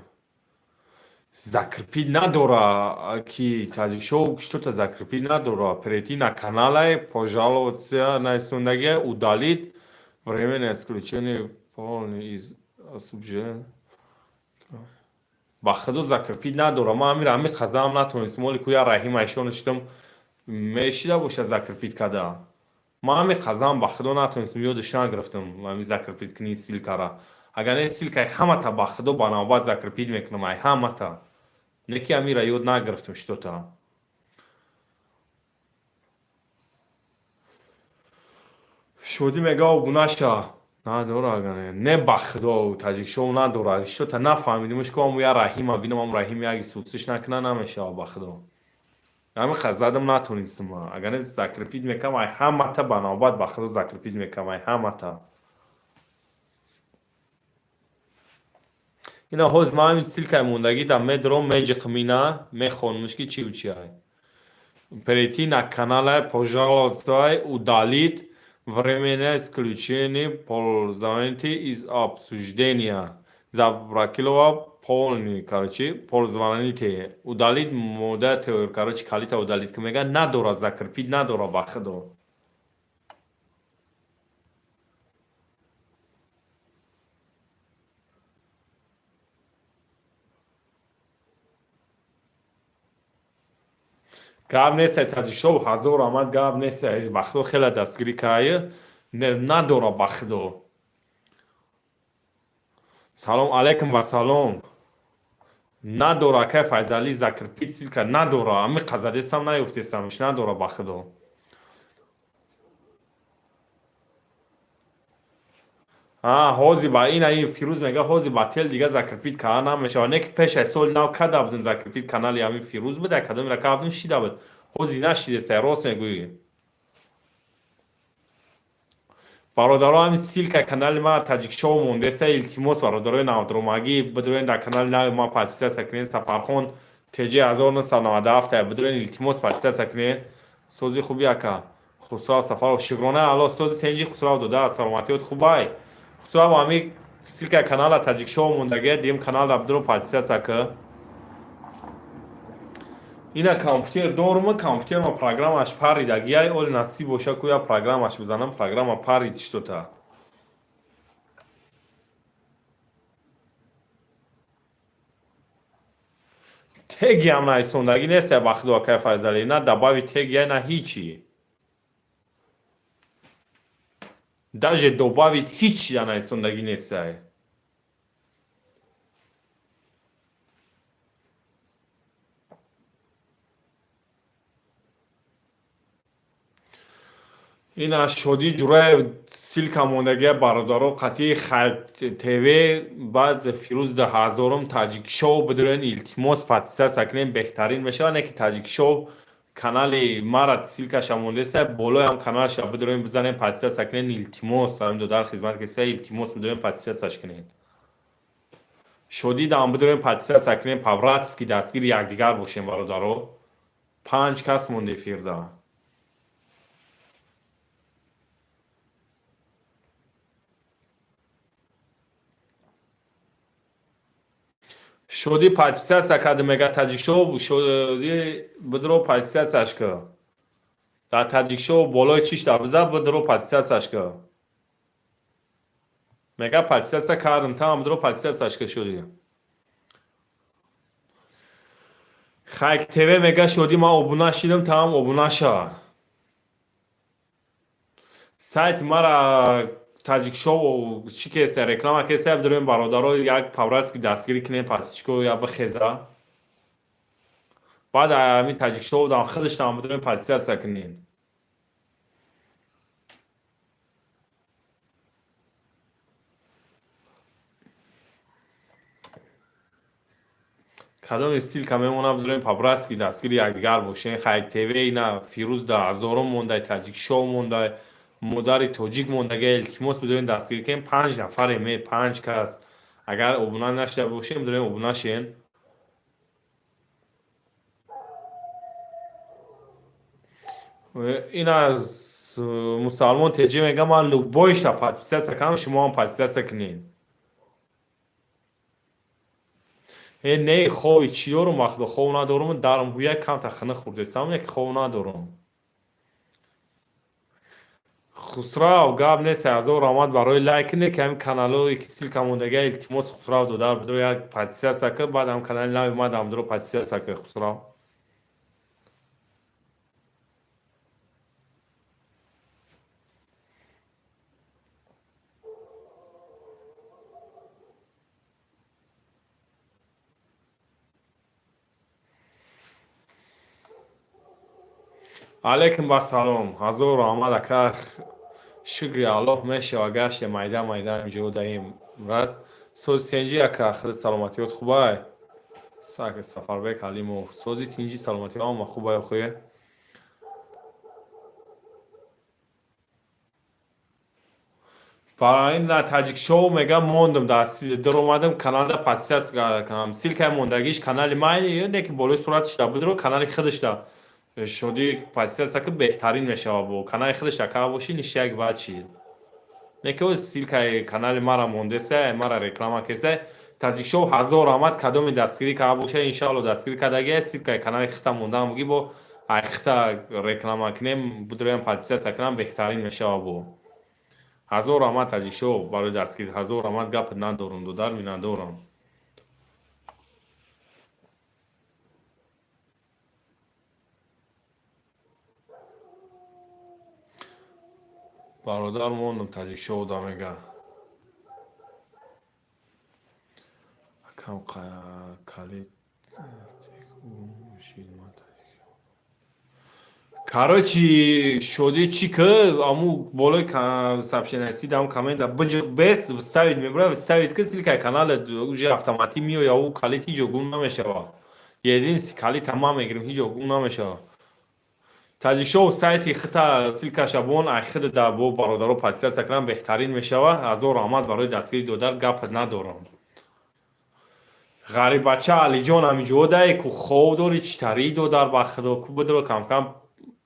Закрепить надора, ки Таҷикшоу что-то закрепить надора. Перейти на канале, пожаловаться на сундагия, удалить временное исключение полный из обсуждения. Ба худо, закрепить надора. Ман амир ами қазаам натонистам. Оли куя Раҳим айшон шидам, мешида боша закрепить када. Ман ами қазаам, ба худо, натонистам, ёдаш нагирифтам ами закрепить кунӣ ссылка ра. Агар не, ссылка и ҳамата, ба худо, ба навбат закрепить мекунам, ай ҳамата. Не ки амира ёд нагирифтам что-то. Шодӣ мега, обуна ша. Надора, агар не, ба худо, Таҷикшоу надора. Что-то нафаҳмидимш, ку аму я Раҳима бинам, ам Раҳим яги сусиш накуна, намешава, ба худо. Ҳами хазадам натонистам. Агар не, закрепить мекунам ай ҳамата ба навбат, ба худо, закрепить мекунам ай ҳамата. Ина ҳоз ман ҳамин ссылка и мондагида медорам, меҷиқм, ина мехонамш, ки чиву чи ай. Перейти на канале, пожаловаться, удалить временное исключение пользователей из обсуждения. Заблокировать полный, короче, пользователей. Удалить модератор, короче, калита удалить ки мега, надора, закрепить надора, ба худо. Гап нест, Таҷикшоу, ҳазор омад, гап нест, ба худо, хеле дастгирӣ кардаю, надора, ба худо. Салом алейкум ва салом. Надора, акай Файзалӣ, закрепить ссылка надора. Ами қазадесам наёфтесамш, надора, ба худо. Ҳози ба ина ин Фирӯз мега, ҳози ба тел дига закрепить карда намешавад. Не ки пеш аз соли нав када будем закрепить, канали ҳамин Фирӯз буда, кадомира када будем, шида буд. Ҳози нашидеса, рост мегӯӣ. Бародаро, ҳамин ссылка канали ма Таҷикшоу мондеса, илтимос, бародарои навдромагӣ, бидурен дар канали нави ма подписаться кунед. Сафархон ТЖ 1997, бидурен, илтимос, подписаться кунед. Сози хуби, ака Хусрав Сафаров, шукрона Алло, сози тенҷи, Хусрав дода, саломатиёт хубай. Хусрав, ҳамин ссылка канала Таҷикшоу мондагия, дим канала бидуро подписаться ка. Ина компютер дорум, компютерма программаш паридагияй, оли насиб боша, куя программаш бизанам, программа парид что-то. Тегиам наисондагӣ нест, ба худо, акай Файзалӣ, на добавить тегия, на ҳичи. Даже добавить ҳичи наисондагӣ нестай. Ина Шодӣ Ҷураев ссылка мондагия, бародаро, қатъи Хайр ТВ, баъд Фирӯз дуҳазорум, Таҷикшоу, бидурен, илтимос, подписаться кунем, беҳтарин мешавад. Не ки Таҷикшоу канали мара ссылка ша мондеса, болоям каналша бидурем, бизанем, подписаться кунем, илтимос. Ҳамин додар хизмат кеса, илтимос, бидурем, подписаться ш кунем. Шодидам бидурем, подписаться кунем, по-братски дастгири якдигар бошем, бародаро. Панҷ кас монда эфирда. Шодӣ подписаться карда, мега Таҷикшоу. Шодӣ, бидро, подписаться ш ка. Дар Таҷикшоу болои чишта биза, бидро, подписаться ш ка. Мега, подписаться кардам, там бидро, подписаться ш ка, Шодӣ. Хайк ТВ мега, Шодӣ, ман обуна шидам, там обуна ша. Сайти мара Таҷикшоу чӣ кеса, реклама кеса, бидорем, бародаро, як по-братски дастгирӣ кунем, подписчико я бихеза. Баъд ҳамин Таҷикшоу дам худашам бидорем, подписаться кунем. Кадоми ссылка мемонам, бидорем, по-братски дастгири якдигар бошем. Хайк ТВ, ина Фирӯз дуҳазорум мондай, Таҷикшоу мондай, модари тоҷик мондага, илтимос, бидорем, дастгирӣ кунем. Панҷ нафарем, панҷ кас. Агар обуна нашуда бошем, бидорем, обуна шен. Ин аз Мусалмон Теҷи мега, ман любой ша подписаться кардам, шумоам подписаться кунед. Э, не, хови чӣ дорум, вақто хов надорум, дарм ҳуя камта хина хӯрдесам, не ки хов надорум. Хусрав, гап нест, ҳазор раҳмат барои лайк. Не ки ҳамин каналҳое ки ссылка мондага, илтимос, Хусрав додар, бидро як подписаться ка, баъд ҳам канали нави мадам бидро подписаться ка, Хусрав. Алейкум ассалом, ҳазор раҳмат, ака. Шукри Аллоҳ, мешава, гаште майда майда инҷо даем рад. Сози тинҷи, ака, худ саломатиёт хубай? Сак Сафарбек Ҳалимов, сози тинҷи, саломатиё ҳама хубай, охуе. Барои на Таҷикшоу мегам, мондум, даромадам каналда, подписаться кардам. Ссылкаи мондагиш канали ман не ки болои сураташда бидро, канали худашда шодӣ подписаться ки беҳтарин мешава. Бо канали худашда ка бошӣ, ништяк. Баъд чӣ не ки ссылкаи канали мара мондеса, мара реклама кеса. Таҷикшоу, ҳазор раҳмат. Кадоми дастгирӣ карда боша, иншаалло, дастгирӣ кардагия. Ссылкаи канали хита мондаам, буги бо ай хита реклама кунем, бидроям подписаться кунам, беҳтарин мешава. Бо ҳазор раҳмат, Таҷикшоу, барои дастгирӣ, ҳазор раҳмат. Гап надорум, додар, миннатдорам. Бародар, мондум, Таҷикшоу да мега. Акам, калид. Короче, шодӣ чӣ ки аму болои сообщение дам коммента биҷиқ, бес вставить мебурад, вставить ки ссылкаи канала уже автоматӣ меояд. Ӯ калид ҳеҷ ҷо гум намешавад. Единственный калид ман мегирем, ҳеҷ ҷо гум намешавад. Таҷикшоу, сайти хита ссылкаша бон, ай хида да бо бародаро подписаться кунам, беҳтарин мешавад. Ҳазор раҳмат барои дастгири, додар, гап надорам. Ғарибача Алиҷон, ҳаминҷо ку хов дорӣ, чӣ тарӣ, додар, ба худо, ку бидро камкам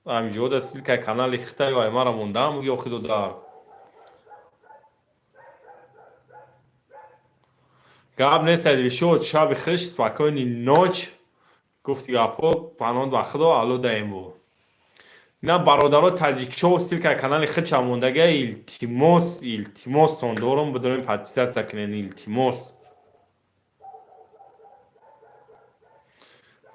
ҳаминҷо да ссылкаи канали хита ё ай мара мондаам, ё хи, додар. Гап нест, Дилшод, шаби хуш, спокойной ночь. Гуфти гапҳо, паноҳ ба худо, алло даем. Бо на бародаро, Таҷикшоу ссылкаи канали хича мондага, илтимос, илтимостон дорум, бидорем подписаться кунен, илтимос.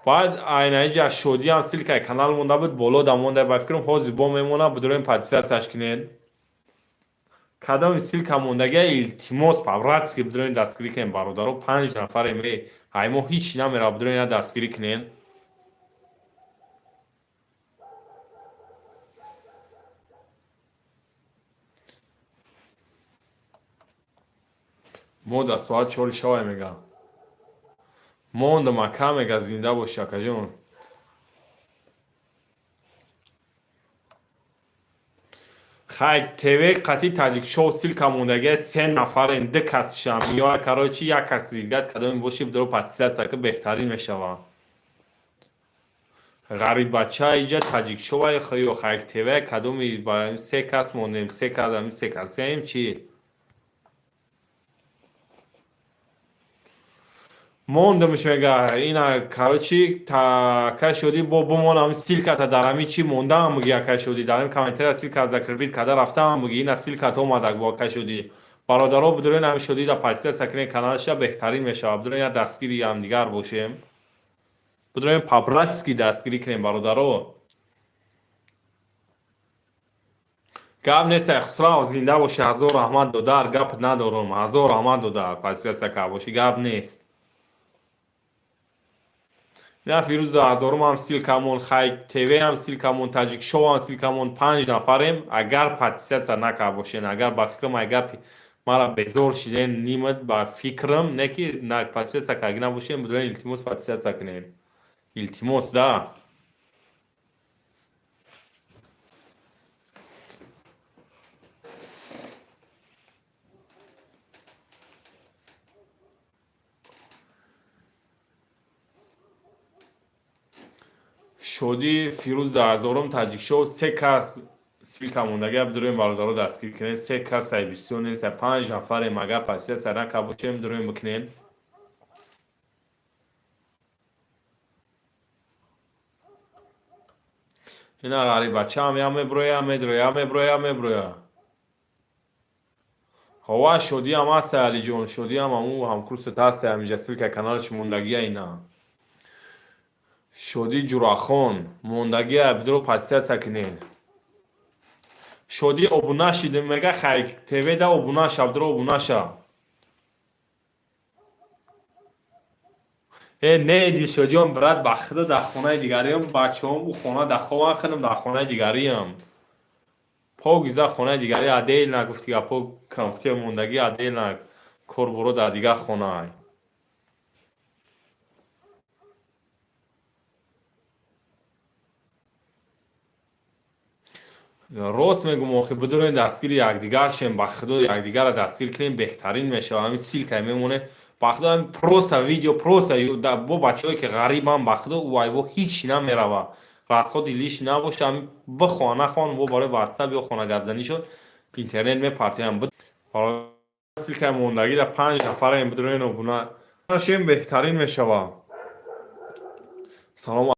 Баъд айнаиҷа шодиам ссылкаи канал монда буд, боло да монда, ба фикрам ҳозир бо мемона, бидорем подписатьсяш кунед. Кадоми ссылка мондага, илтимос, по-братски бидорем дастгирӣ кунем, бародаро. Панҷ нафарем, э ай мо ҳеҷ намера, бидорем я дастгирӣ кунем. Мо дар соат 4 шавай мега. Мондам, ака, мега. Зинда бошӣ, акаҷон. Хай ТВ қатъи Таҷикшоу ссылка мондагия, се нафарем, ду кас шам ё, короче, як кас дигар кадоме боши, бидро подписаться ки беҳтарин мешавад. Ғариббача, иҷа Таҷикшоу ё Хайк ТВ, кадоми ба се кас мондем, се кас, ами се касем чӣ? Мондамш мега ина, короче, та шодӣ бо бимонам, ссылката дар ҳами чӣ мондаам, муги, ака шодӣ, дар ҳами комментария ссылка закрепить карда рафтаам, муги, ина ссылката омадак бо ака шодӣ. Бародаро, бидурен ҳами шодӣ да подписаться кунед каналаша, беҳтарин мешавад. Бидурен я дастгири ҳамдигар бошем, бидурен по-братски дастгирӣ кунем, бародаро. Гап нест, Хусрав, зинда бошӣ, ҳазор раҳмат, додар, гап надорам, ҳазор раҳмат, додар, подписаться карда бошӣ, гап нест. На Фирӯз дуҳазорум ҳам ссылкамон, Хайк ТВ ҳам ссылкамон, Таҷикшоу ҳам ссылкамон, панҷ нафарем. Агар подписаться накарда бошен, агар ба фикрам ай гапи мара безор шиден нимад, ба фикрам не ки на подписаться карда набошем, бидурен, илтимос, подписаться кунем, илтимос да. Шодӣ, Фирӯз дуҳазорум, Таҷикшоу, се кас ссылка мондагия, бидурем, бародаро, дастгирӣ кунем. Се кас ай бисёр нест, панҷ нафарем. Агар подписаться накарда бошем, бидурем бикунем. Ина ғарибачаам я меброя, медроя, меброя, меброя. Ҳова, Шодиам ҳаста, Алиҷон, Шодиам ҳаму ҳамкурсат ҳаста, ҳамиҷа ссылка каналаш мондагия. Ина Шодӣ Ҷурахон мондагия, бидро подписаться кунед. Шодӣ обуна шидем, мега, Хайк ТВ да обуна ша, бидро обуна ша. Э, не, Дилшодиён, брат, ба худо, дар хонаи дигариам, бачаҳом ӯ хона дар хобан, худам дар хонаи дигариам. Погиза хонаи дигари отдельно, гуфти гапо, компютер мондагӣ отдельно, корборо дар дигар хонаай. Рост мегум, охи, бидурем, дастгири якдигар шем, ба худо, якдигарро дастгир кунем, беҳтарин мешавад. Ҳамин ссылка мемонем, ба худо, ҳамин просто видео, просто бо бачаҳое ки ғарибам, ба худо, вайво ҳичи намерава, расходи лишний набоша. Ҳамин бихоҳ нахоҳ, во барои ватсап ё хонагапзанӣ шуд, интернет мепартоям. Ссылка и мондагӣ да панҷ нафараем, бидурен, обуна шем, беҳтарин мешавад. Салом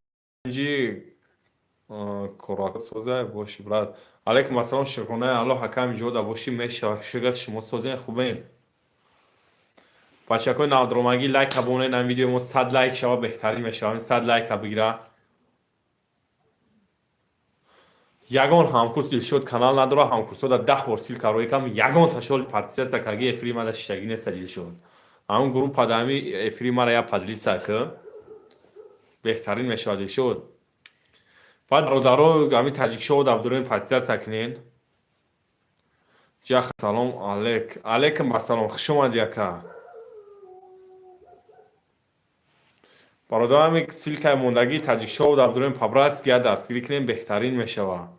ҷи кораксоза боши, брат. Алайкум ассалом, шукронаи Аллоҳ, ҳакам ҷода бошӣ, мешавад, шукр. Шумо созен, хубен? Бачакҳои навдромагӣ, лайка бонед, ҳамин видеои мо 100 лайк шава, беҳтарин мешава. Ҳамин 100 лайка бигира. Ягон ҳамкурс Дилшод канал надора, ҳамкурсҳо да 10 бор ссылка роӣ кам, ягон ташоли подписаться карги, эфири мада шиштагӣ неста. Дилшод, ҳамун группа да ҳами эфири мара я поделиться ки, беҳтарин мешавад, Дилшод. Баъд, бародаро, ҳамин таҷикшоу да бидурем, подписаться кунен. Ҷах, салом алек, алейкум ассалом, хуш омадӣ, ака. Бародар, ҳамин ссылка и мондагии таҷикшоу да бидурем, по-братски я дастгирӣ кунем, беҳтарин мешавад.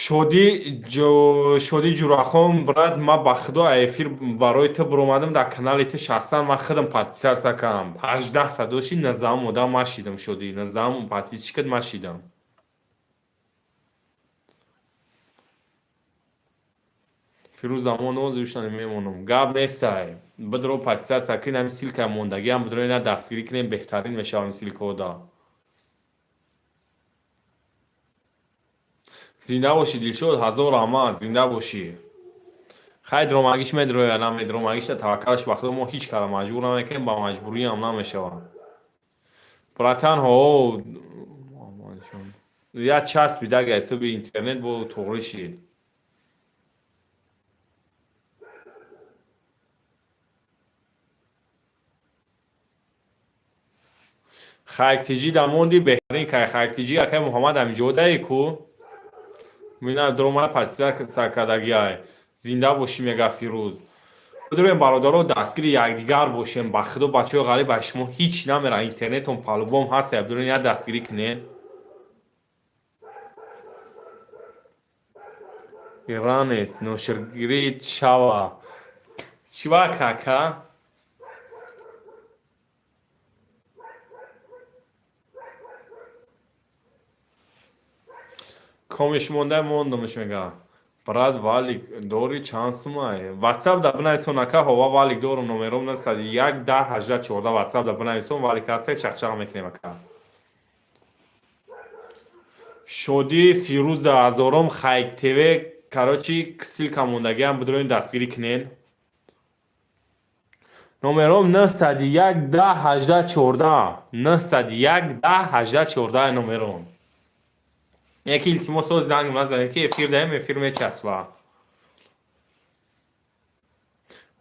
Шодӣ, Шодӣ Ҷурахон, брат, ман ба худо эфир барои ту биромадам, дар канали ту шахсан ман худам подписаться кардам. 18-та дошти, 19-ум одам ман шидам. Шодӣ, 19-ум подписчик ат ман шидам. Фирӯз замон озишани мемонам, гап нестай, бидро подписаться кунем. Ҳамин ссылка и мондагиам бидро ина дастгирӣ кунем, беҳтарин мешавад ҳамин ссылка ҳо да. Зинда бошӣ, Дилшод, ҳазор раҳмат, зинда бошӣ. Хай, дромагиш медроя, намедромагиша таваккалаш ба худо. Мо ҳеҷ кара маҷбур намекунем, ба маҷбуриам намешавад. Братан, ҳо, як часпида ҳисоби интернет бо туғрӣ шид. Хайктиҷӣ да монди, беҳтарин кай Хайктиҷӣ. Акай Муҳаммад ҳамиҷодае ку, мина дромана подписаться кардагиай. Зинда бошӣ, мега Фирӯз. Бидурем, бародаро, дастгири якдигар бошем, ба худо, бачаҳои ғариб, ба шумо ҳеҷ намера, интернетон по-любому ҳаст, бидурем, як дастгирӣ кунед. Иранец ноширгирид шава чива кака. Комиш монда, мондамш, мега. Брат, валик дори, чанд сумай? Ватсап да бинависон, ака. Ҳова, валик дорум, номером 901 10 18 14. Ватсап да бинависон, валик ҳаста, чақчақ мекунем, ака. Шодӣ, Фирӯз да ҳазором, Хайк ТВ, короче, ссылка мондагиам, бидроин, дастгирӣ кунен. Номером 901 10 18 14, 901 10 18 14 номером. Яки, илтимос, занг назанед, ки эфир даем, эфир мечаспа.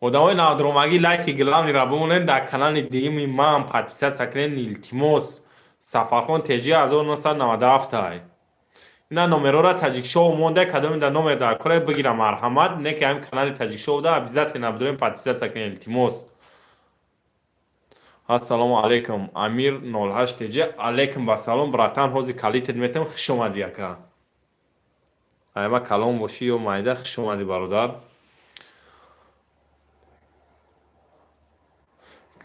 Одамои навдромагӣ, лайки главный ра бимонед, дар канали дуюми ман подписаться кунед, илтимос. Сафархон Теҷи 1997 ай. Ина номерора таҷикшоу монда, кадоми дар номер дар кора бигира, марҳамат. Не ки ҳамин канали таҷикшоу да обязательно бидорем, подписаться кунед, илтимос. Ассалому алайкум, Амир 08 теҷи. Алайкум басалом, братан, ҳози калитет метам. Хуш омадӣ, ака. Айма калом бошӣ ё майда, хуш омадӣ, бародар.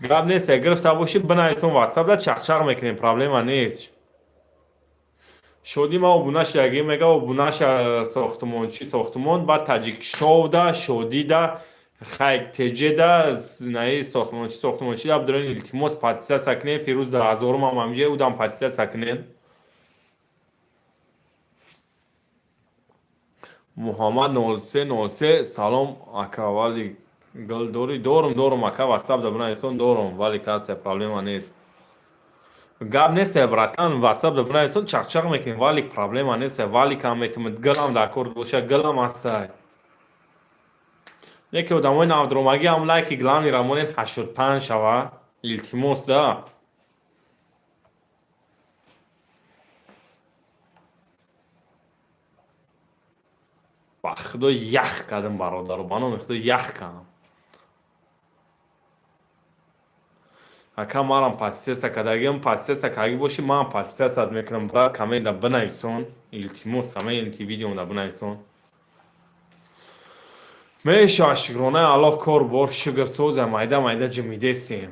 Гап нест, гирифта бошӣ, бинависон ватсап да, чақчақ мекунем, проблема нест. Шодӣ, ма обуна шидаги, мега, обунаша сохтумон чӣ сохтумон, баъд таҷикшоуда, Шодида, Хайк Теҷеда, наи сохтумончи, сохтумончи да бидорен, илтимос, подписаться кунен. Фирӯз да ҳазорум ҳам ҳамиҷа удам, подписаться кунен. Муҳаммад 0303, салом ака, вали гул дорӣ? Дорум, дорум ака, ватсап да бинависон, дорум, вали касе проблема нест. Гап нест, братан, ватсап да бинависон, чақчақ мекунем, валик проблема нест, валикам метумад, гулам дар кор боша, гулам ҳастай. Яке одамои навдромагӣ ҳам лайки главный рамонен 85 шава, илтимос да. Ба худо ях кардам, бародаро, ба номи худо ях кардам. Ака, марам подписаться кардагиам, подписаться кардагӣ бошӣ, ман подписаться мекунам, брат, коммент да бинависон, илтимос, комменти видеом да бинависон. Мешава, шукронаи Аллоҳ, кор бор шукр соза, майда майда ҷимидесем.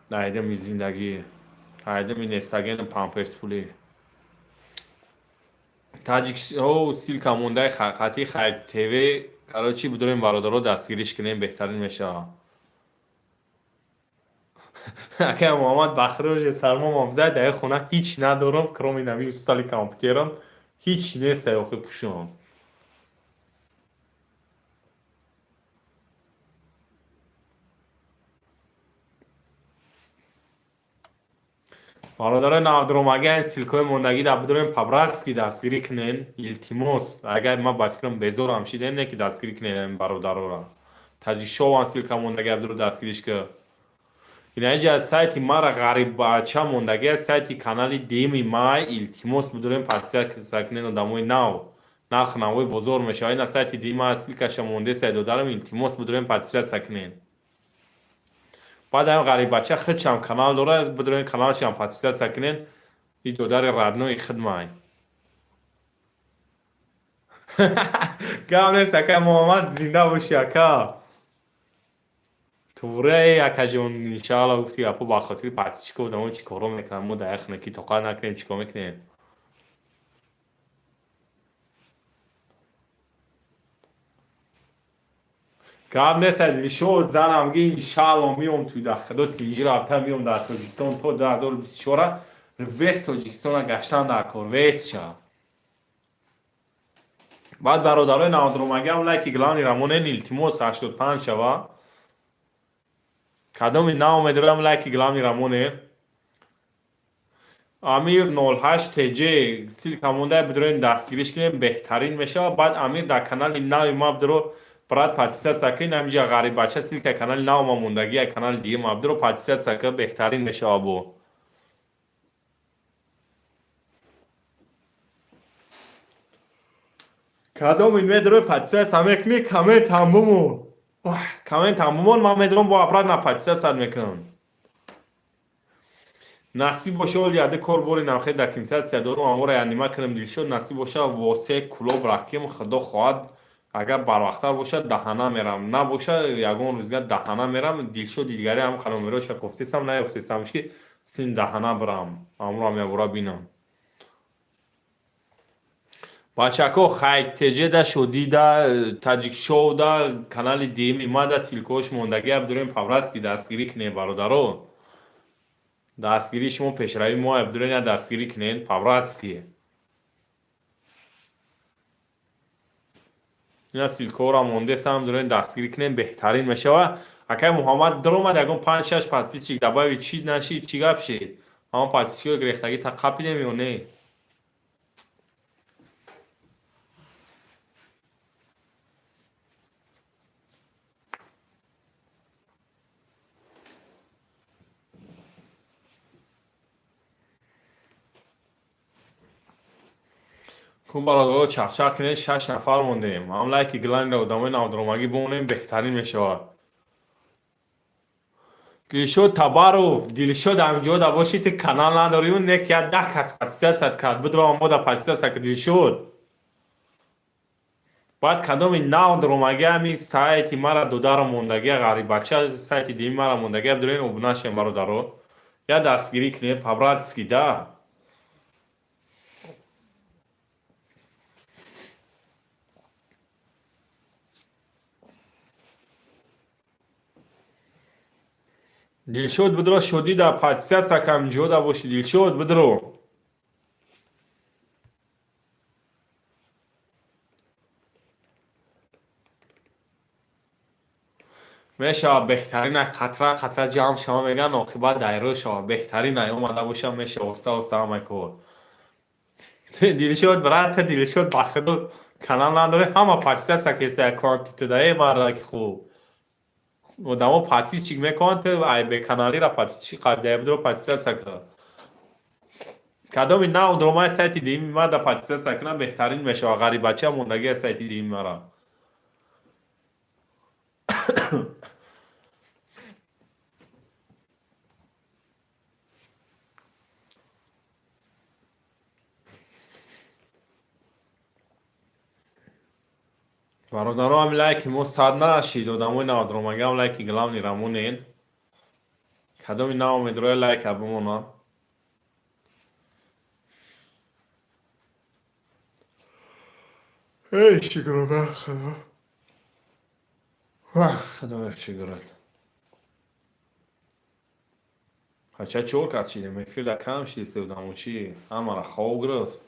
Айдами зиндагӣ, айдами нестагену памперс пулӣ. Таҷикҳо ссылка мондаи хақиқати Хайп ТВ, короче, бидорем бародаро, дастгириш кунем, беҳтарин мешава. Ака Муҳаммад, бахроже сармо мамзад, дар хона ҳеч надорам, кроме нави столи компютерам, ҳеч нест охи пӯшон. Бародарои навдромагӣ, ссылка ҳои мондагӣ да бидорем, по-братски дастгирӣ кунем, илтимос. Агар ман ба фикрам безорам шидем, не ки дастгирӣ кунем бародарора. Таҷикшовам ссылка мондагӣ, бидор дастгириш ки. Инаинҷа сайти мара ғариббача мондагӣ, сайти канали дуюми май, илтимос, бидорем подписаться кунем одамои нав. Нарх навои бозор мешавад. Ина сайти дуюми май ссылка ша мондесай додарам, илтимос, бидорем подписаться кунем. Баъд ҳам ғариббача худшам канал дорад, бидорем каналшам подписаться кунем, и додари родной хидмай. Гап нест, ака Муҳаммад, зинда бошӣ, ака. Туре акаҷон, иншаалло, гуфти гапо ба хотири подписчик о одамо чӣ коро мекунанд, мо дар яхне ки тоқат накунем, чӣ кор мекунем? Гап нест, Дилшод, занам ги, иншаалло, миём туй дар худо тинҷӣ рафта миём дар Тоҷикистон то 2024 весь Тоҷикистона гаштан дар кор, весь ша. Баъд бародарои навдромагиам лайки главный рамонен, илтимос, 85 шава. Кадоми нав медорам лайки главный рамоне. Амир 08 ТЖ ссылка монда, бидорем дастгириш кунем, беҳтарин мешавад. Баъд Амир дар канали нави ма бидоро, брат, подписаться кунед, ҳаминҷа ғариббача ссылка канали нав ма мондагӣ, канали дига ма бидоро подписаться кунед, беҳтарин мешавад бо. Кадоми медорӣ подписаться мекунӣ, коммент ҳам бимон. Коммент ҳам бимон, ман медорам бо обратно подписаться мекунам. Насиб боша, оли яде кор бори навхе документация дорум, амора янима кунам, Дилшод, насиб боша, восе кулоб раҳким, худо хоҳад, агар барвақттар бошад даҳана мерам, набоша ягон рӯзга даҳана мерам. Дилшоди дигаре ҳам қаломероша кофтесам, наёфтесам ки син даҳана бирам, амроам ябора бинам. Бачако, Хайктеҷеда, Шодида, Таҷикшоуда, канали дуюми мада ссылка ҳош мондагӣ, абдурем по-братски дастгирӣ кунем, бародаро. Дастгирии шумо пешравии мо, абдурем я дастгирӣ кунем по-братски. Ина ссылка ҳоро мондесам, дурем дастгирӣ кунем, беҳтарин мешавад. Акай Муҳаммад даромад, ягон панҷ-шаш подписчик добавить чӣ нашид, чӣ гап шид? Ҳамон подписчик ҳои гирехтагӣ та қапидем ё не? Кун бародаро, чақчақ кунед, шаш нафар мондем. Ҳам лайки главный ро одамои навдромагӣ бимонем, беҳтарин мешавад. Дилшод Табаров, Дилшод, ҳамҷода бошӣ, ту канал надорӣ, не ки як 10 кас подписаться кард, бидро омода подписаться кар, Дилшод. Баъд кадоми нав дромагӣ ҳами сайти мара додаро мондагӣ, ғариббача сайти дими мара мондагӣ, бидорем обуна шем, бародаро. Я дастгирӣ кунем по-братски да. Дилшод, бидро, Шодида подписаться кам, ҷода бошӣ, Дилшод, бидро. Мешавад, беҳтарин қатра қатра ҷамъ шава, мегӯянд, оқибат дайро шава. Беҳтарин ай омада боша, меша оста оста ҳамаи кор. Дилшод, брат, Дилшод, ба худо, канал надорӣ, ҳама подписаться кеса аккаунти ту да. Э, мардаки хуб, одамо подписчик мекунанд, ту ай беканалира подписчик қабдиабудро. Подписаться кун, кадоми нав дромаи сайти дими мада подписаться кунам, беҳтарин мешава. Ғарибача мондагия сайти дими мара. Бародаро, ҳами лайки мо 100 нашид. Одамои навдромагиам лайки главный рамонен. Кадоми нав медроя, лайка бимона. Эй, шукрона Худо, Худоя шукрат. Ҳача, чор кас шидем, эфирда кам шидист одамо. Чи, ҳамара хоб гирифт?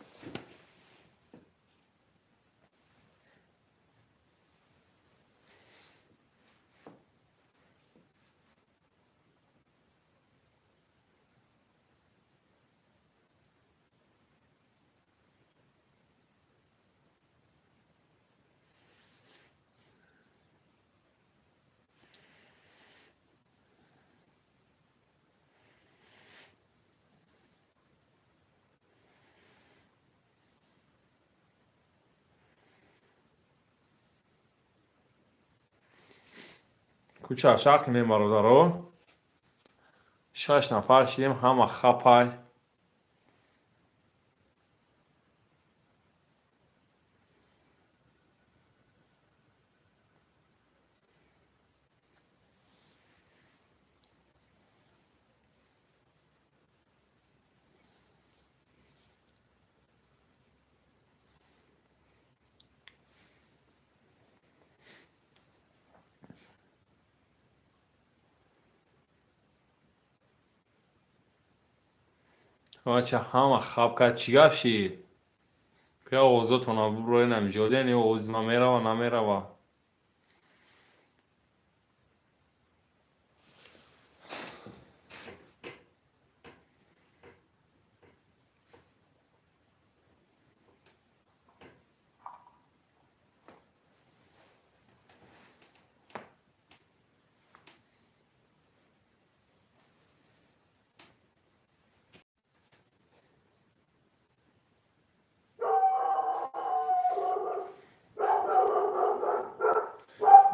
Куча шах кинем, бародаро. Шаш нафар шидем, ҳама хапай. Бача, ҳама хаб кард, чӣ гап шид? Бия, овозотона буброен, амиҷоден ё овози ман мерава, намерава?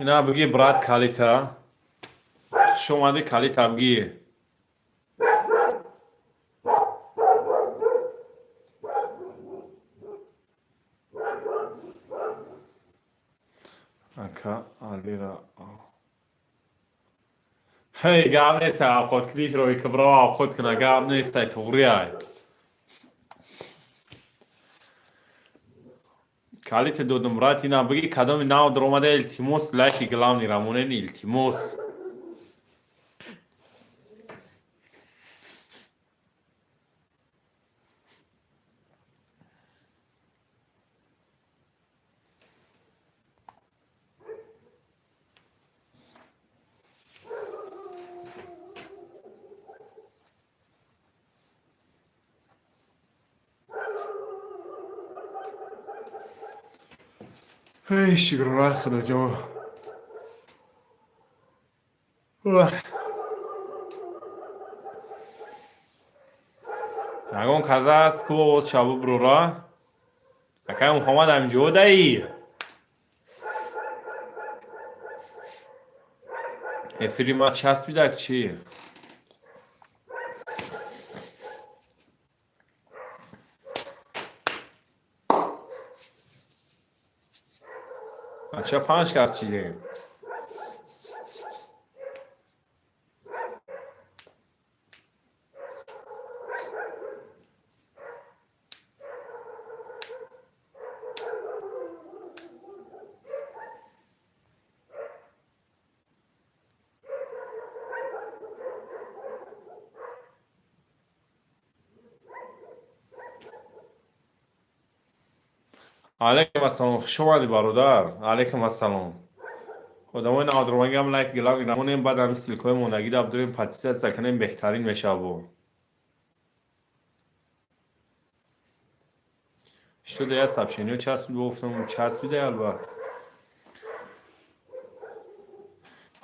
Ина бигӣ, брат, калита. Хуш омадӣ, калита бигӣ. Ака Алира, ҳей, гап нест, авқот куниш рои кибро, авқот куна, гап нест, ай туғри. Ай калите додум, брат, ина бигӣ. Кадоми нав даромада, илтимос, лайки главный рамонен, илтимос. Эй, шукрона Худоҷон. Ягон каза аст ку, овоз шабу брора? Акай Муҳаммад, амҷодаи, эфири ма часпидак чӣ? Бача, панҷ кас шидем. Алайкум ассалом, хуш омадӣ, бародар. Алайкум ассалом. Одамои навадромагиам лайк гилав монем, баъд ҳами ссылкаҳои мондагида бидорем, подписаться кунем, беҳтарин мешавад. Что да я сообщение часпид, гуфтам, часпида албат.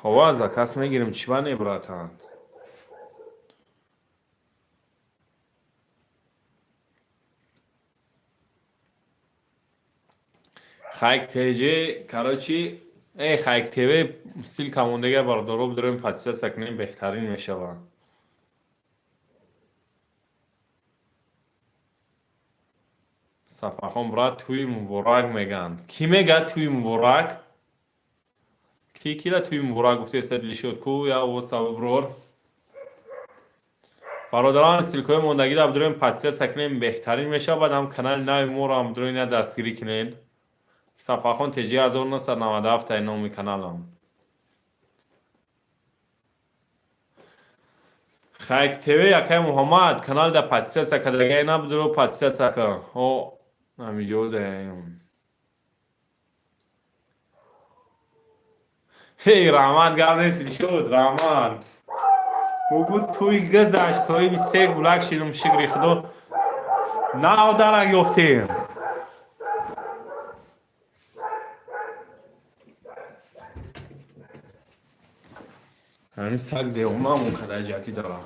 Ҳова заказ мегирем, чӣ ба не, братан? Хайк ТЖ, короче, э Хайк ТВ ссылка мондага, бародаро, бидорем, подписаться кунем, беҳтарин мешавад. Сафархон брат, тӯи муборак мегӯянд. Кӣ мегӯяд тӯи муборак? Кӣ кира тӯи муборак гуфтеса? Дилшод ку я сабаброр. Бародарон, ссылкаҳои мондагида бидорем, подписаться кунем, беҳтарин мешавад. Баъд ҳам канали нави моро ҳам бидорем, я дастгирӣ кунед. Сафархон ТЖ 1997 ай номи каналам. Хайк ТВ, акай Муҳаммад, канал да подписаться кардагай набудро, подписаться кун. О, ҳамиҷо даем. Эй, раҳмат, гап нест, шуд, раҳмат. Бугу тӯй гузашт, соҳиби се гулак шидум, шукри худо. Нав дарак ёфтем. Ҳамин саг девонамон када ҷакӣ дора.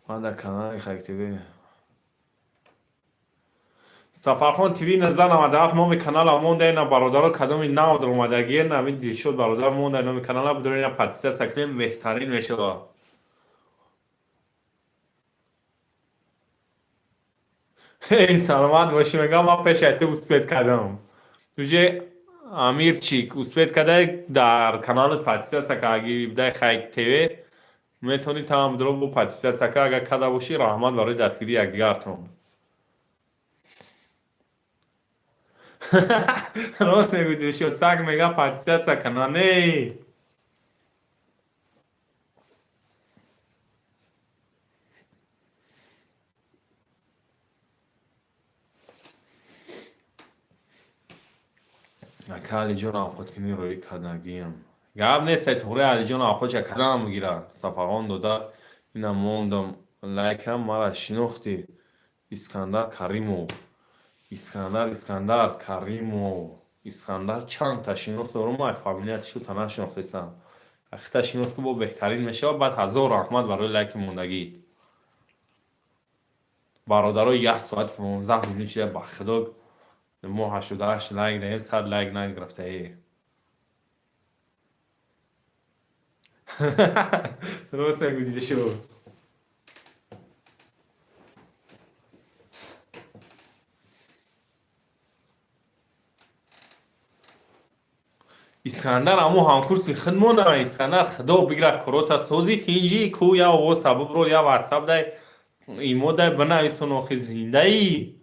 Ман дар канали Хайк ТВ. Сафархон ТВ 1997 номи канала монда, ина бародаро, кадоми нав даромадагие, нави Дилшод бародар монда номи канала, бидорем, ина подписаться кунем, беҳтарин мешавад. Эй, саломат бошӣ, мегӯям, ман пеши ту успеть кардам. Уже Амирчик успеть карда, дар каналат подписаться ка, аги дай Хайк ТВ метавонӣ там бидро бо подписаться ка, агар карда бошӣ, раҳмат барои дастгирии якдигартон. Рост мегӯ, Дилшод, саг мега подписаться кана не. Ака Алиҷон, авқоткунӣ рӯӣ кардагиам. Гап нест, туғри Алиҷон авқотша кардам гира. Сафархон дода, ина мондам лайкам, мара шинохтӣ. Искандар Каримов. Искандар, Искандар Каримов. Искандар чанд та шинос дорум, ай фамилияти шута нашинохтесам. Ахита шинос ку, бо беҳтарин мешавад, баъд ҳазор раҳмат барои лайки мондагӣ. Бародаро, 1 соат 15 минут шуда, ба худо, мо 88 лайк даем, 100 лайк нагирифтаи. Рост мегӯ, Дилшод. Искандар ҳамо ҳамкурси худмона. Искандар, худо бигира корота сози, тинҷӣ ку, я овоз сабабро, я ватсап дай, имо дай бинависон, охи зиндаӣ.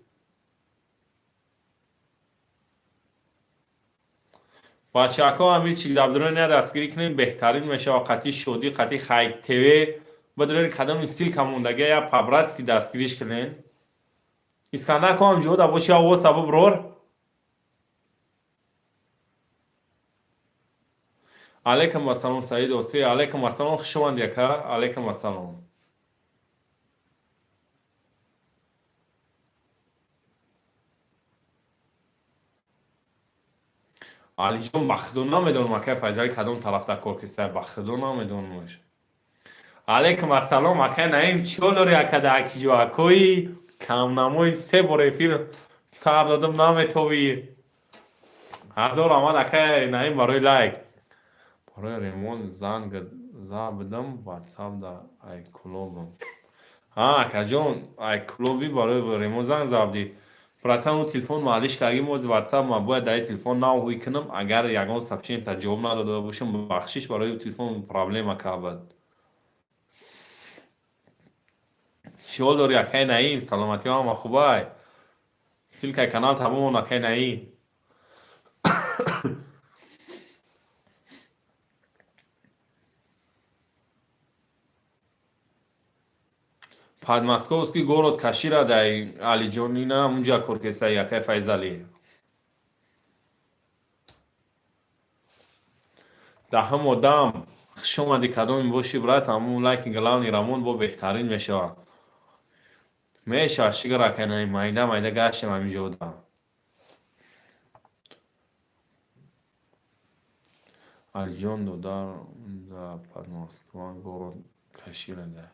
Бачаҳако, ҳамин чигдабдурония дастгирӣ кунем, беҳтарин мешавад. Қатъи Шодӣ, қатъи Хайк ТВ бидорен, кадоми ссылка мондага, я по-братски дастгириш кунем. Искандар ко ҳам ҷода боши, овоз сабаб рор. Алайкум ассалом, Саид Оси, алайкум ассалом, хушомадӣ, ака, алайкум ассалом. Алиҷон, ба худо намедонам, акай Файзали кадом тарафта кор киста, ба худо намедонамаш. Алайкум ассалом, акай Наим, чӣ ҳол дорӣ, ака, да акиҷо, акои камнамои, се бор эфир сар додам, наметовӣ. Ҳазор раҳмат, акай Наим, барои лайк. Барои ремонт занг забидам, ватсап да айклобам. Ҳа, акаҷон, айклоби барои ремонт занг забдӣ. Братан, ӯ телефон маҳаллиш кардагӣ, мози ватсап ма бояд дар телефон нав ҳуй кунам, агар ягон сообщение ҷавоб надода бошам, бахшиш, барои телефон проблема кабад. Чӣ ҳол дорӣ, акай Наим, саломатиҳо ҳама хубай? Ссылкаи канал тамомон, акай Наим. Подмосковский город Кашира дай Алиҷонина унҷа кор кесай, акай Файзалӣ. Даҳум одам, хуш омадӣ. Кадоме бошӣ, брат, ҳамун лайки главный рамон бо беҳтарин мешавад. Мешавад, шукр, акай Наим, майда майда гаштем ҳамин ҷода. Алиҷон додар да под Москва город Кашира да.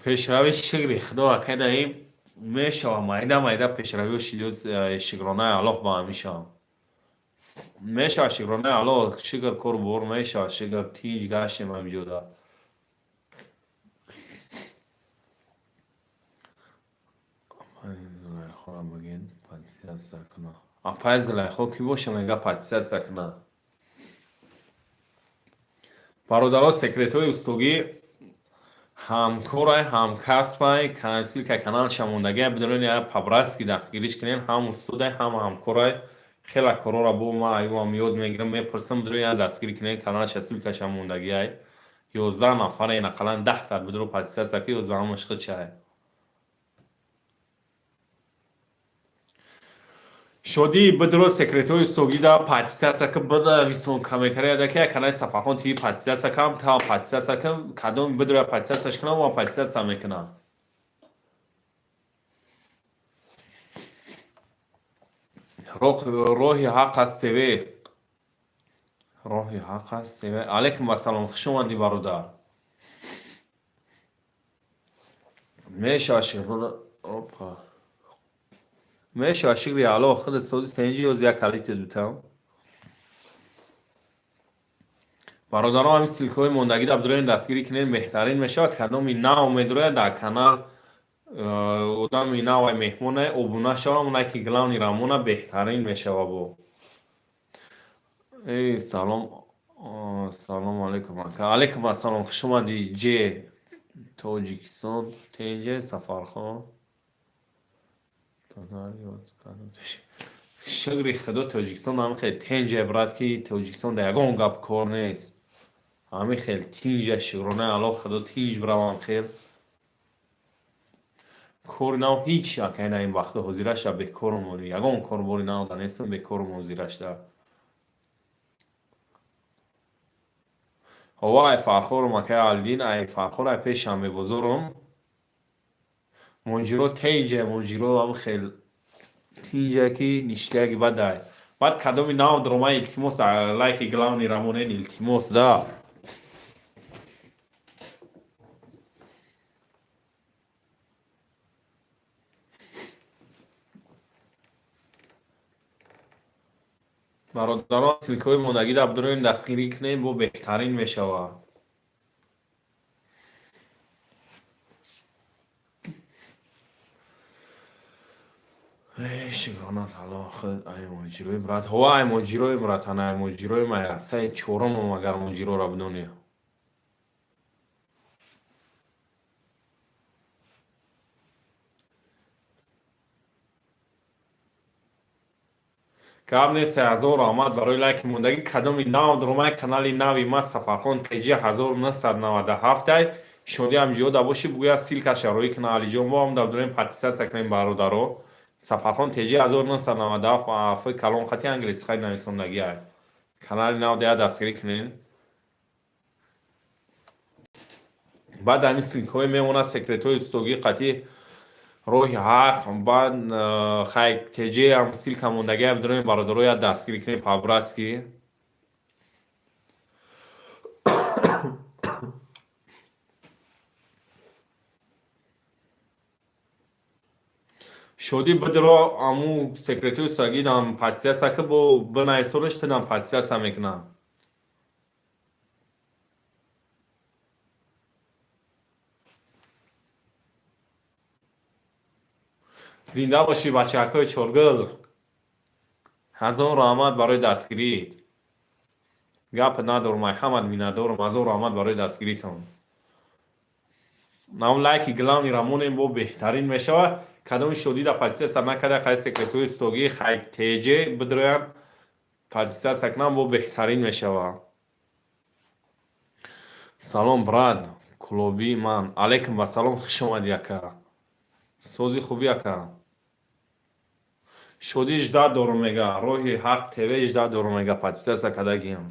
Пешравӣ, шукри худо, акай Наим, мешавад, майда майда пешравиҳо шидёз, шукронаи Аллоҳ ба ҳамин шавад. Мешавад, шукронаи Аллоҳ, шукр, кору бор мешавад, шукр, тинҷ гаштем ҳамин ҷода. Зулайхоро бигин, подписаться куна. Апай Зулайхо кӣ боша, мега подписаться куна. Бародаро, секретҳои устогӣ ҳамкорай, ҳамкасбай, ссылка каналша мондагия, бидонед, я по-братски дастгириш кунед, ҳам устодай, ҳам ҳамкорай. Хела корора бо ман аюам ёд мегирам, мепурсам, бидонед, я дастгирӣ кунед, каналша ссылкаша мондагиай. 11 нафаре, ақаллан 10 та бидро подписаться ки 11-аш худшай. Шодӣ, бидро секретҳои устогида подписаться ки, бинависон комментарияда, ки канали Сафархон ТВ подписаться кам, та подписаться кам, кадом бидро подписаться кунам ва подписаться мекунам. Роҳи ҳақ аст ТВ. Роҳи ҳақ аст ТВ. Алайкум ассалом, хуш омадӣ, бародар. Мешавад, шукрона. Опа. Мешавад, шукри Аллоҳ, худат сози тенҷи, ёз як калити дутам. Бародарон, ҳамин ссылкаҳои мондагида бидроен дастгирӣ кунед, беҳтарин мешавад. Кадоми нав медрояд дар канал, одами навай меҳмоне, обуна шавам, лайки главный рамона, беҳтарин мешава бо. Эй, салом, салому алайкум, ака. Алайкум ассалом, хуш омадӣ, ҷе Тоҷикистон, тенҷе, Сафархон. Шукри худо, Тоҷикистон ҳамин хел тенҷе, брат, ки Тоҷикистон дар ягон гап кор нест. Ҳамин хел тинҷа, шукронаи Аллоҳ, худо тинҷ биравам хел. Кори нав ҳеҷ, акай, на ин вақто ҳозираша бекорум, ягон кор бори нав да нестам, бекорум ҳозирашда. Ҳова, ай Фархорум, акай Алдин, ай Фархор, ай пеш Шанбебозорум. Муҳоҷиро тенҷа, муҳоҷиро ҳам хел тинҷа, ки ништияги бадай. Баъд кадоми нав дрома, илтимос, лайки главный рамонен, илтимос да. Бародарон, ссылкаҳои мондагида бидроем дастгирӣ кунем, бо беҳтарин мешавад. Эй, шукрона Аллоҳ, худ ай муҳоҷирои, брат. Ҳова, ай муҳоҷирои, брат, ана ай муҳоҷирои май растаи чорумам, агар муҳоҷироро бидонӣ. Гап нест, ҳазор раҳмат барои лайки мондагӣ. Кадоми нав дромаи канали нави ма Сафархон ТЖ 1997-ай. Шодӣ ҳамҷода бошӣ, бугӯя ссылкаша роӣ кунам, Алиҷон, бо ҳам дабдурем подписаться кунем, бародаро. Сафархон ТЖ 1997, ф калон хати англиси хай нависондагиай. Канали нав дая дастгирӣ кунем. Баъд ҳамин ссылкаҳое мемонад, секретҳои устогӣ қатъи роҳи ҳақ, баъд хай ТЖ ҳам ссылка мондагиай, бидорем, бародаро, я дастгирӣ кунем по-братски. Шодӣ, бидро аму секретҳои устогидам подписаться ки, бо бинависонаш, тидам подписаться мекунам. Зинда бошӣ, бачаҳакҳои чоргул. Ҳазор раҳмат барои дастгирит. Гап надорум, ай ҳамат миннатдорум. Ҳазор раҳмат барои дастгиритон. Нам лайки главный рамонем, бо беҳтарин мешавад. Кадоми шодида подписаться накарда, қай секретҳои устогӣ хай ТЖ бидроям подписаться кунам, бо беҳтарин мешавад. Салом, брат, кулобии ман. Алайкум вассалом, хуш омадӣ, ака. Сози хубӣ, ака. Шодӣ ждать дорум, мега. Роҳи Ҳақ ТВ ждать дорум, мега, подписаться кардагиам.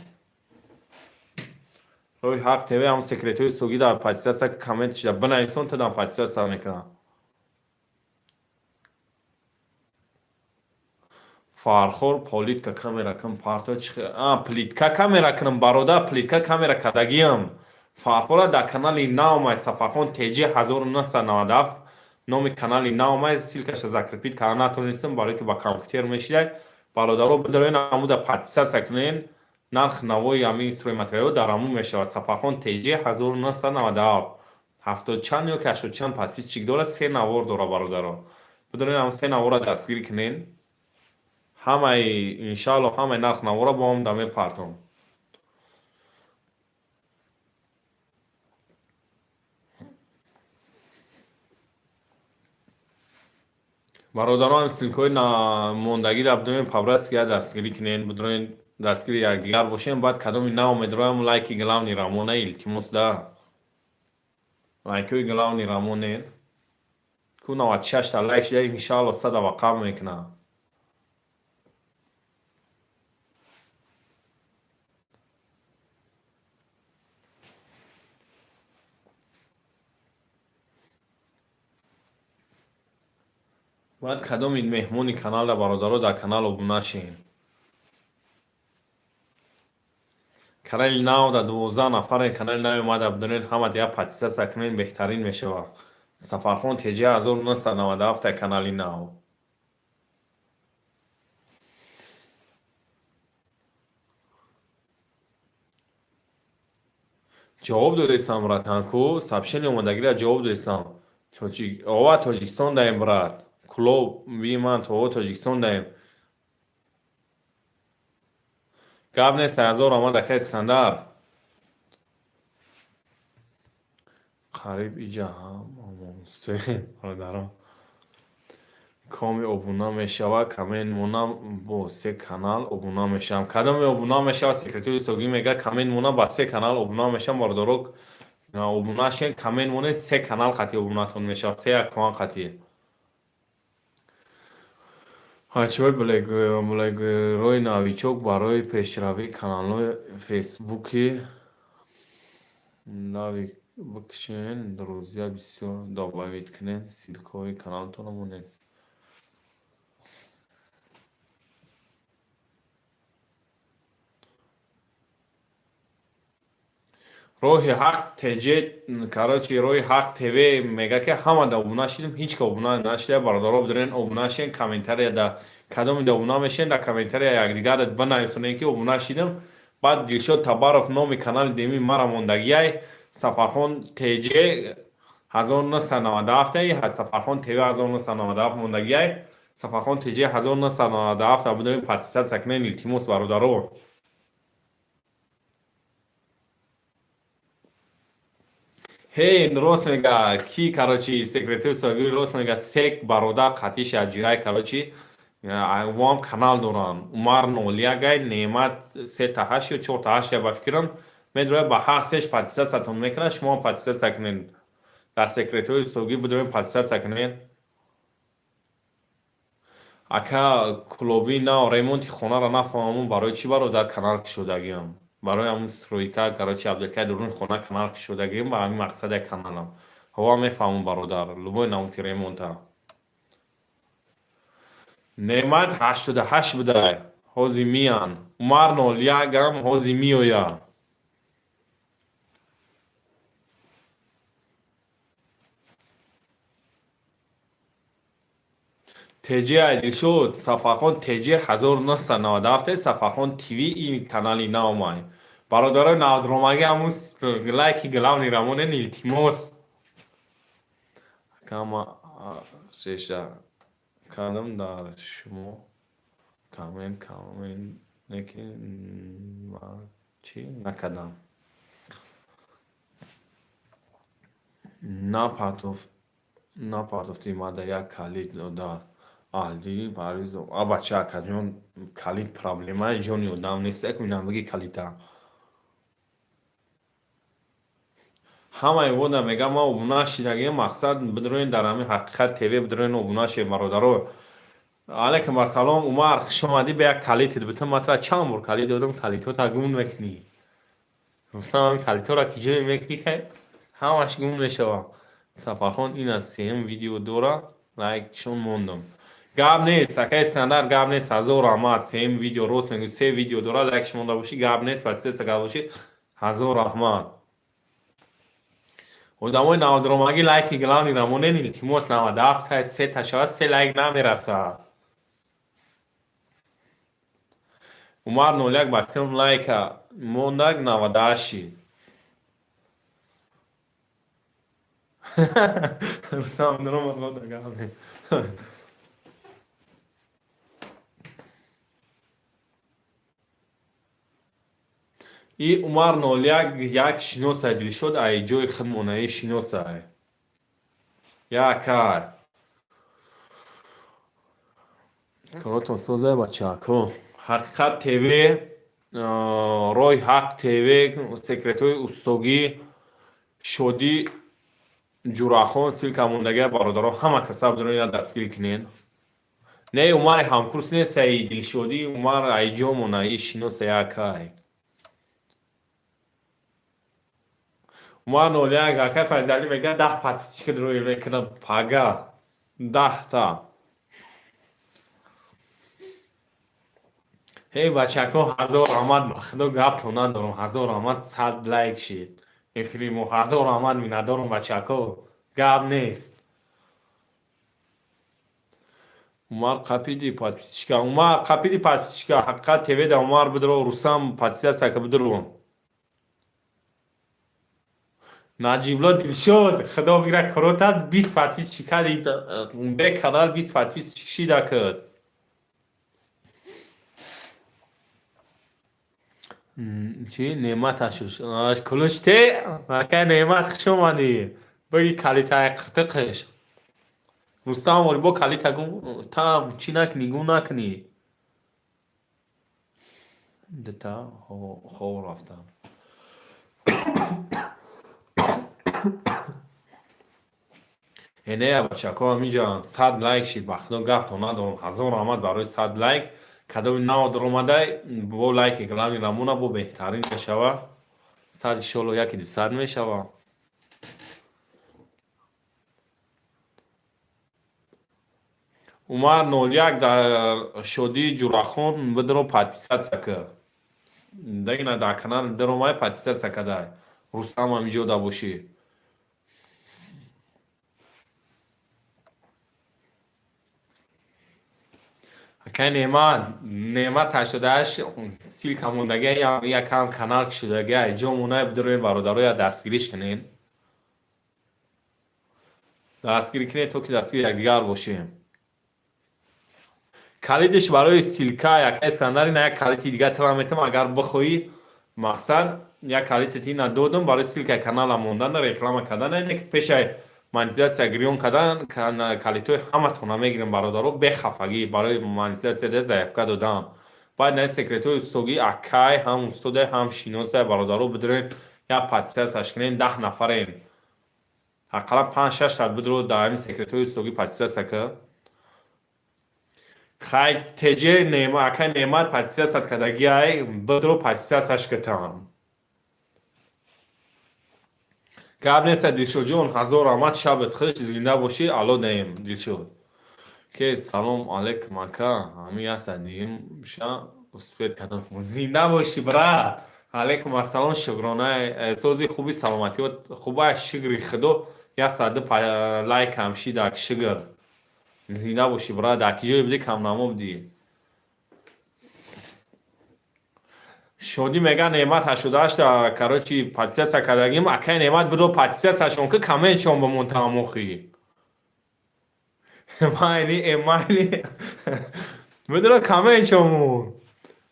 Роҳи Ҳақ ТВ ҳам секретҳои сугӣ дар подписаться коммент шида бинависон, тадам подписаться мекунам. Фархор, плитка камера кун, парто. Плитка камера кунам, бародар, плитка камера кардагиам. Фархора дар канали навмай, Сафархон ТЖ 1997 номи канали навмай. Ссылкаша закрепить карда натонистам, барое ки ба компютер мешидай. Бародаро, бидароен, амуда подписаться кунен. Нарх навои ҳамин стройматериалҳо дар ҳамун мешавад. Сафархон ТЖ 1997, ҳафтод чанд ё ки ҳаштод чанд подписчик дорад, се навор дора. Бародаро, бидароен, ҳам се навора дастгирӣ кунен. Ҳамаи, иншаалло, ҳамаи нарх навора бо ҳам да мепартом. Бародарон, ссылкаҳои мондагӣ да бидонем, по-братски дастгирӣ кунен. Бидонен, дастгири якдигар бошем. Баъд кадоми нав медроям, лайки главный рамона, илтимос да, лайкҳои главный рамоне ку. 96-та лайк шида, иншаалло, 100-а вақаб мекунам. Баъд кадоми меҳмони каналда, бародаро, дар канал обуна шен. Канали нав да 12 нафаре. Канали нави омада, бидонед, ҳама дия подписаться кунед, беҳтарин мешавад. Сафархон ТЖ 1997 канали нав. Ҷавоб додесам, братан, ку сообщение омадагиро ҷавоб додесам. Ова Тоҷикистон даем, брат. Клуби ман то Тоҷикистон даем. Гап нест, ҳазор омад, ака Искандар. Қариб иҷа ҳам бародарон. Коми обуна мешавад, коммент монам, бо се канал обуна мешавам. Кадоме обуна мешавад, секретари согӣ мега, коммент монам, ба се канал обуна мешавам. Бародаро, обуна шен, коммент монед, се канал қати обунатон мешавад, се аккаунт қати. Ҳачиҳои блогерҳои новичок барои пешравии каналҳои фейсбуки нави бикушен, друзья бисёр добавить кунед, ссылкаҳои каналтонро монед. Роҳи Ҳақ ТЖ, короче, Роҳи Ҳақ ТВ мега, ки ҳама да обуна шидем, ҳеҷ ка обуна нашида. Бародаро, бидорен, обуна шен, комментария да кадоми да обуна мешен, дар комментария якдигар бинависонем, ки обуна шидем. Баъд Дилшод Табаров номи канали деми мара мондагиай, Сафархон ТЖ 1997, Сафархон ТВ 1997 мондагиай. Сафархон ТЖ 1997 бидорем, подписаться кунен, илтимос, бародаро. Ҳей, рост мега ки, короче, секретари согӣ рост мега. Сек бародар қатиша ҷирай, короче, воам канал доранд. Умар нолиягай, Неъмат сета ҳашт ё чорта ҳашт ба фикрам медрояд, ба ҳар сеш подписаться мекунад. Шумо подписаться кунед, дар секретари согӣ бидорем, подписаться кунед. Ака, клуби нав ремонти хонаро нафаҳмам, барои чӣ, бародар, канал кушодагиам? Барои ҳамун стройка, короче, абдулкай дуруни хона канал кушодагиам, ба ҳамин мақсаде каналам. Ҳова мефаҳмам, бародар, любой намуди ремонта. Неъмат 88 будай, ҳози миян. Умар нолиягам ҳози меоя. ТЖ Айдилшод, Сафархон ТЖ 1997, Сафархон ТВ ин канали навмай. Бародарои навдромагӣ, ҳамун лайки главный рамонен, илтимос. Кама шеша кардам дар шумо коммент, коммент неки чӣ накардам. Напартофти мада як калид додар. Алди Парвизов. А бача, акаҷон, калид проблемаи ҷони одам нест, як минам биги калита. Ҳамаи вода мегам, ман обуна шидагиам, мақсад бидроен, дар ҳамин Ҳақиқат ТВ бидроен, обуна шед, бародаро. Алайкум ассалом, Умар, хуш омадӣ. Ба як калитит бутун матра чанд бор калит додам, калитота гум мекунӣ. Рустам, калиторо ки ҷое мекунӣ, хай ҳамаш гум мешава. Сафархон, ин аз сеюм видео дора, лайк чун мондам. Гап нест, акай Искандар, гап нест, ҳазор раҳмат. Сеюм видео, рост мегӯ, се видео дора, лайкш монда бошӣ, гап нест, подписаться карда бошӣ, ҳазор раҳмат. Одамои навдуромагӣ лайки главный рамонен, илтимос, 97 сета шавад, се лайк намерасад. Умар 01 ба фикрам лайка мондак, 98 шид. Рустам дуромад, гап нест. И Умар 01 як шиносай, Дилшод, ай ҷои худмонаи шиносай. Якай. Коротон созай, бачако. Ҳақиқат ТВ, Роҳи Ҳақ ТВ, секретҳои устогӣ, Шодӣ Ҷурахон, ссылка мондагия, бародарон, ҳама каса бидонед, ина дастгирӣ кунед. Не, Умари ҳамкурс нест, ай Дилшодӣ, Умар ай ҷомонаи шиноса, якай. Умар 01, акай Файзалӣ мегӯяд, 10 подписчика рӯй мекунам пага. 10-та. Эй бачако, ҳазор раҳмат, ба худо гаптон надорам, ҳазор раҳмат, 100 лайк шид. Эфири мо, ҳазор раҳмат, миннатдорам, бачако, гап нест. Умар қапиди подписчика, Умар қапиди подписчика, Ҳақиқат ТВ да Умар бидро, Рустам подписаться ка бидро. Наҷибло Дилшод, худо бигира коротат, 20 подписчика бе канал 20 подписчик шида кад. Чӣ Неъмат ашуш кулуш те, акай Неъмат, хуш омадӣ. Биги калитаи қиртиқиш. Рустам вори бо калита гум там чӣ накунӣ, гум накунӣ. Дута хов рафтам. Энея бачако, ҳаминҷа 100 лайк шид, ба худо гаптон надорам, ҳазор раҳмат барои 100 лайк. Кадоми нав даромадай, бо лайки главный рамона бо беҳтарин мешава. 100 иншолло яки 200 мешава. Умар 01 дар Шодии Ҷурахон бидро подписаться ка. Дагина дар канал даромай, подписаться кадай. Рустам, ҳаминҷо да бошӣ. Акай Неъмат, Неъмат 88 ссылка мондагия, якам канал кушодагия, ҷо монай, бидроед, бародаро, я дастгириш кунед. Дастгирӣ кунед, то ки дастгири якдигар бошем. Калидиш барои ссылка, яка Искандар, ина як калити дигар тира метам, агар бихоҳӣ, мақсад як калити ина додам барои ссылкаи канала мондан, реклама кардан, ине ки пешай монетизация гирён кардан калитҳои ҳаматона мегирем, бародаро, бехафагӣ барои монетизация да заявка додам. Баъд на секретҳои устогӣ, акай ҳам устоде, ҳам шиносе, бародаро, бидроем, як подписаться кунем, 10 нафарем. Ақаллан панҷ шаш сад бидро дар ҳамин секретҳои устогӣ подписаться ка. Хай теҷе Неъма, акай Неъмат подписаться кардагиай, бидро подписаться катам. Гап нест, Дилшодҷон, ҳазор раҳмат, шабат хуш, зинда бошӣ, алло даем, Дилшод. Ке салом алейкум, ака, ҳамин яса дигим ша успеть кардам. Зинда бошӣ, брат. Алейкум ассалом, шукрона, сози хуби, саломатиот хуба, шукри худо, 102 лайк ҳам шидак, шукр. Зинда бошӣ, брат, дар ки ҷое будӣ, камнамо будӣ. Шодӣ мега Неъмат 88-та, короче, подписаться кардагим, акай Неъмат, бидо подписаться ки комментшон бимон тамохи. Майли, эмайли. Бидро комментшон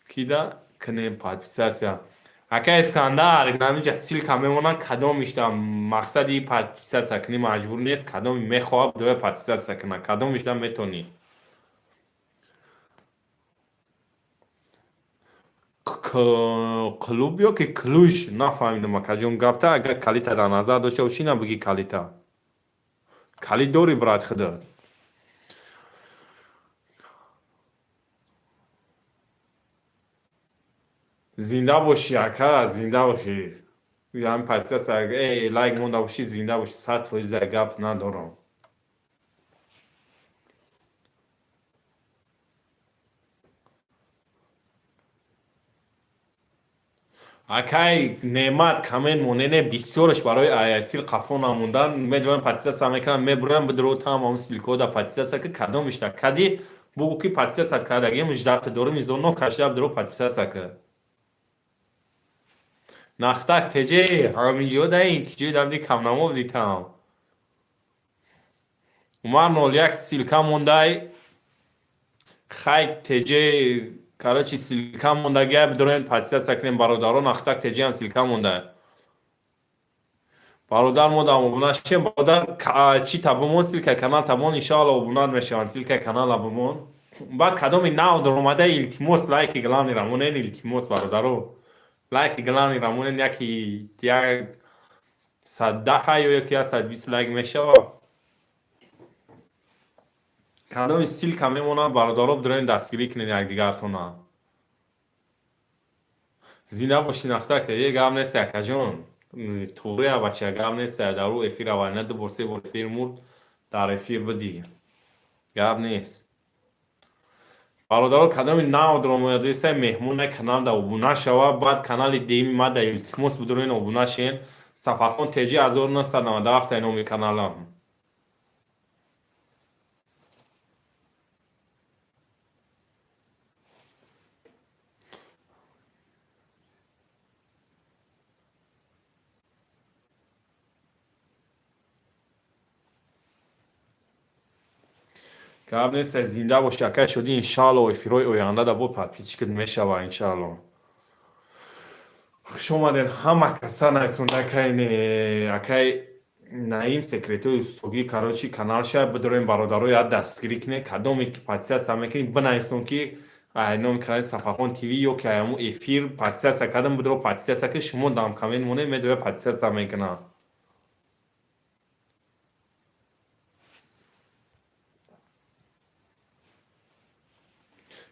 кида кунем подписаться. Акай Искандар, наминҷа ссылка мемонад, кадомишда мақсади подписаться кунӣ, маҷбур нест, кадоми мехоҳад бидоя подписаться кунад, кадомишда метонӣ. Клуб ё ки клуж, нафаҳмидам, акаҷон, гапта, агар калита дар назар дошта бошӣ, на бигӣ калита. Калит дорӣ, брат, худат. Зинда бошӣ, ака, зинда бошӣ. Ҳами подписаться, лайк монда бошӣ, зинда бошӣ, 100% гап надорам. Акай Неъмат, коммент монене, бисёраш барои эфир қафо намондан медонам, подписаться мекунам, мебурам. Бидро тамом ссылка да подписаться ки кадомишта кади бугӯ, ки подписаться кардагим, ждать дорим, изо нокашда бидро подписаться ки. Нахтак теҷе ҳаминҷо даин ки ҷои дамди камнамо дитам. Умар 01 ссылка мондай. Хайк теҷе, короче, ссылка мондагия, бидорем, подписаться кунем, бародарон. Нахтак теҷеам ссылка монда, бародар. Мо дам обуна шем, бародар. Чи табумон, ссылка канал табумон, иншоалло обунат мешаванд. Ссылка канала бумон. Баъд кадоми нав даромада, илтимос, лайки главный рамонен, илтимос, бародаро, лайки главный рамонен. Яки 110 ё яки 120 лайк мешава. Кадоми ссылка мемонад, бародаро, бидорем, дастгирӣ кунед якдигартона. Зинда бошӣ, Нахтак, е гап нест, акаҷон, туғрия бача, гап нест. Дар ӯ эфир аввалина ду бор, се бор эфир мурд, дар эфир бидӣ, гап нест. Бародаро, кадоми нав даромадеса, меҳмоне каналда обуна шава. Баъд канали дуюми мада, илтимос, бидорен, обуна шен. Сафархон теҷи 1997 номи каналам. Гап нест, зинда боши, акай Шодӣ. Иншаалло, эфирҳои оянда да бо подписчик мешава, иншаалло. Хуш омаден ҳама каса. Нависонда акай Наим секретои устогӣ. Короче, каналша бидорем, бародаро, як дастгирӣ кунед. Кадоме ки подписаться мекунед, бинависон, ки номи канали Сафархон ТВ ё ки ҳамун эфир подписаться кардам, бидоро подписаться ки. Шумо дам коммент монед, медоя, подписаться мекунам.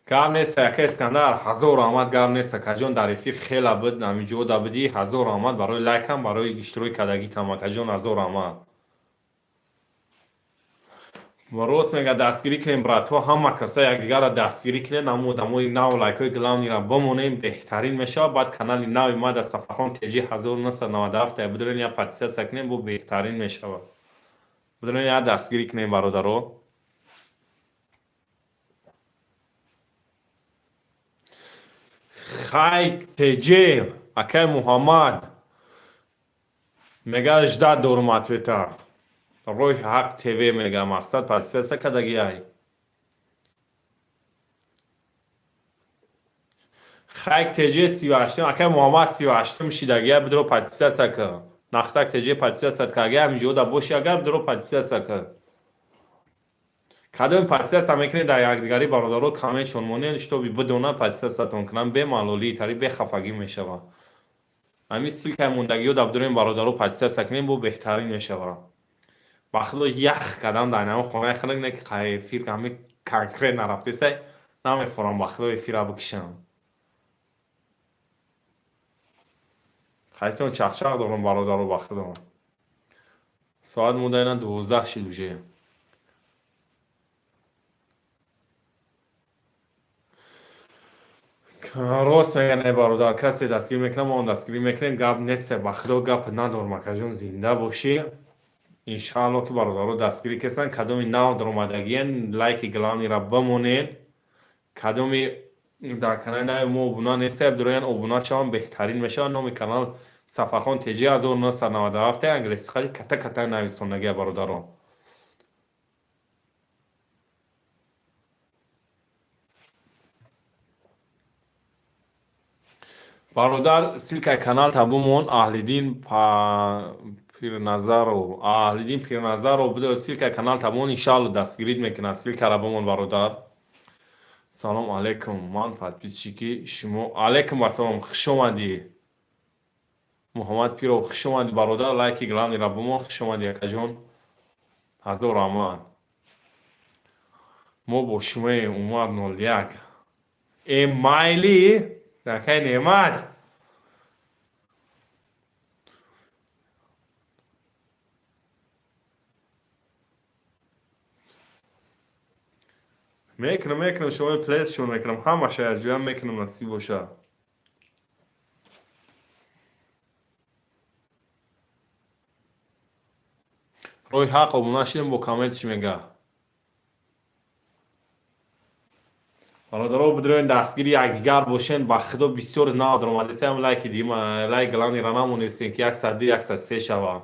Гап нест, ака Искандар, ҳазор раҳмат. Гап нест, акаҷон, дар эфир хела буд, ҳаминҷода будӣ. Ҳазор раҳмат барои лайкам, барои иштироки кардагитам, акаҷон, ҳазор раҳмат. Рост мега, дастгирӣ кунем, братҳо, ҳама каса якдигарро дастгирӣ кунем. Ҳамн одамои нав лайкҳои главный ра бимонем, беҳтарин мешавад. Баъд канали нави ма дар Сафархон теҷи 1997 бидорем, як подписаться кунем, бо беҳтарин мешавад. Бидорем, як дастгирӣ кунем, бародаро. Хайк теҷе, акай Муҳаммад мега, ждать дорум ответа. Роҳи ҳақ ТВ мега, мақсад подписаться кардагиай. Хайк теҷе 38-ум, акай Муҳаммад 38-ум шидагия, бидро подписаться ка. Нахтак теҷе подписаться кардагия, ҳаминҷода боши агар, бидро подписаться ка. Кадоми подписаться мекунед дар якдигарӣ, бародаро, комментшон монед, чтобы бидонанд, подписаться тон кунанд, бемалолӣ тари, бехафагӣ мешавад. Ҳамин ссылка и мондагиҳо да бидорем, бародаро, подписаться кунем, бо беҳтарин мешавад. Ба худо, ях кардам дар ҳамин хонаи хунук, не ки эфир ҳами конкрет нарафтеса, намефорам, ба худо, эфира бикушам. Хайтон чахчах дорам, бародаро, ба худо. Соат мода 12 шид уже. Рост мега, не, бародар, касе дастгирӣ мекунам, мо дастгирӣ мекунем, гап нест, ба худо, гап надорам, акаҷон, зинда бошӣ. Иншаалло, ки бародаро дастгирӣ карданд. Кадоми нав даромадагиен, лайки главный ра бимонед. Кадоми дар канали нави мо обуна нестед, бидороян, обуна шаванд, беҳтарин мешавад. Номи канал Сафархон теҷи 1997, англиси хати ката ката нависондагия, бародарон. Бародар, ссылка и канал табумон. Аҳлиддин Пирназаров, Аҳлиддин Пирназаров, бидор, ссылка и канал табумон, иншаалло, дастгирит мекунад. Ссылка ра бимон, бародар. Салом алейкум, ман подписчик и шумо. Алейкум ассалом, хуш омадӣ, Муҳаммад Пиров, хуш омадӣ, бародар. Лайки главный ра бимон. Хуш омадӣ, акаҷон, ҳазор раҳмат. Мо бо шумоем. Умар 01 э майли. Акай Неъмат. Мекунам, мекунам, шумо плейсшон мекунам, ҳамаша якҷоя мекунам, насиб боша. Роҳи ҳақ обуна шидем, бо коммент чӣ мега. Бародаро, бидроен, дастгири якдигар бошен. Ба худо, бисёр нав даромадесаям, лайки дима, лайк главныйра намонестем, ки 102, 103 шава.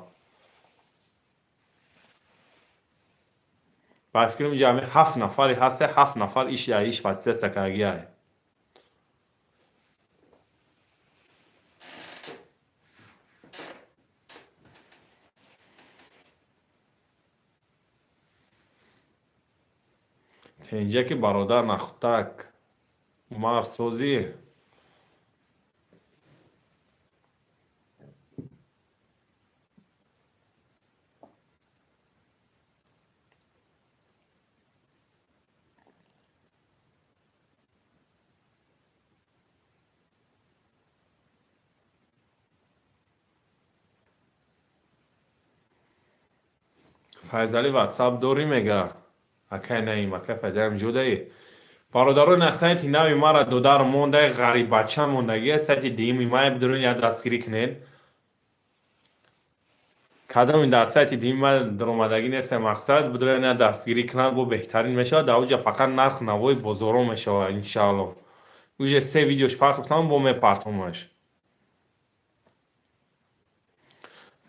Ба фикрам, ҷамъи ҳафт нафаре ҳасте, ҳафт нафар иш иш подписаться кардагиай. Тенҷаки бародар, нахутак Умар, созӣ. Файзали, ватсап дорӣ, мега акай Наим. Акай Файзали, ҳамҷодаи бародаро, на сайти нави мара додар мондай, ғариббача мондагия. Сайти дуюми май бидурен, як дастгирӣ кунед. Кадоми дар сайти дуюми май даромадагӣ нест, мақсад бидурен, як дастгирӣ кунад, бо беҳтарин мешавад. Дар оҷа фақат нарх навои бозоро мешавад, иншаалло. Уже се видеош партофтам, бо мепартомаш.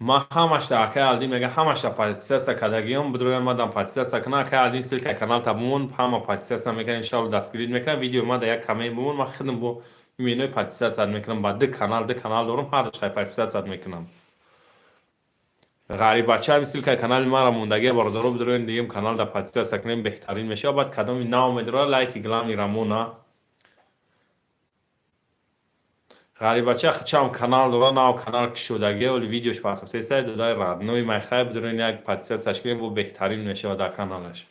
Ман ҳамашта, акай Алдин мега, ҳамашта подписаться кардагиём, бидроям, мадам подписаться кунам. Акай Алдин, ссылкаи каналта бумон, ҳама подписаться мекунам, иншалло, дастгирӣ мекунам. Видеои мада як коммент бумон, ман худам бо именои подписаться мекунам ба ду канал. Ду канал дорам, ҳардуштай подписаться мекунам. Ғарибачаам, ссылкаи канали мара мондагия, бародаро, бидроем, дигем каналда подписаться кунем, беҳтарин мешавад. Баъд кадоми нав медорад, лайки главный рамона. Ғарибача хичам канал дора, нав канал кушодагия, оли видеош партофтесай. Додаи родной майхай, бидурен, як подписаться кунем, бо беҳтарин мешавад дар каналаш.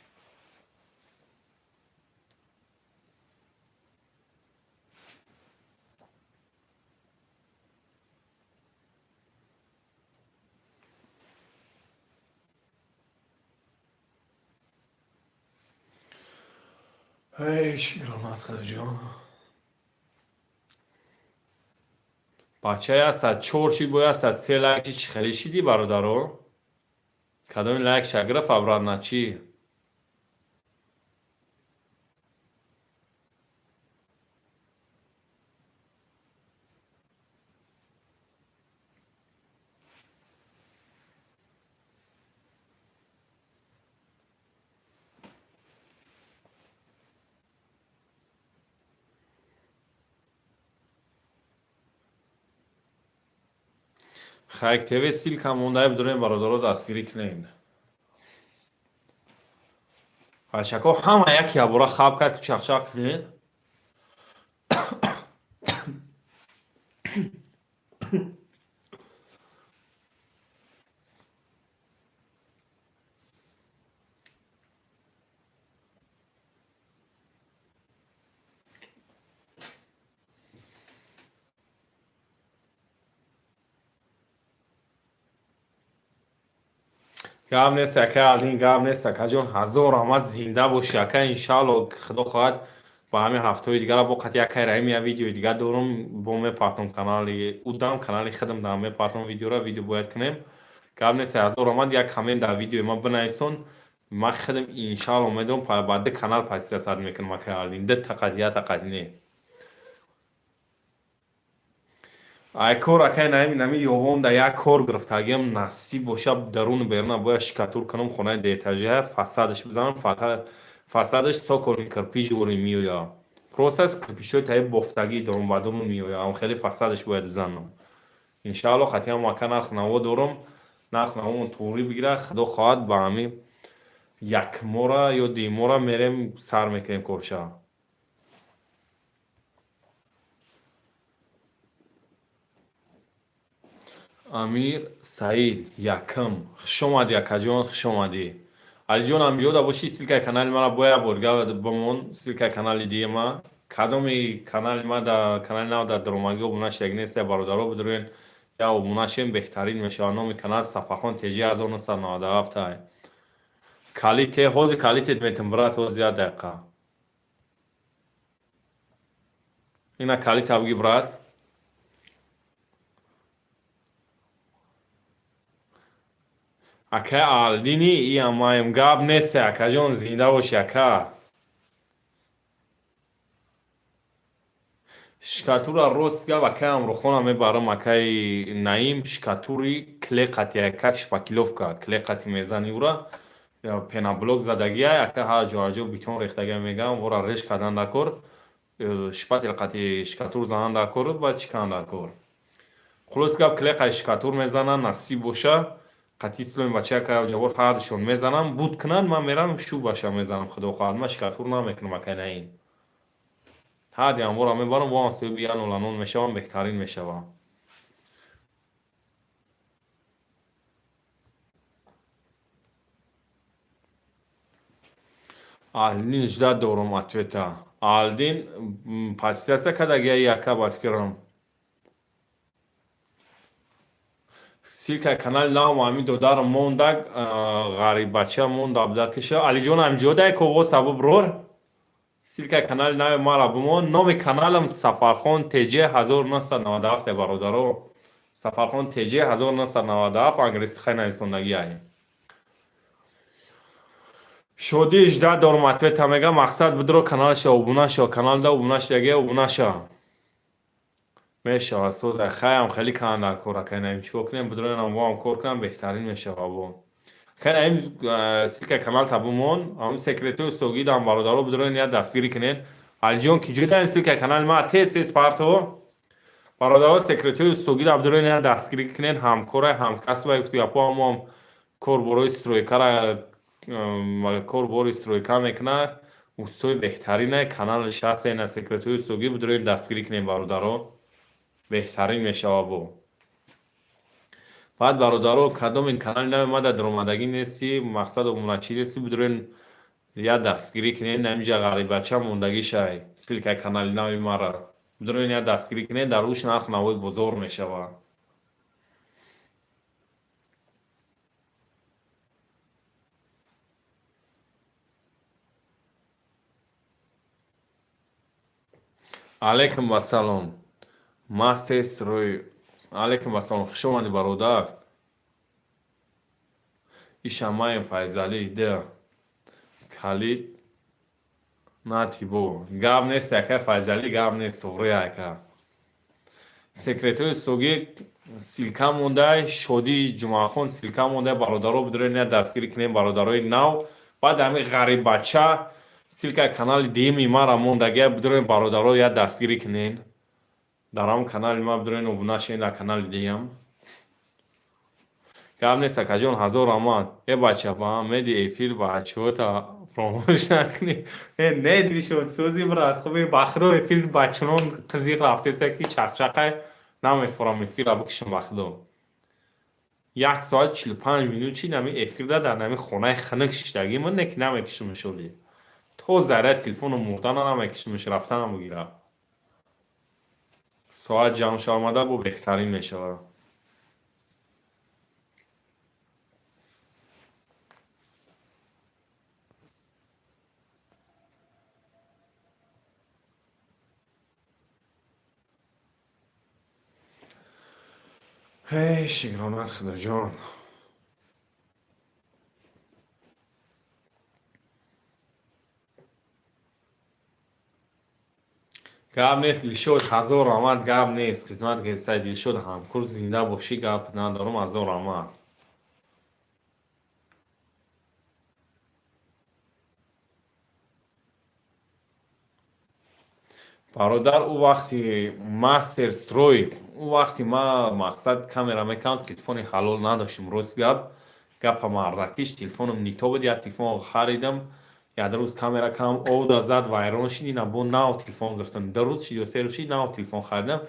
Эй, широнат хаҷон. Бача, 104 шид, бо 103 лайк. Чи хеле шидӣ, бародаро? Кадоми лайк ша гирифт обратно, чӣ? Хайк ТВ ссылка монда, бидурем, бародаро, дастгирӣ кунед. Бачако, ҳама як ябора хаб кард, ки чақчақ кунед. Гап нест, ака Алдин, гап нест, акаҷон, ҳазор раҳмат, зинда бошӣ, ака. Иншаалло, худо хоҳад, ба ҳамин ҳафтаҳои дигара бо қати акай Раҳим як видеои дигар дорум, бо мепартом канали удам, канали худам дам мепартом видеора, видео бояд кунем. Гап нест, ҳазор раҳмат. Як коммент дар видеои ман бинависон, ман худам иншаалло медорам, ба ду канал подписаться мекунам, акай Алдин, ду тақат, як тақат не. Ай кор, акай Наим, нами ёвом да як кор гирифтагиам, насиб боша, даруну беруна бояд штукатур кунам. Хонаи дуэтажия, фасадаш бизанам, фасадаш цокольный кирпич ворӣ меояд, просто кирпичҳои таи бофтагӣ дорум ба дурун меояд, хеле фасадаш бояд бизанам, иншаалло. Хатиам ака нарх наво дорум, нарх навомон туғрӣ бигирад, худо хоҳад, ба ҳамин як мора ё димора мерем, сар мекунем корша. Амир Саид якм, хушомадӣ, акаҷон, хушомадӣ. Алиҷон, ҳамҷода бошӣ, ссылкаи канали мара бояд борга бимон, ссылкаи канали дима. Кадоми канали ма да канали нав дар даромагӣ обуна шидаги нестия, бародаро, бидурен, я обуна шем, беҳтарин мешавад. Номи канал Сафархон ТЖ 1997. Калите ҳозир, калитет метум, брат, ҳозир, як дақиқа. Ина калита буги, брат. Акай Алдини иамаем, гап несте, акаҷон, зинда боши, ака. Шкатура, рост гап, акай Амрухона мебарам, акай Наим, шкатури клеқати, как шпаклёвка, клеқати мезани, ура пеноблок задагия, ака, ҳар ҷо ҳар ҷо бетон рехтагия, мегам, ора реш кардан дар кор, шпатель қати шкатур занан дар кор, баъд чӣ кардан дар кор. Хулос гап, клеқаи шкатур мезанан, насиб боша, қати исломи бача, акай Ҷаббор, ҳардушон мезанам, буд кунанд, ман мерам шубаша мезанам, худо хоҳад, ман шкатур намекунам, акай Наим. Ҳарди амвора мебарам, воам соҳиби як ноланон мешавам, беҳтарин мешавам. Алдин, ждать дорум ответа. Алдин подписаться кардагия, яка, ба фикрам. Ссылка канали навам ҳамин додарам мондаг, ғариббача монда буда киша. Алиҷон ҳамҷодай ково сабаб рор. Ссылка канали нави мара бимон. Номи каналам Сафархон ТЖ 1997, бародаро. Сафархон ТЖ 1997, англиси хай нависондагиай. Шодӣ, ждать дорум ответа, мегам, мақсад бидро каналша обуна шо, каналда обуна шудагия, обуна ша. Мешава соза, хаям хеле кан дар кор, акай Наим, чикор кунем, бидроянам воам кор кунам, беҳтарин мешава бо. Хай Наим, ссылка канал та бимон, ҳамин секретои согидам, бародаро, бидроен, я дастгирӣ кунед. Алиҷон, ки ҷодаем ссылка канали ма, тез тез парто. Бародаро, секретои согида бидроен, я дастгирӣ кунед, ҳамкора, ҳамкасба, гуфти гапо, ҳамоам корборои стройкара, корбори стройка мекунад, устои беҳтарине, каналаш ҳаст, ина секретои сугӣ, бидроен дастгирӣ кунем, бародаро, беҳтарин мешава бо. Баъд, бародаро, кадоми канали наомада даромадагӣ нести, мақсад обуначӣ нести, бидроен, я дастгирӣ кунед, намиҷа ғарибача мондагишай, ссылка канали нави мара бидроен, я дастгирӣ кунед, дар рӯш нарх навои бозор мешавад. Алайкум вассалом. Масес рӯй. Алайкум вассалом. Хуш омадӣ, бародар. Ишамаем Файзалӣ д. Калид натибо. Гап нест, ака Файзалӣ, гап нест, суғрӣ, ака. Секретои сугӣ ссылка мондай, Шодӣ Ҷумъахон ссылка мондай, бародаро, бидоред, я дастгирӣ кунем, бародарои нав. Баъд ҳамин ғариббача ссылка канали дуюми мара мондагия, бидорем, бародаро, я дастгирӣ кунен. Дар ҳамон канали ма бидорен, обуна шавед дар канали дуюм. Гап нест, акаҷон, ҳазор раҳмат. Э бача, ба меди эфир бачаҳота фаромӯш накунӣ. Э не, дишо сӯзи, брат, хуби, ба худо, эфир бачунон қизиқ рафтеса, ки чақчақай намефорам эфира бикушам, ба худо. 1 соат 45 минут чи нами эфирда дар нами хонаи хунук шиштагимон, не ки намекушимш оли. То заря телефону мурдана намекушимш, рафтанам бигирам. Соат ҷамъ шавамада бо беҳтарин мешавад. Ҳей, шукронат, Худоҷон. Гап нест, Дилшод, ҳазор раҳмат, гап нест, хизмат кесай, Дилшод, ҳамкор, зинда бошӣ, гап надорам, ҳазор раҳмат. Бародар, ӯ вақти мастер строй, ӯ вақти ма мақсад камера мекардам, телефони ҳалол надоштем, рост гап, гапа мардакиш, телефонам нито буд, як телефон харидам, як рӯз камера кардам, овда зад, вайрон шид, ина бо нав телефон гирифтам, 2 рӯз шид ё 3 рӯз шид, нав телефон харидам,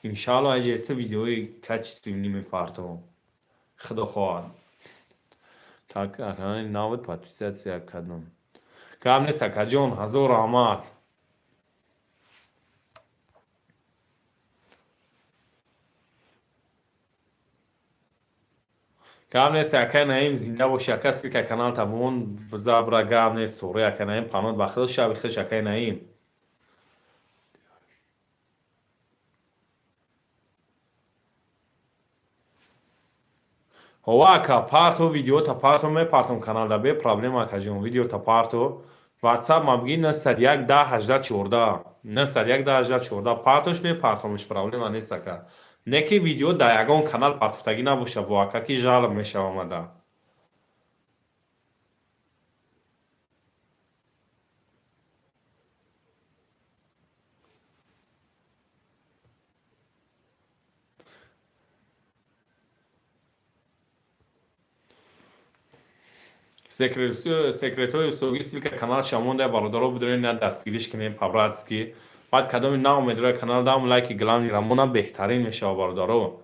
иншаалло, аҷеса видеои качественный мепартовам, худо хоҳад. Так, навод подписаться кардам. Гап нест, акаҷон, ҳазор раҳмат. Гап нест, акай Наим, зинда боши, ака. Ссылка каналта бимон, забра. Гап нест, суре, акай Наим, панот ба худо, шаби хуш, акай Наим. Ҳова, ака, парто, видеота парто, мепартом каналда, бе проблема, акаҷон, видеота парто. Ватсап ма бигӣ: 901 10 18 14, 901 10 18 14. Партош, мепартомш, проблема нест, ака. Не ки видео дар ягон канал партофтагӣ набоша бо, ака, ки жалоб мешавамада. Секретҳои усугӣ, ссылка каналша монда, бародаро, бидорем, на дастгириш кунем по-братски. Баъд кадоми наомедрои канал дам, лайки главный рамона, беҳтарин мешава, бародаро.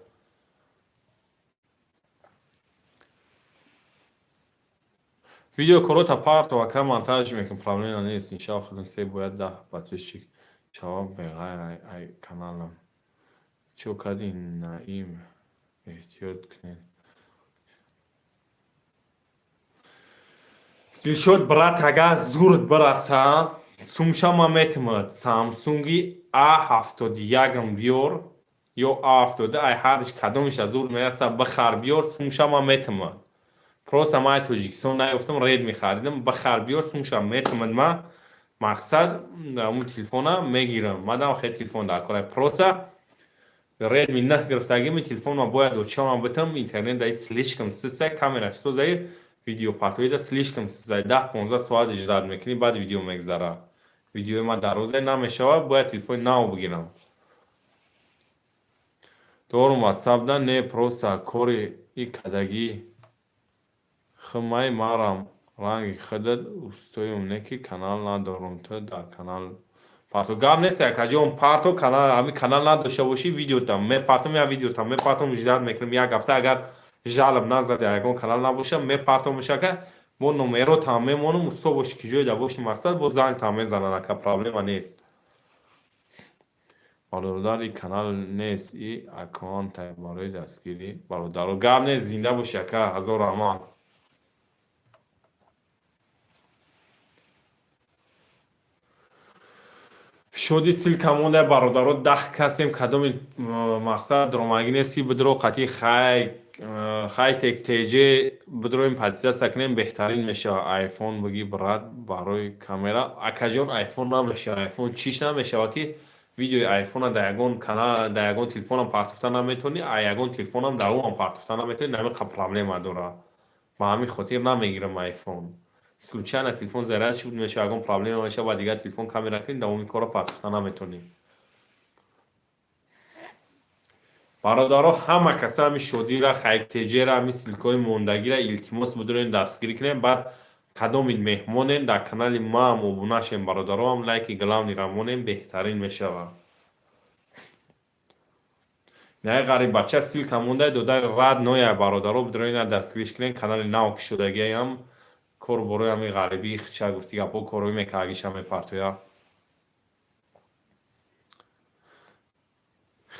Видео корота парто, ака, монтаж мекун, проблема нест, иншалло. Худам се бояд 10 подписчик шавам, беғайр ай каналам. Чо кади, Наим? Эҳтиёт кунед. Дилшод, брат, агар зурд бираса, сумша ма метимад. Самсунги А71-м биёр ё А72, ай ҳардиш кадомиша зурд мераса, бихар, биёр, сумша ма метимад. Просто ман Тоҷикистон наёфтам, Редми харидам. Бихар, биёр, сумша метимад. Ма мақсад ҳамун телефона мегирам, мадам хеле телефон дар кора. Просто Редми 9 гирифтагими телефон ма бояд очама битам. Интернет даи слишком систай, камераш созаи, видеопартоида слишком систай. 10-15 соат ижрат мекунӣ, баъд видео мегзара. Видеои ма дарозе намешавад, бояд телефони нав бигирам. Дорум ватсапда, не, просто кори и кадагӣ химай марам ранги худат устоюм, не ки канал надорум, ту дар канал парто. Гап нест, акаҷон, парто канал. Ҳамин канал надошта бошӣ, видеотам мепартом, як видеотам мепартом, ждать мекунем як ҳафта. Агар жалоб назади, ягон канал набоша, мепартомш, ака. Бо номеротам мемонам, усто бошӣ, ки ҷойда боши, мақсад, бо зангтам мезананд, ака, проблема нест. Бародар, и канал нест, и аккаунта барои дастгирӣ бародаро. Гап нест, зинда бошӣ, ака, ҳазор раҳмат. Шоди, ссылка монда, бародаро, 10 касем. Кадоми мақсад ромагӣ нест, ки бидро қатъи хай Хайтек ТЖ бидроим, подписаться кунем, беҳтарин мешавад. Айфон бигӣ, брат, барои камера. Акаҷон, айфон намешавад. Айфон чиш намешавад, ки видеои айфона дар ягон канал, дар ягон телефонам партофта наметавонӣ, а ягон телефонам дар ӯам партофта наметавонӣ. Намиқа проблема дорад, ба ҳамин хотир намегирам айфон. Случайно телефон заряд шуд мешава, ягон проблема мешава, ба дигар телефон камера кунӣ, давоми корро партофта наметавонӣ. Бародаро, ҳама каса ҳами Шодира, Хайктеҷера, ҳами ссылкаҳои мондагира, илтимос, бидорем, дастгирӣ кунем. Баъд кадомид меҳмонем, дар канали маам обуна шем, бародароам, лайки главныйра монем, беҳтарин мешавад. Наи ғариббача ссылка монда дода, рад ноя. Бародаро, бидорем, дастгириш кунем. Канали нав ки шудагиам, кор борои ҳами ғарибии хича гуфти гапҳо, корҳои мекаагиша мепартоя.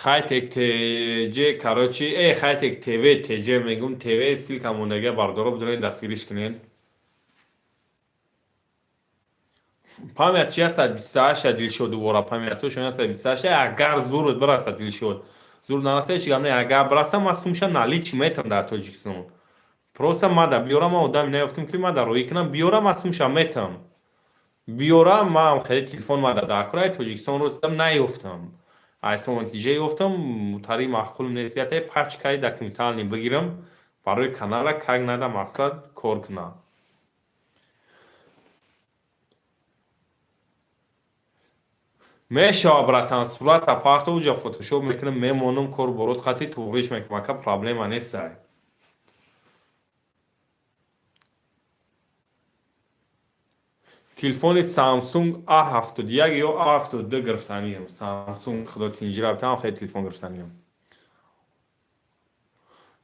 Хайтек ТЖ, короче, Хайтек ТВ, ТЖ мегум, ТВ, ссылка мондагия, бародаро, бидорем, дастгириш кунем. Память чи 128, Дилшодувора, памятошон 128. Агар зурд бирасад, Дилшод, зур нараса, ҳеч гап не. Агар бираса, ман сумша наличный метам дар Тоҷикистон. Просто мада биёра, ман одами наёфтам, ки мада роӣ кунам. Биёра, ман сумша метам, биёра. Ман хеле телефон мада дар кораи Тоҷикистон ростам наёфтам, айсон натиҷа ёфтам, мутари маъқул нест. Ятаи пачкаи документальный бигирам барои канала, как нада, мақсад, кор кунам. Мешава, братан, сурата парто, уҷа фотошоп мекунам, мемонам, кор борот хати туғриш мекунам, ака, проблема нестай. Телефони Samsung A71 ё A72 гирифтаниям. Samsung, худо тинҷира битам, хеле телефон гирифтаниям.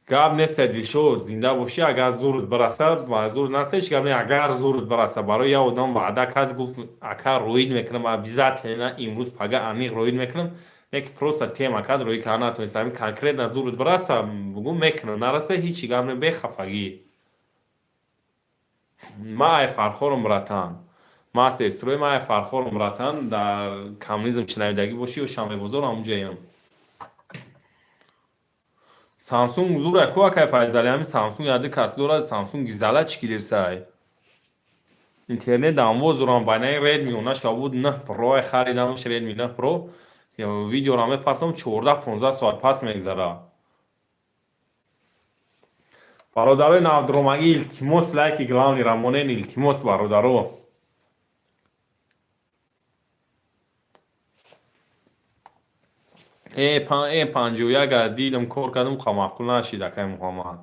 Гап нест, Дилшод, зинда бошӣ. Агар зурд бираса, зур нараса, ҳеч гап не. Агар зурд бираса, барои як одам ваъда кард, гуфт: «Ака, роид мекунам обязательно, имрӯз пага аниқ роид мекунам». Не ки просто тема кад рӯи кар натонистам. Ҳамин конкретно зурут бираса, бугӯ мекунам, нараса ҳичи гап не, бехафагӣ. Ма ай Фархорум, братан. Ма сестрои ма ай Фархорум, братан, дар коммунизм чинавидагӣ бошӣ ё Шанбебозор, ҳамунҷоям. Самсунг зура ку, акай Файзали, ҳамин Самсунг яды кас дорад, Самсунг гизала чӣ кидирсай. Интернет дамво зурам байнаи Redmi онаша буд 9 Pro харидамш, Redmi 9 Pro видеоро мепартом, 14-15 соат пас мегзара. Бародарои навдуромагӣ, илтимос, лайки главный ра монен, илтимос, бародаро. Э 51 дидам, кор кардам, ха маъқул нашид, акай Муҳаммад.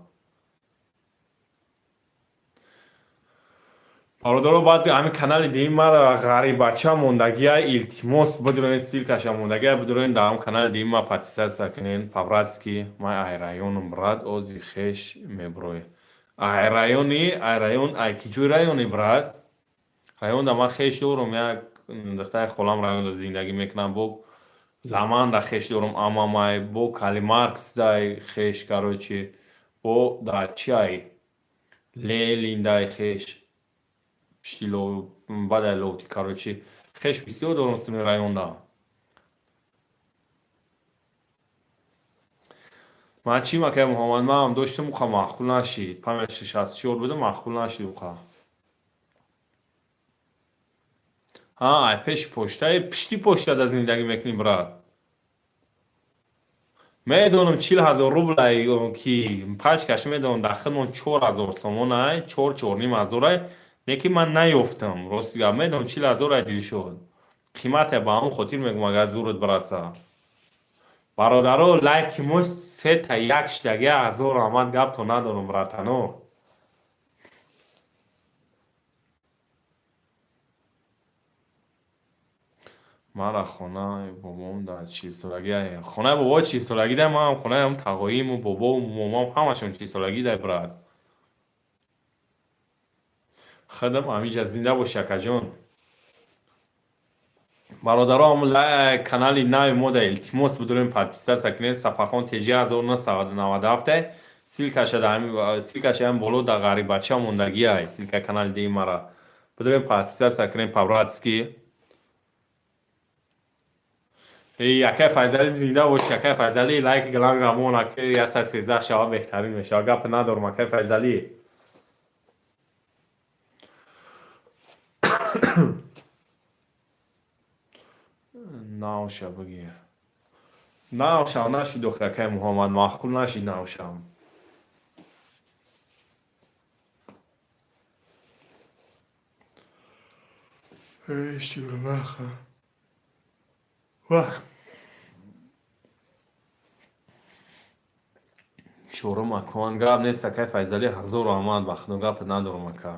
Бародаро, баъд ҳамин канали дигим мара ғарибача мондагия, илтимос, бидуроен, ссылка ша мондагия, бидуроен дар ҳам канали дигим ма подписаться кунен по-братски. Ман ай районам, брат, ози хеш мебурой. Ай райони, ай район, ай ки ҷои райони, брат? Районда ман хеш дорум, як духтари холам районда зиндагӣ мекунам, бо Ламанда хеш дорум, амамай, бо Кали Марксдай хеш, короче, бо дар чи ай Лениндай хеш, пишти бадай лоти, короче, хеш бисёр дорум сими районда. Ман чӣ, акай Муҳаммад, манам доштам, уқа маъқул нашид. Память 64 будам, маъқул нашид уқа. Ҳа, ай пеши почтаи, пишти почтада зиндагӣ мекунӣ, брат. Медонам, 40 000 рублай ки пачка ш, медонам, дар хидмон 4000 сомонай, чор чорним ҳазорай, лекин ман наёфтам, рости гап, медонам, 40 000 ай, Дилшод. Қимате, ба ҳамон хотир мегӯм, агар зурут бираса. Бародаро, лайки мо сета як шидаги, ҳазор раҳмат, гапто надорам, братано. Мара хонаи бобом дар 40-солагӣ, хонаи бобо 40-солагӣ дай, манам хонаи ҳам тағоиму бобову момам ҳамашон 40-солагӣ дай, брат. Худам ҳаминҷа зинда бошӣ, акаҷон. Бародаро, канали нави мо да илтимос, бидорем, подписаться кунед. Сафархон ТЖ 1997, ссылка ша ссылка ша ҳам боло дар ғарибача мондагиай, ссылка канали диги мара. Бидорем, подписаться кунем по-братски. Акай Файзалӣ, зинда бошӣ, акай Файзалӣ, лайки главный рамон, акай 113 шава, беҳтарин мешава, гап надорам, акай Файзалӣ. Навша бигир. Навшам нашид охи, акай Муҳаммад, маъқул нашид навшам. Эй, шурмаха. Вах. Чорум акон гап нест, акай Файзалӣ, ҳазор раҳмат, ба худо, гап надорам, ака.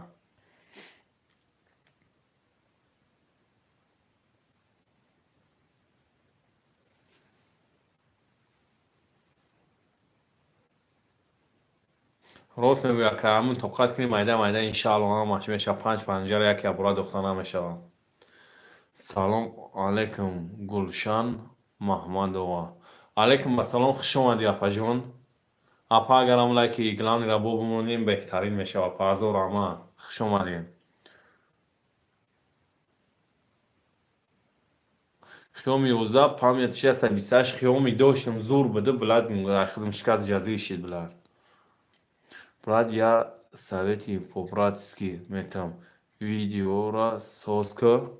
Рост мегӯяд, ака, ҳамин тоқат кунӣ, майда майда, иншаалло, ҳамаш мешавад, панҷ панҷара яке абура духта намешавад. Салом алейкум, Гулшан Маҳмадова. Алейкум ассалом, хуш омадӣ, апаҷон. Апа, агарам лайки главный ра бо бимонем, беҳтарин мешавад, апа, ҳазор раҳмат, хуш омадем. Xiaomi 11, память 628, Xiaomi доштам, зур буда, блядь, худам шикаст, ҷазир шид, блядь. Брат, я совети по-братски метам. Видеора соз ка.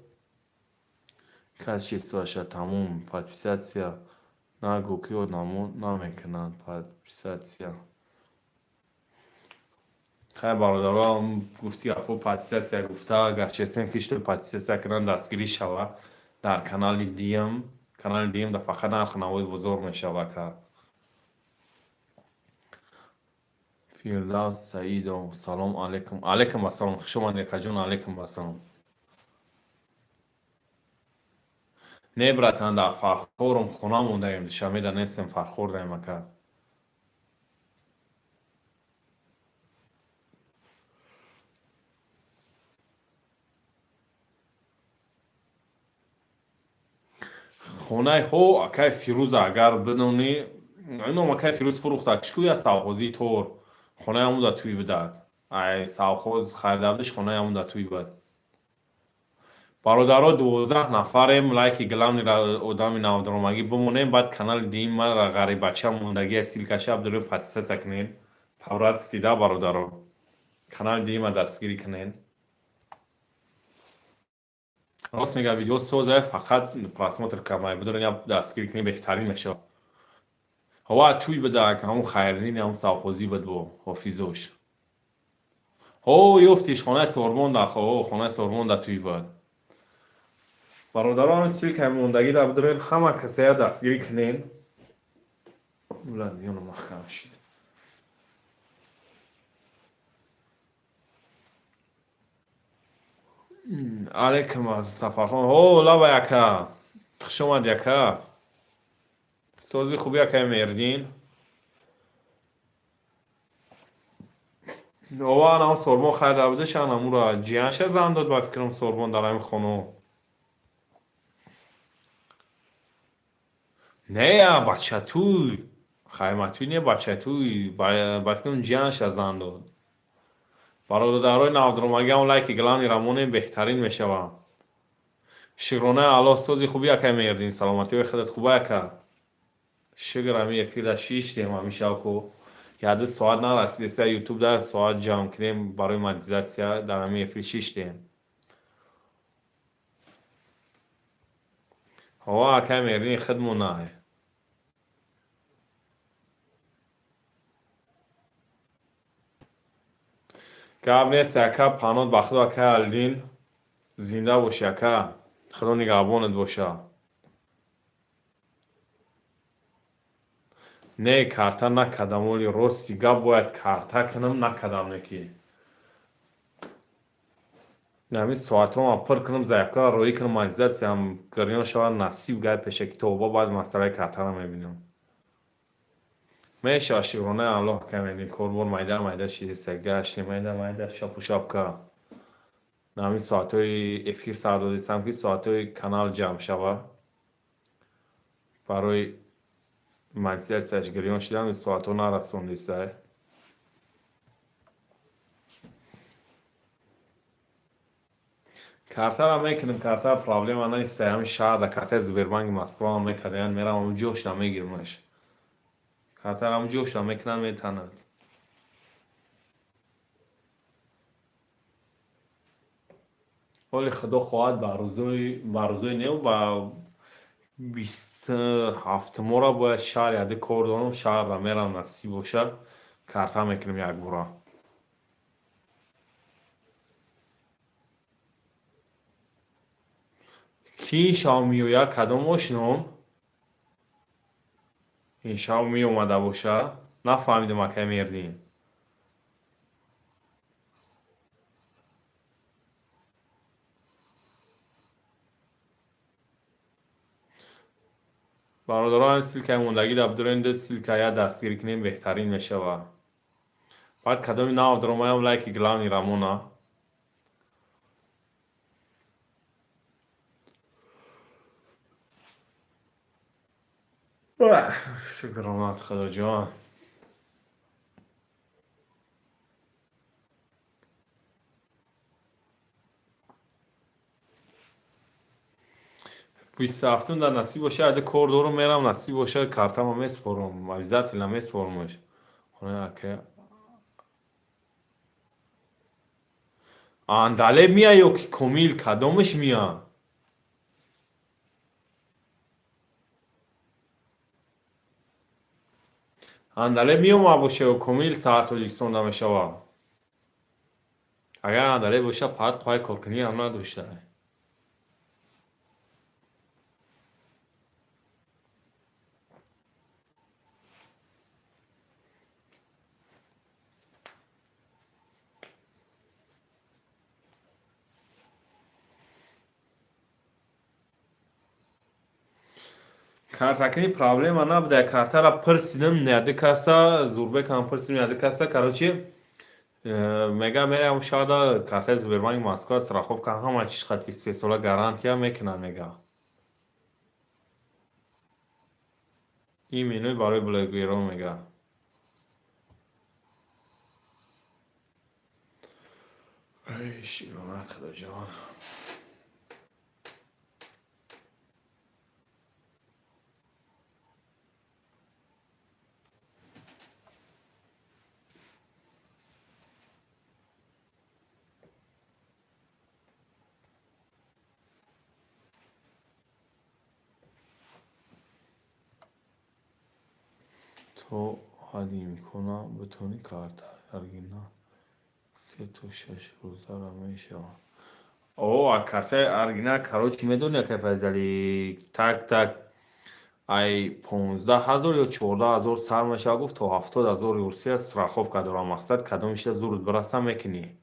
Качество ша тамом, подписаться нагӯ, ки одамо намекунанд подписаться. Хай, бародаро, гуфти гапҳо, подписаться гуфта, гарчесем ки что подписаться кунанд, дастгирӣ шава дар канали диям. Канали диям да фақат нархи навои бозор мешава, ака. Фирдавс Саидов, салом алейкум. Алейкум ассалом, хуш омадед, акаҷон, алейкум ассалом. Не, братан, дар Фархорум хона мондаем, Душанбеда нестем, Фархор даем, ака. Хонаи ҳо акай Фирӯза, агар бидонӣ, ином акай Фирӯз фурӯхта кишкӯя совхози тор, хонаи ҳамуда туй бидак. Ай совхоз харида будиш, хонаи ҳамуда туй буд. Бародаро, 12 нафарем, лайки главный ра одами навдромагӣ бимонем, баъд канали диим мара ғарибача мондагия, ссылка ша абдурем, подписаться кунен. По-братски да, бародаро. Канали диима дастгирӣ кунен. Рост мега, видео соза, фақат просмотр камай. Бидорен, я дастгирӣ кунем, беҳтарин мешавад. Ҳова туй бидак, ҳамун Хайриддин, ҳамун совхозӣ буд бо ҳофизош. Ҳо, ёфтиш, хонаи Сормон да, хо, хонаи Сормон да туй буд. Бародарон, ссылка и мондагӣ да бидорен, ҳама касая дастгирӣ кунен. Буланд миёна маҳкам шид. Алейкум Сафархон. Ҳо, лаба яка. Хуш омад, яка. Сози хуби, якай Мердин. Ова анам Сорбон харида будаш, анамура ҷиянша зан дод, ба фикрам, Сорбон дар ҳамин хоно. Не, бачатуй. Хайматуй не, бачатуй. Ба фикрам, ҷиянша зан дод. Бародарои навдромагиам, лайки главный рамонем, беҳтарин мешавад. Шукронаи Аллоҳ, сози хуби, якай Мердин, саломатиҳои худат хуба, яка. Шукр, ҳами эфирда шиштем, ҳами шавку яду соат нарасидеса, ютуб да соат ҷамъ кунем барои монетизатсия, дар ҳами эфир шиштем. Ҳова, акай Мердин, худмонай. Гап нест, яка, панот ба худо, акай Алдин, зинда бошӣ, ака, худо нигаҳбонат боша. Не, карта накардам, оли рости гап бояд карта кунам, накардам неки. Ҳамин соатҳоам пур кунам, заявка ро роӣ кунам, монетизатсиям гирён шавад, насиб гай пешаки тобо, баъд масъалаи картаро мебинам. Мешавад, шукронаи Аллоҳ, акай Мердин, корбор майда майда шидеса, гаштем майда майда, шапу шапка. Ҳамин соатҳои эфир сар додистам, ки соатҳои канал ҷамъ шавад. Барои монетизатсияш гирён шидан соатҳо нарасондисай. Картаро мекунем, карта проблема нест, ҳамин шаҳрда картаи Сбербанки Москваам мекардаян, мерам ҳамун ҷошда мегирмаш. Картаро ҳамун ҷошда мекунанд, метанад. Ҳоли худо хоҳад, ба рӯзои не, ба 27-умора бояд шаҳр яде кор дорам, шаҳрра мерам, насиб бошад, карта мекунем якбора. Кӣ ин шав меояд, кадом ошном? Ин шав меомада бошад? Нафаҳмидам, акай Мердин. Бародарон, ссылка и мондагӣ да бидорем, ду ссылка я дастгирӣ кунем, беҳтарин мешавад. Баъд кадоми нав даромаям, лайки главный рамона. Шукронат, худоҷон. 27-ум дар насиб бошад, аде кор дорум, мерам, насиб бошад, картамо месупорам, обязательно месупорамаш. Хонаи Андалеб мея ё ки Комил, кадомаш мея? Андалеб меомад боша ё Комил саҳар Тоҷикистонда мешавад? Агар Андалеб боша, паҳат қувваи коркуниам надошта. Картакунӣ проблема набуда, картаро пурсидим яду каса, Зурбекам пурсидим яду каса, короче, мега мерам шояда картаи Сбербанки Москва, страховка, ҳама чиз хати 3 сола гарантия мекунад, мега. Именои барои блогерон мега. Эй, шикронат, худоҷон. То ҳадди имкона битонӣ карта оригинал 3 то 6 рӯзара мешавад. О, картаи оригинал, короче, медони, акай Файзалӣ, так так ай 15 000 ё 14 000 сар мешавад, гуфт, то 70 000 русия страховка дорам. Мақсад, кадомиша зурд бираса, мекунӣ.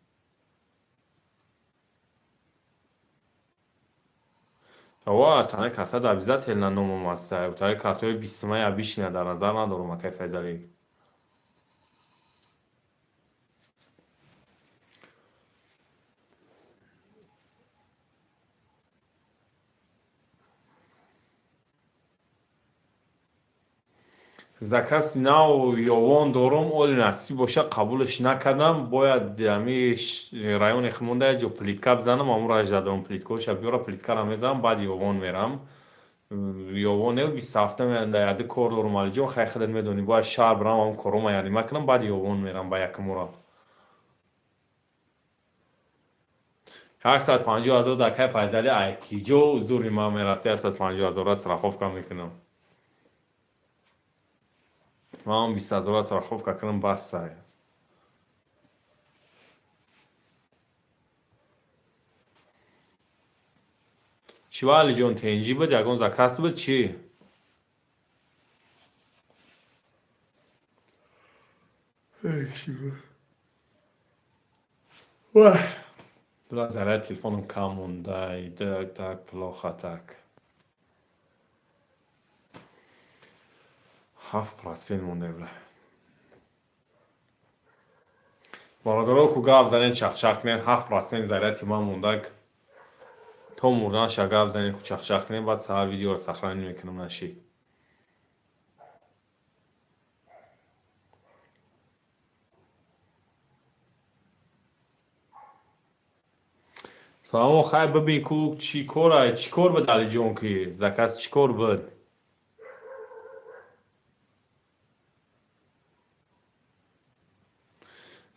Ова, танаи картада обязательно номам аст. Танаи картаҳои бистсумаи обычный дар назар надорам, акай Файзалӣ. Заказ нав ёвон дорум, оли насиб боша, қабулаш накардам. Бояд ами райони худмонда як ҷо плитка бизанам, амуро ажда дорум, плиткаоша биёра, плиткаро мезанам, баъд ёвон мерам. Ёвон не, 27-ам яду кор дорум, Алиҷон, хай, худат медонӣ, бояд шаҳр бирам, ҳамон корҳома ярима кунам, баъд ёвон мерам ба якумура. 150 000 дар кай, Файзалӣ, айкиҷо зури ман мераса? 150 000-ра страховка мекунам. Ман 20 000-ра страховка кунам, басай. Чӣ ва, Алиҷон, тенҷӣ буд, ягон заказ буд, чӣ? Заряд телефоном кам монда, так плохо, так 7% монда. Бла, бародаро, ку гап занед, чахчах кунед. 7% заряди ман мондак, то мурданша гап занед, ку чахчах кунед, баъд саҳар видеоро сохранить мекунам, нашид. Салому, хайр, бибин, ку чӣ кора, чӣ кор буд, Алиҷон, ки заказ чӣ кор буд?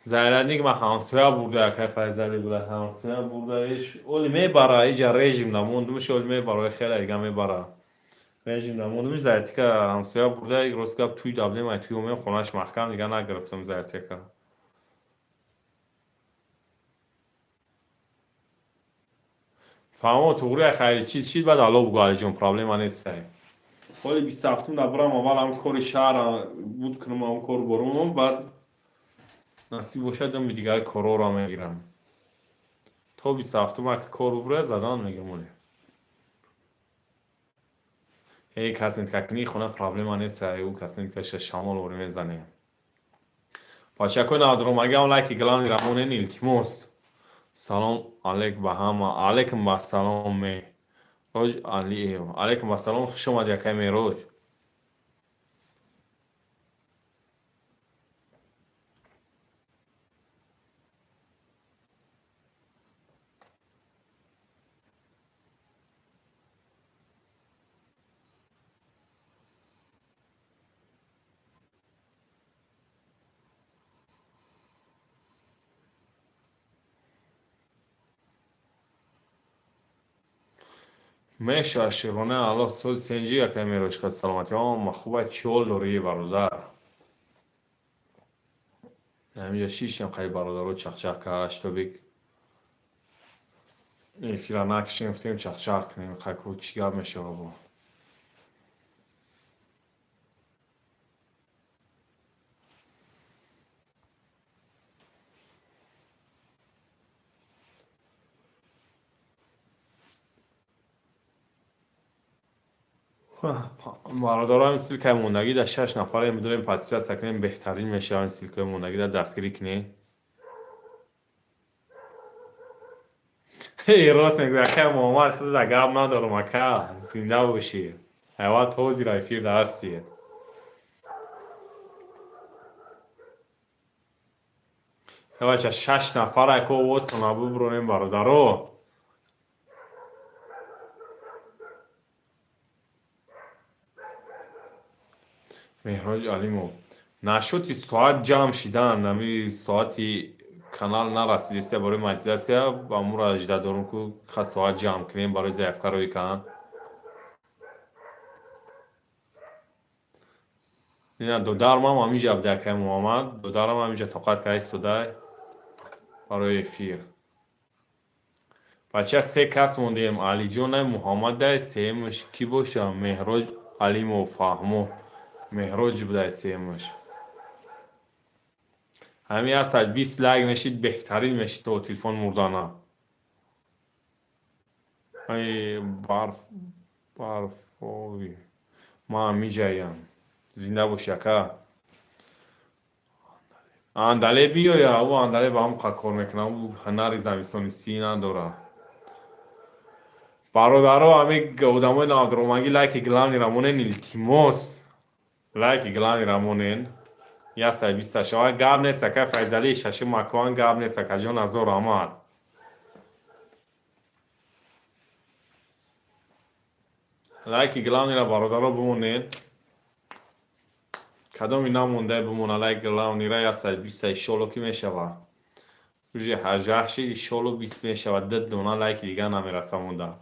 Зарядник ма ҳамсоя бурда, акай Файзалӣ, буда, ҳамсоя бурдаиш, оли мебара, иҷа режим намондумиш, оли мебара, хеле дига мебара. Режим намондумиш, зарядника ҳамсоя бурда, рост гап, туй давлем, ай туй омем, хонаш маҳкам, дига нагирифтам зарядника. Фаҳмо, туғри, хайр, чиз шид, баъд ало бугӯ, Алиҷон, проблема нестай. Ҳоли 27-ум да бурам, аввал ҳам кори шаҳр буд кунам, ҳам кор борумам, баъд насиб бошад, дами дигар корҳоро мегирам. То 27-ум ака кор бубура, задан мегирам оле. Эй, косметика кунӣ хона проблема нест, ӯ косметикаша шамол ворӣ мезанем. Бачакои навдуромагиам лайки главный рамонен, илтимос. Салом алейк ба ҳама. Алейкум ассалом, Мероҷ Алиев. Алейкум ассалом, хуш омадӣ, акай Мероҷ. Меша широна, алло, сози сенҷи, акай Мероҷ, хел саломатӣ? Ама хуба, чӣ ҳол дорӣ, бародар? Ҳаминҷа шиштем, қай бародаро чахчах кард, штобик эфира накишем, гуфтем чахчах кунем, қайку чӣ гап мешава бо. Бародарам, ссылкаи мондагӣ дар шаш нафаре медорем, подписаться кунем, беҳтарин мешаванд, ссылкаи мондагӣ дар дастгирӣ кунем. Рост мегӯй, акай Муҳаммад, худат гап надорам, ака, зинда бошӣ. Ҳайват ҳозир эфир дар ҳастӣ. Бача, шаш нафар ако овозтона бубуронем, бародаро. Меҳроҷ Алимов, нашоти соат ҷамъ шидан, ами соати канал нарасидеся барои монетизатсия. Ба мура жда дорум, ку ха соат ҷамъ кунем барои заявка рӯй кан. Ина додармам ҳаминҷа буда, акай Муҳаммад, додарам ҳаминҷа тоқат карда истодай барои эфир. Бача, се кас мондем: Алиҷонай, Муҳаммадай, сеюмаш кӣ боша? Меҳроҷ Алимов, фаҳмо, Меҳроҷ будай сеюмаш. Ҳамин 120 лайк мешид, беҳтарин мешид то телефон мурдана. Ай барф барфови, ман ҳамиҷаям. Зинда боши, ака. Андале биёя, ӯ Андале ба ҳам кор мекунад, ӯ ҳунари замистонисӣ надорад. Бародаро, ҳамин одамои навдуромагӣ, лайки главный ра монен, илтимос, лайки главный ра монен, 120 шава. Гап нест, ака Файзалии шашум макон, гап нест, акаҷон, ҳазор раҳмат. Лайки главный ра, бародаро, бимонед. Кадоми намонда, бимона лайк главный ра. 120 иншолло ки мешава. Уже 18 шид, иншолло 20 мешава. Ду дона лайки дига намераса монда.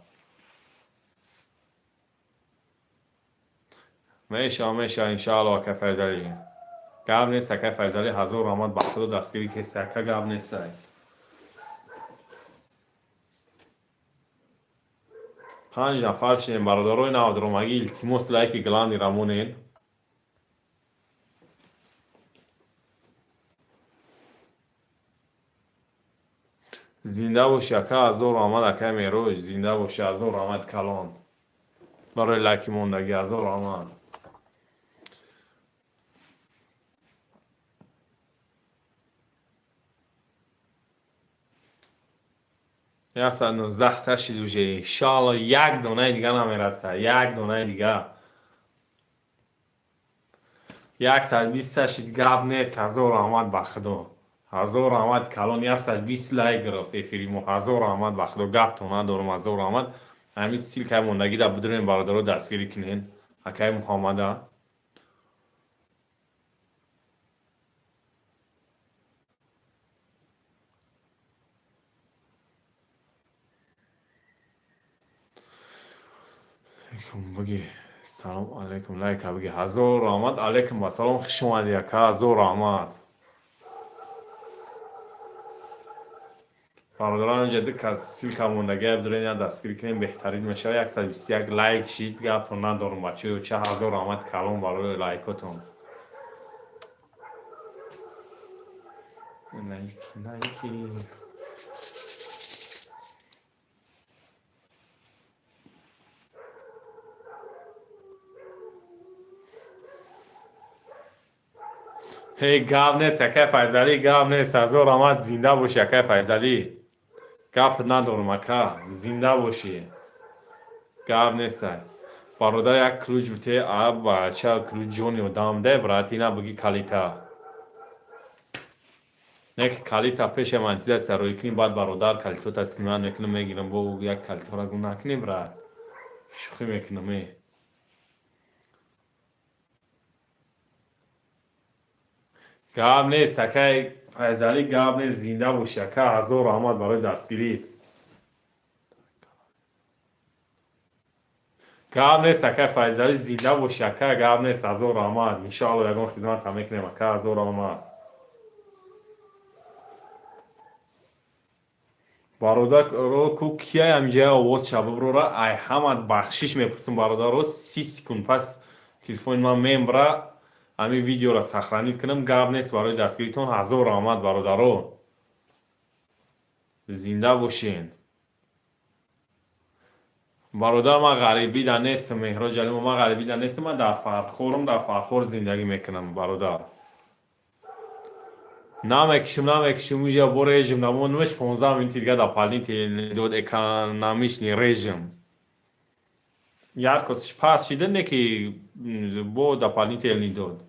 Мешава, мешава, иншоалло, ака Файзалӣ. Гап нест, акай Файзалӣ, ҳазор раҳмат, ба худо дастгирӣ кеси, ака, гап нестай. Панҷ нафар шидем, бародарои навдуромагӣ, илтимос, лайки главный ра монед. Зинда боши, ака, ҳазор раҳмат, акай Меҳроҷ, зинда боши, ҳазор раҳмат калон барои лайки мондагӣ, ҳазор раҳмат. 119 та шид уже, иншоалло як донаи дига намераса, як донаи дига. 120 та шид, гап нест, ҳазор раҳмат, ба худо, ҳазор раҳмат калон. 120 лайк гирифт эфири мо, ҳазор раҳмат, ба худо, гаптон надорум, ҳазор раҳмат. Ҳамин ссылка и мондагида бидурем, бародаро, дастгирӣ кунен акаи Муҳаммада. Буги салом алейкум, лайка буги, ҳазор раҳмат, алейкум ассалом, хуш омадӣ, ака, ҳазор раҳмат. Бародарон, инҷа ду кас ссылка мондагия бидурен, я дастгирӣ кунем, беҳтарин мешавад. 121 лайк шид, гаптон надорум, бачаё, ча ҳазор раҳмат калон барои лайкотон. Лайки, лайки. Ҳей, гап нест, акай Файзалӣ, гап нест, ҳазор раҳмат, зинда бошӣ, акай Файзалӣ. Гап надорум, ака, зинда бошӣ. Гап нест. Бародар, як ключ бите, а бача, ключ ҷони одам де, брат, ина биги калита. Не ки калита пеше монетизатсия рӯй кунӣ, баъд, бародар, калитота снимать мекунам, мегирам, бо як калитора гум накунӣ, брат. Шӯхӣ мекунам, э. Гап нест, акай Файзалӣ, гап нест, зинда бошӣ, ака, ҳазор раҳмат барои дастгирит. Гап нест, акай Файзалӣ, зинда бошӣ, ака, гап нест, ҳазор раҳмат. Иншоалло ягон хизматам мекунем, ака, ҳазор раҳмат. Бародаро, ку кияй ҳаминҷая овоз шабаброра, ай ҳама бахшиш мепурсам, бародаро, 30 секунд пас телефони ман мембра, ҳамин видеоро сохранить кунам. Гап нест, барои дастгиритон ҳазор раҳмат, бародаро, зинда бошен. Бародар, ман ғарибида нестам, Меҳроҷ Алимов, ман ғарибида нестам, ман дар Фархорам, дар Фархор зиндагӣ мекунам, бародар. Намекишам, намекишам, уҷа бо режим намонмаш, 15 минути дига дополнительный дод, экономичный режим. Яркость ш паст шида, не ки бо дополнительный дод.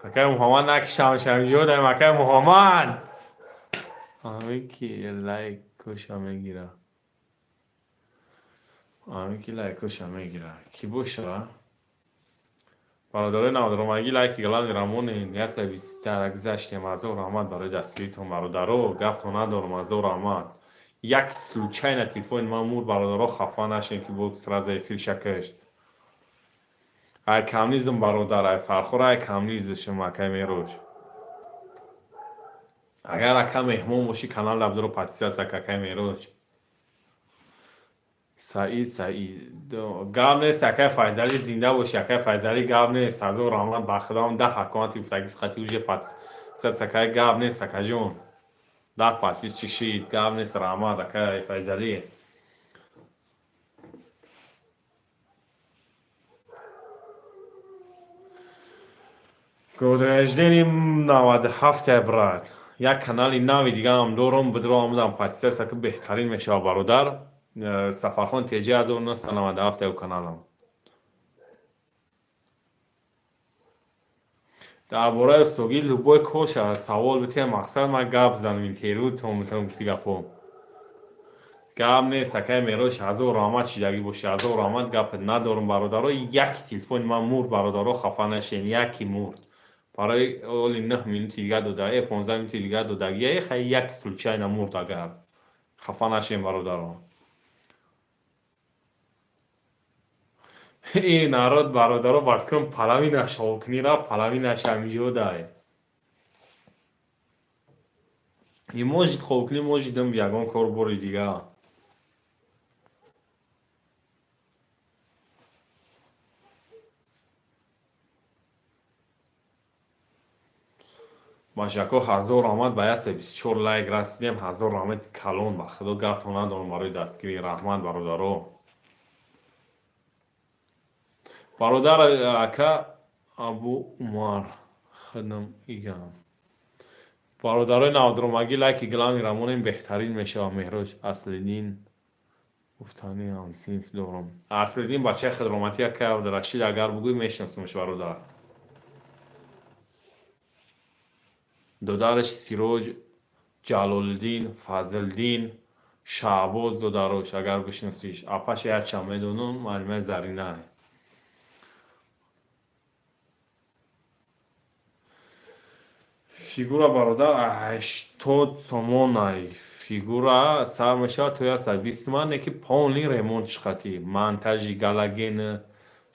Акай Муҳаммад, накишам, шамҷодаем, акай Муҳаммад. Ами ки лайкоша мегира, ами ки лайкоша мегира, кӣ боша? Бародарои навдаромагӣ, лайки главный рамонен. 120 гузаштем. Ҳазор раҳмат барои дастгиритон, бародаро, гаптон надорам. Ҳазор раҳмат. Як случайно телефони ман мурд, бародаро, хафа нашем, ки бо сразу эфирша кашт. Ай камнизм, бародар, ай Фархор, ай камнизшм, акай Мерош. Агар, ака, меҳмон бошӣ, канал Абдуро подписаться, акай Мерош. Саид, Саид, гап нест, акай Файзалӣ, зинда бошӣ, акай Файзалӣ, гап нест. Ҳазор раҳмат, ба худованд, 10 аккаунти гуфтагӣ фақати уже подписаться, акай, гап нест, акаҷон. 10 подписчик шид, гап нест, раҳмат, акай Файзалӣ. Год рождения 97, брат. Як канали нави дигаам дорам, бидро омадам подписаться, ки беҳтарин мешавад, бародар. Сафархон Теҷи, 1997 ю каналам. Дар бораи устогӣ любой кор шавад, савол битем, мақсад ман гап занам, интервю тон метавонам, гуфти гапҳо. Гап нест, акай Мерош, ҳазор раҳмат, шидагӣ бошӣ, ҳазор раҳмат, гап надорам, бародаро. Як телефони ман мурд, бародаро, хафа нашен, яке мурд. Барои оли 9 минути дига дода, 15 минути дига додагия, хай, як случайно мурд агар. Хафа нашем, бародаро. Ин народ, бародаро, ба фикрам, половина шовкунӣ рафт, половинаш ҳамиҷодай. И может хобкунӣ, может дам ягон кор бори дига. Бачако, ҳазор раҳмат, ба 124 лайк расидем. Ҳазор раҳмати калон, ба худо, гаптон надорам барои дастгирӣ. Раҳмат, бародаро. Бародар, ака Абу Умар, хидм игам. Бародарои навдромагӣ, лайки главный рамонем, беҳтарин мешавад. Меҳроҷ Аслиддин гуфтани ҳамсинф дорам. Аслиддин бачаи хидроматӣ, акай Абдурашид, агар бугӯй, мешиносумш, бародар. Додараш Сироҷ, Ҷалолиддин, Фазлиддин, Шаҳбоз додарош, агар бишиносиш. Апаша якчанд медонам, муаллимаи Зарина. Фигура, бародар, 80 сомонай. Фигура сар мешавад то 120 сомон, не ки полный ремонт шқати. Монтажи галоген,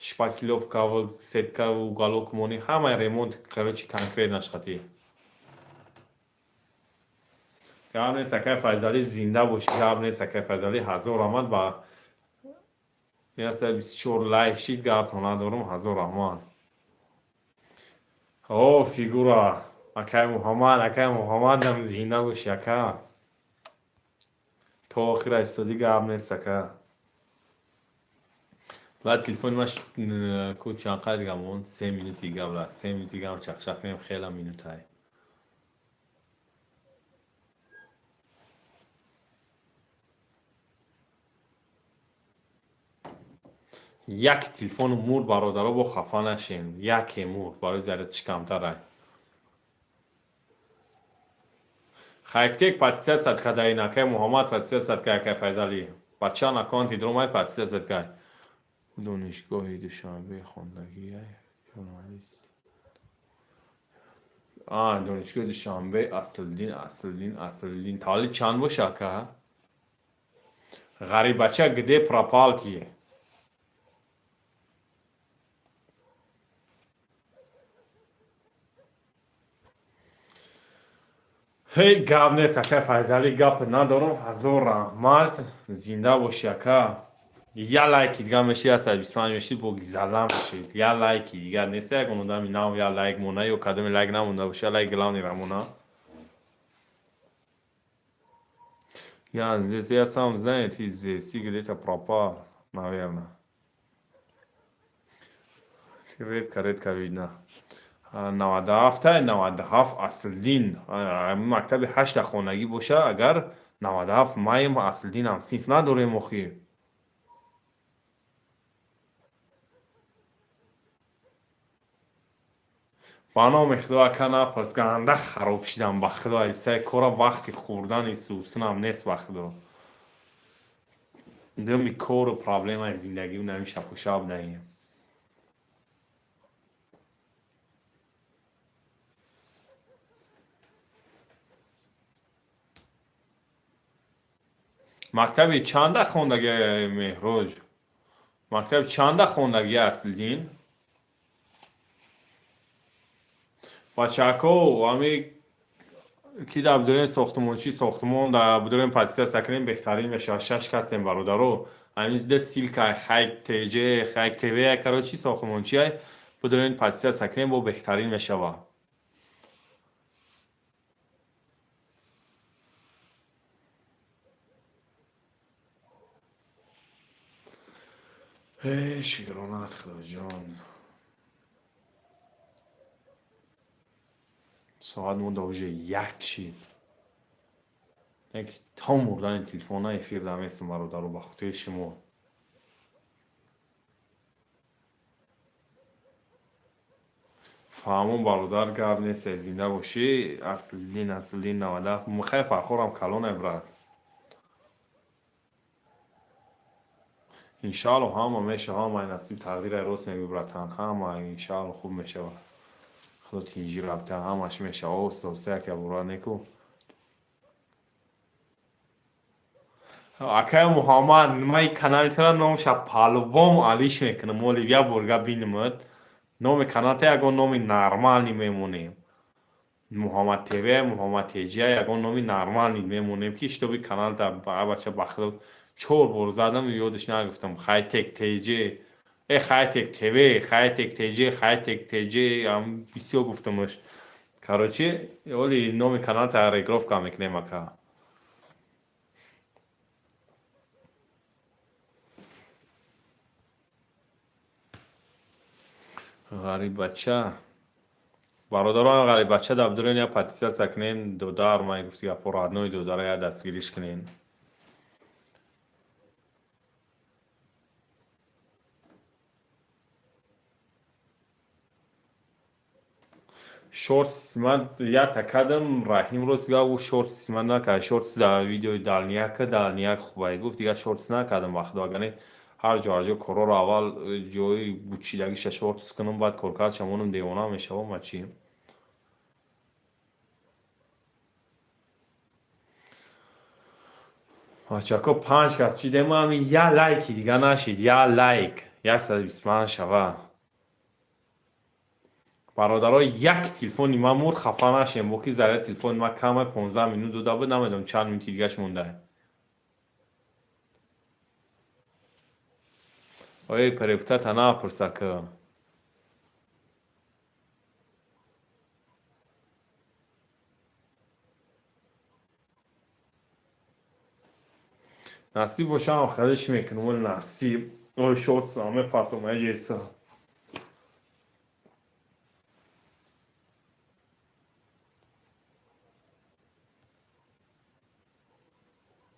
шпаклёвкаву, сеткаву, уголок монӣ, ҳамаи ремонт, короче, конкретно шқати. Гап нест, акай Файзалӣ, зинда бошӣ, гап нест, акай Файзалӣ, ҳазор раҳмат, ба 124 лайк шид, гаптон надорам, ҳазор раҳмат. О, фигура, акай Муҳаммад, акай Муҳаммадам, зинда бошӣ, ака. То охира истодӣ, гап нест, ака. Баъд телефони ман ку чанд қадр дига монд? 3 минути дига, бла. 3 минути дигаам чақчақ кунем, хела минутай. Як телефону мурд, бародаро, бо хафа нашем. Яке мурд, барои зарядиш камтарай. Хайктек подписаться кадаин, акай Муҳаммад, подписаться кай, акай Файзалӣ. Ба чанд аккаунти дромай, подписаться кай. Донишгоҳи Душанбе хондагиай, журналист. А, донишгоҳи Душанбе, Аслиддин, Аслиддин, Аслиддин. Таваллуд чанд боша, ака? Ғарибача, где пропал ты? Ҳей, гап нест, акай Файзалӣ, гап надорам. Ҳазор раҳмат, зинда бошӣ, ака. Я лайки дига меши, 125 меши, бо гизалам мешид. Я лайки дига нест, ягон одами нав я лайк мона ё кадоми лайк намонда боша, лайк главный рамона. Я здесь, я сам знаю, ты здесь, ты где-то пропал, наверное. Ты редко, редко видно. 97, 97 Аслиддин. Мактаби ҳашта хонагӣ боша, агар 97 маем, Аслиддин ҳамсинф надорем охир. Ба номи Худо, ака, напарс, ганда хароб шидам, ба Худо, исаи кора вақти хӯрдани сусунам нест, ба Худо. Дими кору проблемаи зиндагӣ намеша пӯшаб даем. Мактаби чанда хондаги, Меҳроҷ? Мактаби чанда хондаги, Аслиддин? Бачаҳако, ами ки дар будурен сохтмончи, сохтмон дар будурен подписаться кунем, беҳтарин мешавад. Шаш касем, бародаро. Ҳамин зида ссылка Хайк ТЖ, Хайк ТВ, короче, сохтмончиай, будурен подписаться кунем, бо беҳтарин мешавад. Эй, шукронат, Худоҷон. Соат монда, уже 1 шид. То мурдани телефона эфир даместам, бародаро, ба хотири шумо. Фаҳмон, бародар, гап нест, зинда бошӣ. Аслиддин, Аслиддин 97. Михай Фархорам калоне, брат. Иншаалло, ҳама мешава, ҳамаи насиб тақдире, рост мегӯй, братан, ҳама иншаалло хуб мешавад. Худо тинҷӣ рабта, ҳамаш мешава. Оста оста, яке бура неку. Акай Муҳаммад, ман канали тара номша по-любому алиш мекунам. Оли як борга бинамад. Номи каналта ягон номи нормальный мемонем. Муҳаммад ТВ, Муҳаммад ТЖ, ягон номи нормальный мемонем, ки чтобы каналта бача, ба Худо, чор бор задам, ёдаш нагуфтам. Хайтек ТЖ, э, Хайтек ТВ, Хайтек ТЖ, Хайтек ТЖ, бисёр гуфтамаш. Короче, оли номи каналта регировка мекунем, ака. Ғариббача, бародарон, ғариббача дар бидурен я подписаться кунен. Додар ман гуфти гапо, родной додара я дастгириш кунен. Шортс ман якта кардам, Раҳим, рост гап, ӯ шортс ман накард. Шортс дар видеои дальняка, дальняк хубай гуфт, дигар шортс накардам, ба Худо. Агар не, ҳар ҷо, ҳар ҷо корҳоро аввал ҷои бучидагиша шортс кунам, баъд коркардша монам, девона мешавам. Ма чӣ? Бачако, панҷ кас чидем, ҳамин як лайки дига нашид, як лайк, 125 шава. Бародаро, як телефони ман мурд, хафа нашем, бо ки заряд телефони ман каме, 15 минут дода буд, намедонам чанд минути дигаш мондае. Ой, перептата напурса ка. Насиб бошам, хадиш мекунам, насиб. Ой, шортсам мепартом, эҷеса.